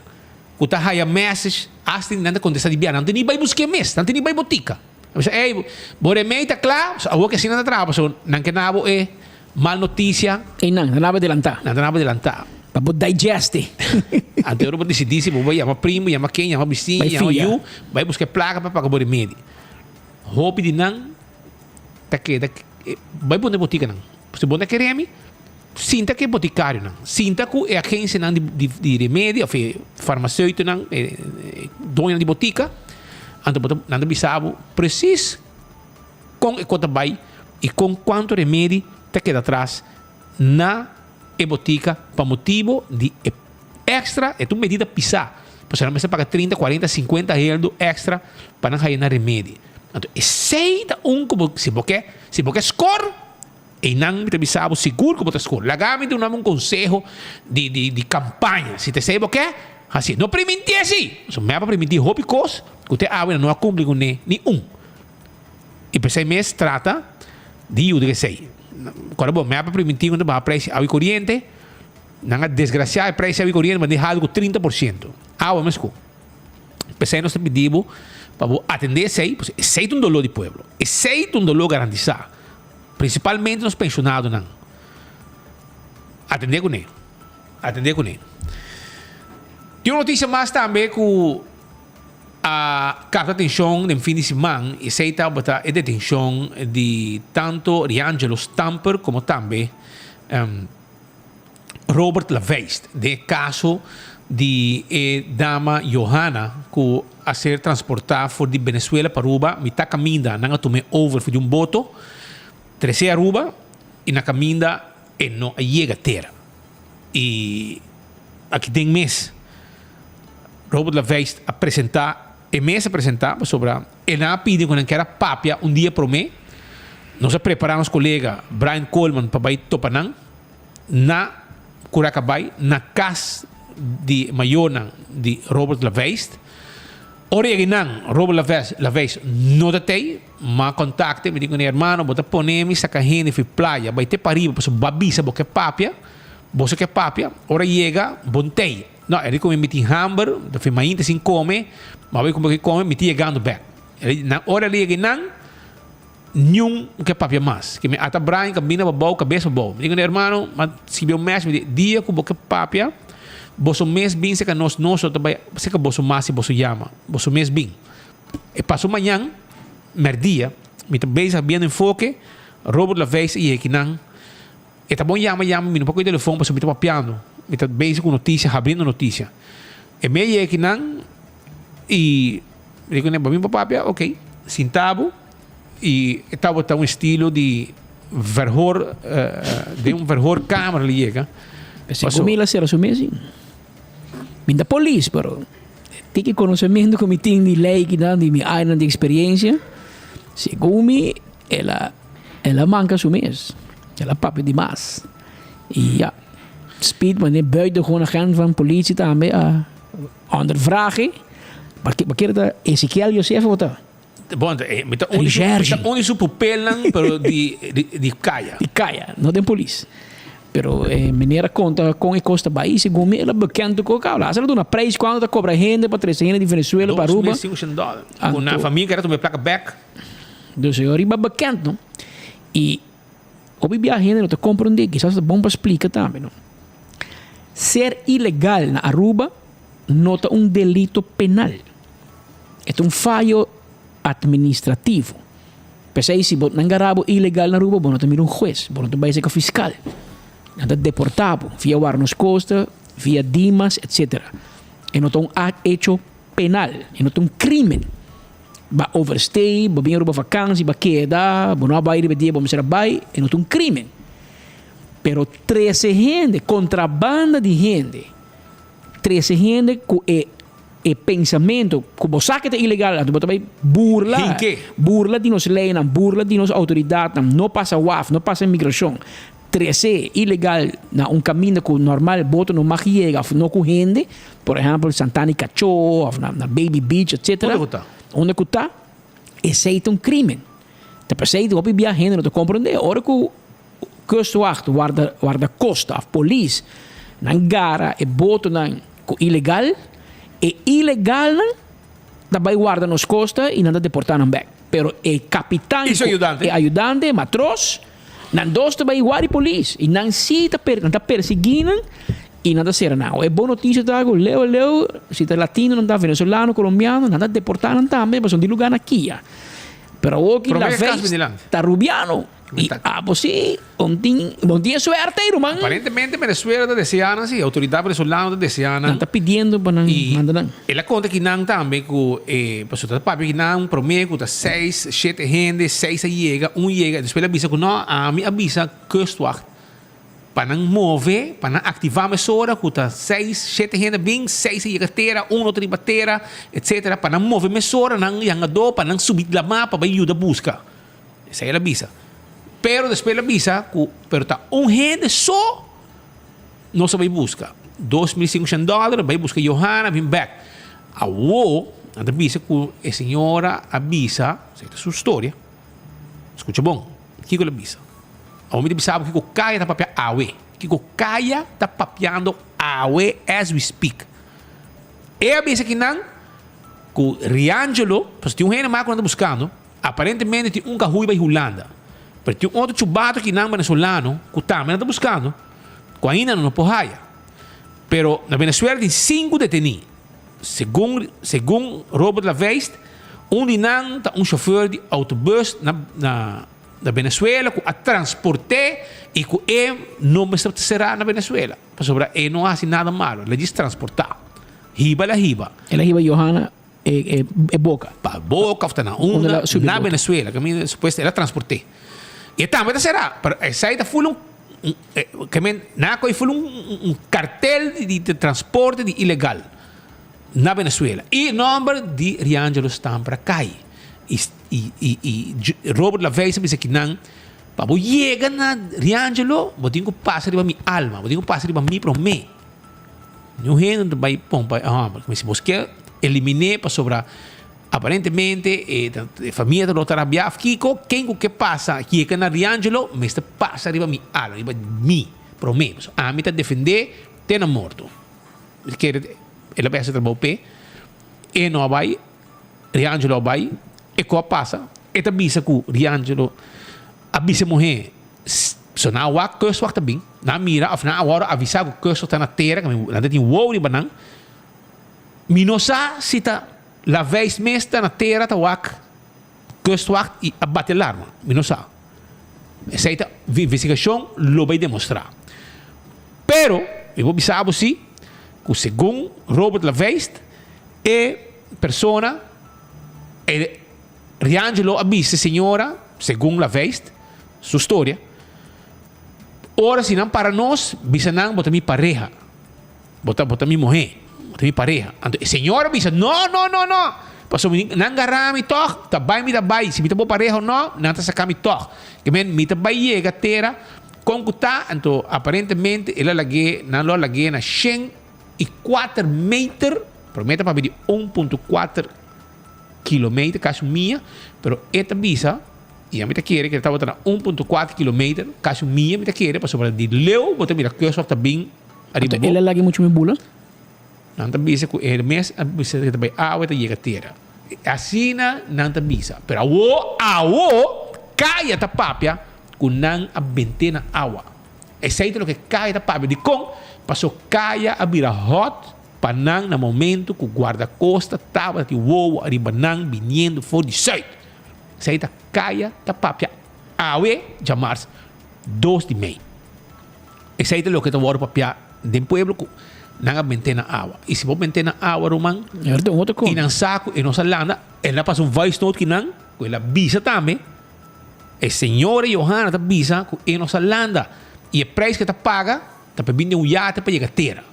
ku ta haya message, asta nan ta kontestá di bia, nan ta ni bai busk'é mes, nan ta ni bai botika. Nan bisa, ey, bo remedi ta kla, so awor ke asina nan ta traha, pasobra nan ke nabo e mal notisia. Ey nan, nan ta nabo adelantá. Nan ta nabo adelantá. Pa bo digeste. Anto ora bo disidí si bo bai yama primo, yama ken, yama bisiña, yama yu, bai buska e plaka pa paga bo remedi. Hopi di nan ta keda bai pone botikanan. Si bo ta kere mi, sinta ku e botikarionan, sinta ku e agensianan di di remedi òf e farmaseutonan, e doñonan di botika, anto bo ta nan ta bisa bo presis kon e kos ta bai i kon kuantu remedi ta keda atras na e botika pa motibo di e extra, e ta un medida pisá, pasobra nan mester paga 30, 40, 50 heldo extra pa nan haya nan remedi. Anto esei ta un ku bo, si bo ke, si bo ke skor, einan mi ta bisa bo sigur ku bo ta skor. Laga mi duna bo un konseho di, di, di kampaña. Si ta esei bo ke, hasié. No primintí esei! Pasobra mi a primintí hopi kos ku te awe nan no a kumpli kuné ni un. I p'esei mes trata di yuda ku esei. Kòrda bo, mi a primintí ku nan ta baha preis di awa i koriente, nan a desgrasiá e preis di awa i koriente, manda e haltu ku 30%. Awa mes ku. P'esei nos ta pidi bo pa bo atendé esei, pasobra esei ta un doló di pueblo. Esei ta un doló garantisá. Prinsipalmente nos penshonadonan. Atendé kuné. Atendé kuné. Tin un notisia mas tambe ku a kapta atenshon den fin di siman, esei tabata e detenshon di tanto Riangelo Stamper komo tambe Robert Laveist den e kaso di e dama Johanna ku a ser transportá for di Venezuela pa Aruba mitá kaminda nan a tum'é over for di un boto tres'é Aruba i na kaminda e no a yega tera i aki den mes Robert Laveist a presentá. E mes a presentá pasobra e nan a pidi ku nan kier a papia un dia promé. Nos a prepará nos kolega Brian Coleman pa bai topa nan na Curakabay, na kas di mayornan di Robert Laveist. Ora yega einan, Robert Laveist Laveist no ta tei, m'a kontakte, mi di ku e hermano, bo ta pone mi saka hende fi playa bai te pariba pasobra bo a bisa bo ke papia, boso ke papia, ora yega bo n'tei. No, e di ku mi, mi tin hamber, ta fi mainta sin kome, m'a bai kumpra ki kome, mi tin yegando bek. E di, nan ora el a yega einan, niun ke papia mas. Ke mi ata Brian kabina pa bou, kabes pa bou. Mi di ku mi hermano, m'a skibi un mes, mi di, dia ku bo ke papia, boso mes bin seka nos, nos lo ta bai seka boso mas si boso yama. Boso mes bin. E paso mañan, merdia, mi ta bezig biendo enfoke, Robert Laveist a yega kinan, E ta bon yama yama mi no por kohe telefon pasobra mi ta papiando. Mi ta bezig ku notisia, habriendo notisia. E mei yega akinan i mi di kuné, bo bin pa papia? Ok. Sinta bo i e tabata un estilo di verhoor, den un verhoorkamer lo yega. Pasobra mi la sera su mes. Mi ta polis pero tiki konosementu ku mi tin di lei kinan di mi añanan di eksperensia, segun mi El a el a manka su mes. El a papia di mas. I ya, speed wanneer buitengewoon agent van politie tambe a ondervraag e. Bo kere ta Ezekiel Josefo bo ta? Bon, eh, mi ta un di su, mi ta un di su pupelnan, pero di, di, di kaya. Di kaya, no den polis. Pero e meneer a konta kon e kos ta bai i segun mi el a bekend ku kaba. Laatst el a duna prijs kuantu ta kobra hende pa trese hende di Venezuela pa Aruba. 2500 dòler. Ku nan famia kere tuma e plaka bek. Dus e riba bekend no. I hopi bia hende no ta komprondé, kisas ta bon pa splika tambe no. Ser ilegal na Aruba no ta un delito penal. E ta un fayo administrativo. P'esei si bo nan gara bo ilegal na Aruba bo no ta mira un hues, bo no ta bai serka fiskal. Nan ta deportá bo via Warnos Costa, via Dimas, etcetera. E no ta un hecho penal, e no ta un crimen. Ba overstay, bo bin Aruba vakansi, ba keda, bo no a bai riba e dia bo mester a bai, e no ta un crimen. Pero trece hende, contrabanda di hende, trece hende cu e e pensamento cu bo sa cu ta ilegal, anto bo ta bai burla, Hinke. burla di nos leynan, burla di nos autoridadnan, no pasa waf, no pasa inmigracion, trece ilegal na un caminda cu normal boto no mag yega of no cu hende, por ehempel Santana y Cachó of na Baby Beach etcetera. Unda cu ta? Unda cu ta, esey ta un crimen. Ta p'esey hopi bia hende no ta comprende. Ora cu kustwacht, warda wardacosta of polis nan gara e botonan cu ilegal, e ilegalnan ta bay warda nos costa y nan ta deporta nan bek. Pero e capitan Y su ayudante? e ayudante, e matros, Nan dos ta bai wari polis y nan si ta per nan ta persegui nan y nan ta cera nan. E bon noticia ta cu leu leu si ta latino nan ta venezolano, colombiano nan ta deporta nan tambe pasobra di lugar nan kia. Pero awor ki la vez ta rubiano y abo si bon tin bon tin e suerte ey ruman. Aparentemente Venezuela ta desea nan si, autoridad venezolano ta desea nan. Nan ta pidiendo pa nan manda nan. El a konta kinan tambe ku e pasobra ta papia kinan promé ku ta seis, shete hende, seis a yega, un yega, despues el a bisa ku no, ami a bisa kustwacht pa nan move, pa nan aktivá mesora ku ta seis, shete hende a bin, seis a yega tera, un no ta riba tera, etsetera, pa nan move mesora nan yangadó pa nan subi lamá pa bai yuda buska. Esei el a bisa. Pero despues el a bisa ku pero ta un hende so. Nos a bai buska 2500 dòler, bai buska Johanna, bin bèk. Awo, nan ta bisa ku e señora a bisa, esei ta su storia, skucha bon, kiko el a bisa? Awo mi ta bisa bo kiko Kaya ta papia awe, kiko Kaya ta papiando awe as we speak. E a bisa kinan ku Riangelo, pasobra tin un hende mas ku nan ta buskando, aparentemente tin un ku a hui bai Hulanda, pero tin un otro chubato kinan venezolano ku tambe nan ta buskando. Cu ainda no por haya. Pero na Venezuela tin cinco deteni. Segun segun Robert Laveist, un di nan ta un chofer di autobus na na na Venezuela cu a transporte y cu e no mester ta cera na Venezuela. Pasobra e no a haci nada malo, el a djis transporta. Hiba el a hiba. El a hiba Johanna e e e boca. Pa boca of ta na unda na Venezuela. Caminda supuesto el a transporte. Y e tambe ta cera, pero esey ta full un Ke men nan a kohe ful un kartel di transporte di ilegal. Na Venezuela. E nomber di Riangelo Stamper a kai. I i i i Robert Laveist a bisa kinan, pa bo yega na Riangelo, bo tin ku pasa riba mi alma, bo tin ku pasa riba mi promé. Niun hende no ta bai pompa e hòmber. Si bo ke elimin'é pasobra aparentemente e famia ta lo ta rabiá òf kiko, ken ku ke pasa yega na Riangelo mester pasa riba mi alma, riba mi promé. Pasobra ami ta defendé te na morto. Mi ta kere el a bai hasi trabou p'e, e no a bai, Riangelo a bai, e ku a pasa, e ta bisa ku Riangelo a bisa e muhé, So nan a wak kustwacht ta bin, nan a mira of nan a wòrdu avisá ku kustwacht ta na tera, nan ta tin wou riba nan. Mi no sa si ta Laveist mes ta na tera ta wak kustwacht i a bati alarma, mi no sa. Esei ta investigashon lo bai demostrá. Pero mi por bisa bo si ku segun Robert Laveist e persona e Riangelo a bisa e señora segun Laveist su storia, Ora si nan para nos, bisa nan bo ta mi pareha, bo ta bo ta mi muhé, bo ta mi pareha. Anto e señora bisa, No, no, no, no, pasobra mi nan gara mi tòg, ta bai mi ta bai, si mi ta bo pareha o no, nan ta saka mi tòg. Ke men mi ta bai yega tera kon ku ta, anto aparentemente el a lag'é, nan lo a lag'é na 104 meter, promé ta papia di 1.4 kilometer, kasi un mia, pero e ta bisa. I ami ta kere ku e tabata na 1.4 kilometer, kasi un mia mi ta kere, pasobra di leu bo ta mira kustwacht ta bin ariba bo. El a laga muchu mi bula? Nan ta bisa ku e mes a bisa ku e ta bai awa e ta yega tera. Asina nan ta bisa. Pero awo, awo kaya ta papia ku nan a bent'é na awa. Esei ta loke kaya ta papia. Dikon? Paso kaya a bira hòt pa nan na momentu ku guardakosta tabata tin wowo ariba nan biniendo for di sùit. Esei ta kaya ta papia awe djamars 2 di mei. Esei ta loke ta wòrdu papiá den pueblo ku nan a bent'é na awa. I si bo bent'é na awa ruman i nan sa ku e nos a landa, el a pasa un voice note ki nan ku el a bisa tambe e señora Johanna ta bisa ku e nos a landa i e prijs ku e ta paga ta pa bini den un yate pa yega tera.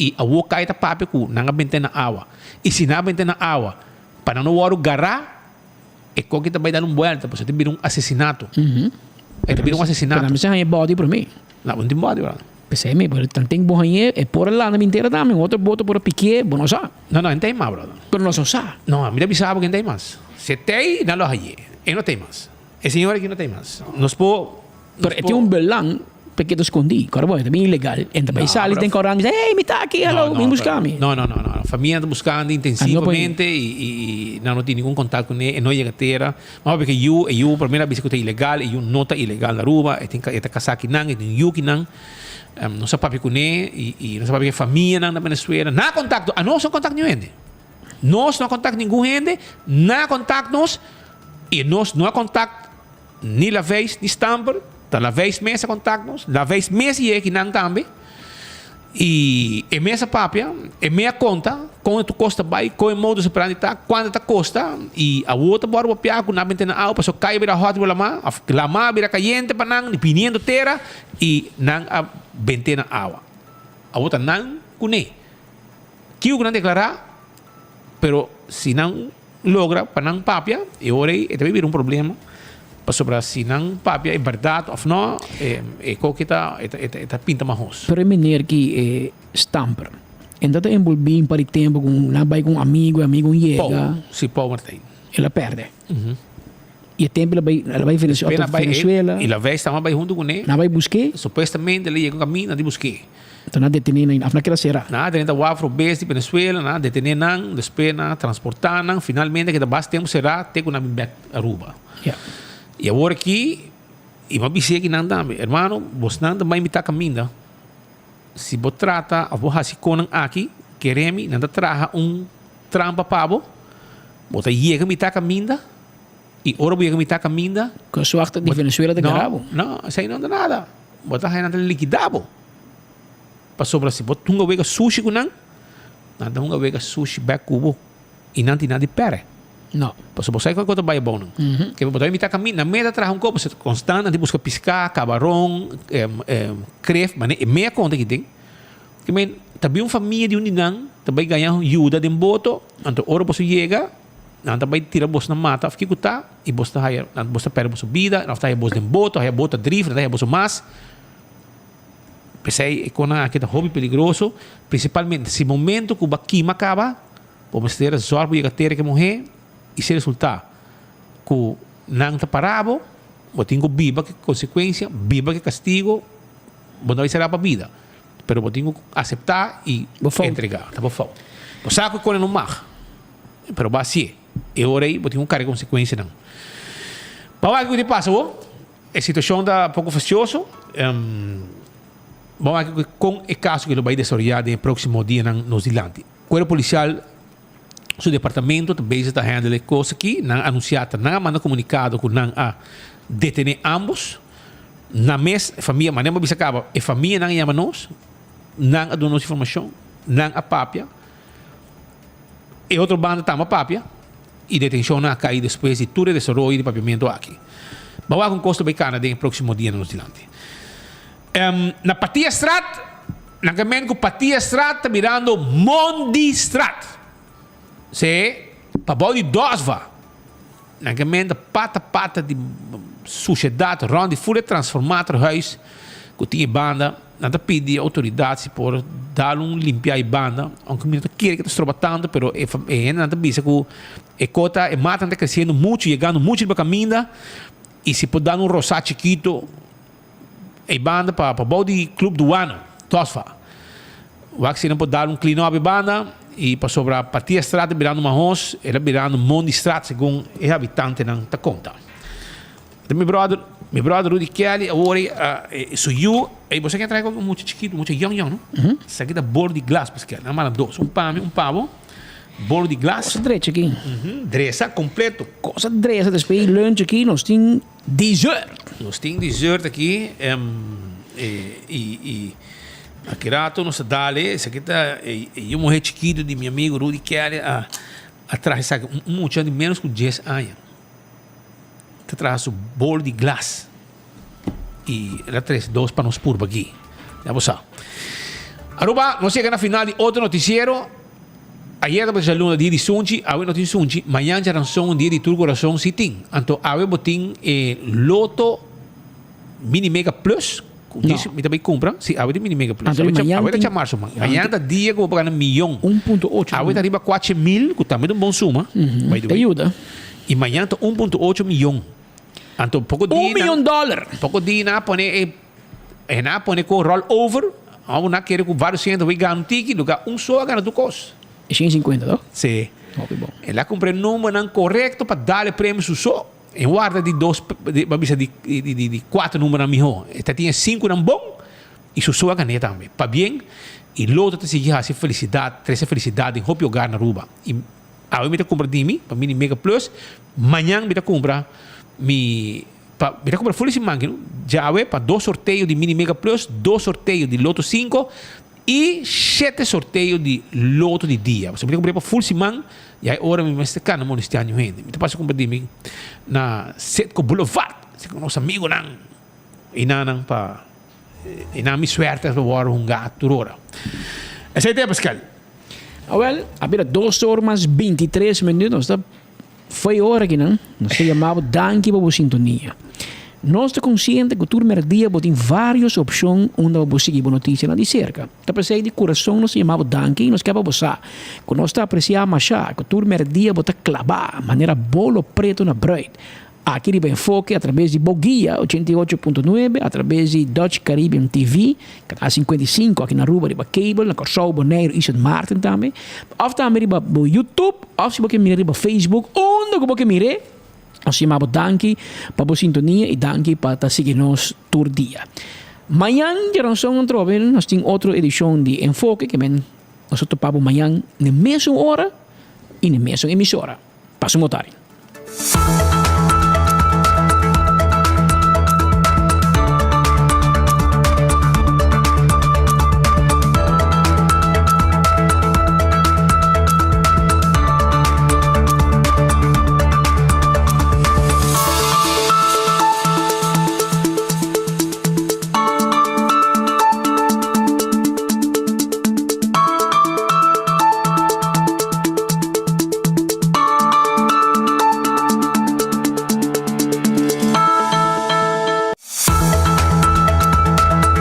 I awor kai ta papia ku nan a bent'é na awa. I si nan a bent'é na awa, pa nan no wòrdu gará, e koki ta bai dal un buèlta, pasobra ta bira un asesinato. E ta bira un asesinato. Pero nan mester haña e bòdi promé. Nan no tin bòdi, bròder. P'esei mi, pero tanten bo hañ'é, e por a landa mintera tambe, un otro boto por a piki'é, bo no sa. No, no, e no ta ei mas, bròder. Pero nos no sa. No, mi ta bisa bo ku e no ta ei mas. Si e ta ei, nan lo hañ'é. E no ta ei mas. E señor aki no ta ei mas. Nos por. Pero e tin un belang pa keda skondí. Kòrda bo, e ta bin ilegal. E ta bai sali den koran i bisa, Hey, mi ta aki, hallo, bin buska mi. No, no, no, no. Famia ta buskando intensivamente i nan no tin ningun kontakto kuné. E no yega tera. Mas pasobra ku e yu, e yu promé a bisa ku ta ilegal, e yu no ta ilegal na Aruba. E tin, e ta kasá kinan, e tin yu kinan. Nos a papia kuné i nos a papia ku e famianan na Venezuela. Nan a kontakto, anos no a kontakto niun hende. Nos no a kontakto ningun hende, nan a kontakto nos i nos no a kontakto. Ni Laveist ni Stamper, ta Laveist mes a contact nos, Laveist mes yega kinan tambe y e mes a papia, e me a conta con e tur cos ta bay, con e modus operandi ta, cuanto ta costa y awor ta worde papia cu nan a benta na awa pasobra caya bira hot riba lama of lama a bira cayente pa nan biniendo tera y nan a bente na awa. Awor ta nan cune. Kico cu nan declara? Pero si nan logra pa nan papia, e ora ei e ta bira un problema, pasobra si nan papia e bèrdat òf nò, e koki ta e ta pinta mahos. Pero e meneer ki e stamper, e no ta enbolbí un par di tempu ku nan bai ku un amigu, e amigu yega. Paul, si Paul Martijn. El a pèrdè. I e tempu el a bai, el a bai Venezuela. I la vez tamba bai huntu kuné. Nan a bai busk'é. Supuestamente el a yega un kaminda, nan di busk'é. Enton nan a detené nan, af nan keda será. Nan a drenta waf robes di Venezuela, nan a detené nan, despues nan a transportá nan, finalmente a keda basta tempu será te ku nan a bin bèk Aruba. I awor aki, i mi a bis'é aki nan tambe, Hermano, bosnan ta bai mitá kaminda, si bo trata òf bo hasi konan aki, kere mi, nan ta traha un trampa pa bo, bo ta yega mitá kaminda, i ora bo yega mitá kaminda, Ku suerte di Venezuela ta gara bo. No, no, esei no ta nada. Bo ta haña nan ta likidá bo. Pasobra si bo hunga wega sushi ku nan, nan ta hunga wega sushi bèk ku bo i nan tin nan di pèrdè. No. Pasobra bo sa kiko ta bai abou nan. Ke bo ta bai mitá kaminda, nan meta traha un kos, pasobra konstant nan tin buska piská, kabaron, kref, mane e mea konta ki tin. Ke men, ta bin un famia di un di nan ta bai gaña yuda den boto, anto ora boso yega, nan ta bai tira boso na mata of kiko ta, i boso ta haya, nan boso ta perde boso bida, of ta haya boso den boto, haya boto ta drif, nan ta haya boso mas. P'esei e konan aki ta hopi peligroso, prinsipalmente si momento ku bo a kima kaba, bo mester a zòrg bo yega tera ke muhé i si resultá ku nan ta para bo, bo tin ku biba ku e konsekuensia, biba ku e kastigo, bo no bai será pa bida. Pero bo tin ku aseptá i entregá. Ta bo fout. Bo sa ku e kone no mag, pero bo a hasié. E ora ei bo tin ku karga e konsekuensianan. Pa wak kiko ta pasa bo, e situashon ta poko fastioso. Bo wak kon e kaso ke lo bai desaroyá den e próksimo dianan nos dilanti. Kuerpo Polisial su departamento ta bezig ta handle e kos aki. Nan a anunsiá ta nan a manda komunikado ku nan a detené ámbos. Nan mes, e famia, manera bo bisa kaba, e famianan a yama nos, nan a duna nos informashon, nan a papia. E otro banda tambe a papia i detenshonnan a kai despues di tur e desaroyo di papiamentu aki. Bo wak un kos ta bai kana den e próksimo dianan nos dilanti. Na Patiastraat, nan ke men ku Patiastraat ta mirando Mondistraat. Se, pabou di Dosva, nan ke men ta pata pata di sushedat rond di ful e transformatorhuis ku tin e banda. Nan ta pidi e outoridat si por dal un limpia e banda, aunke mi no ta kere ke ta stroba tantu, pero e hendenan ta bisa ku e kota, e matanan ta kresiendo muchu, yegando muchu riba kaminda, i si por dal un rosá chikito E banda pa pabou di Club Duano, Tosfa. Wak si nan por dal un clean up e banda y pasobra Patia Straat ta birando mahos, el a birando Mondi Straat segun e habitantenan ta conta. Ta mi brother, mi brother Rudy Kelly awor e su yu, ey bo sa ken trae un mucha chikito, mucha yong yong no? Esaki ta bolo di glas paske nan manda dos, un pa mi, un pa bo, bolo di glas. Cosa drecha aki. Dresa completo. Cosa dresa, despues lunch aki nos tin. Dessert. Nos tin dessert aki y y aki rato nos ta dale esaki ta e yu muher chikito di mi amigo Rudy Kelly a a traha esaki un mucha di menos cu dies aña ta traha su bol di glas y el a trece dos pa nos purba aki ya bo sa. Aruba nos yega na final di otro noticiero. Ayer tabata djaluna dia di sunchi, awe no tin sunchi, mañan djaranson dia di tur kurason si tin. Anto awe bo tin e Lotto Mini Mega Plus, ku No. mi ta bai kumpra, si awe tin Mini Mega Plus. Anto Awe mañan awe ta tin djamarso man. Mañan ta dia ku bo por gana miyon. 1.8 Awe ta riba kuache mil, ku tambe ta un bon suma, by the Ta way. yuda. I mañan ta 1.8 miyon. Anto poko Un dia miyon dòler! Poko dia nan a pone e E nan a pone ku roll over, amo nan kere ku varios hende hui gana un tiki, luga un so a gana tur kos. E 150 to? Si. Hopi bon. El a kumpra e numbernan korekto pa dal e premio su so. En warda di dos, ba bisa di di kuater numbernan miho. E ta tin e sinkunan bon i su so a gan'é tambe. Pabien i loto ta sigui hasi felisidat, trese felisidat den hopi hogar na Aruba. I awe mi ta kumpra di mi pa mini mega plus, mañan mi ta kumpra mi. Pa mi ta kumpra fuli siman aki no. Djawe pa dos sorteo di Mini Mega Plus, dos sorteo di Loto sinku i shete sorteo di Loto di dia. Pasobra mi ta kumpra pa ful siman i ai ora mi mester kana molestia niun hende. Mi ta pasa kumpra di mi na Citgo Boulevard si ku nos amigunan i nannan pa i nan mi suerte pa wòrdu hunga tur ora. Esei ta e Pascal. Awel, a bira dos or mas bintitres minuut nos ta. Fo'i ora ki nan, nos ta yama bo danki pa bo sintonia. Nos ta konsiente ku tur mèrdia bo tin vários opshon unda bo por sigui bo notisianan di serka. Ta p'esei di kurason nos ta yama bo danki i nos ke pa bo sa ku nos ta apresiá mashá ku tur mèrdia bo ta klabá manera bolo pretu na brùit. Aki riba Enfoke atrabes di bo guia 88.9, atrabes di Dutch Caribbean TV, Kanal 55 aki na Aruba riba cable, na Kòrsou, Boneiru i Sint Maarten tambe. Òf tambe riba bo YouTube òf si bo ke mira riba Facebook, unda ku bo ke mir'é, nos yama bo danki pa bo sintonia i danki pa ta sigui nos tur dia. Mañan djaranson atrobe nos tin otro edishon di Enfoke ke men nos ta topa bo mañan n'e mesun ora i n'e mesun emisora. Pasa un bo tardi.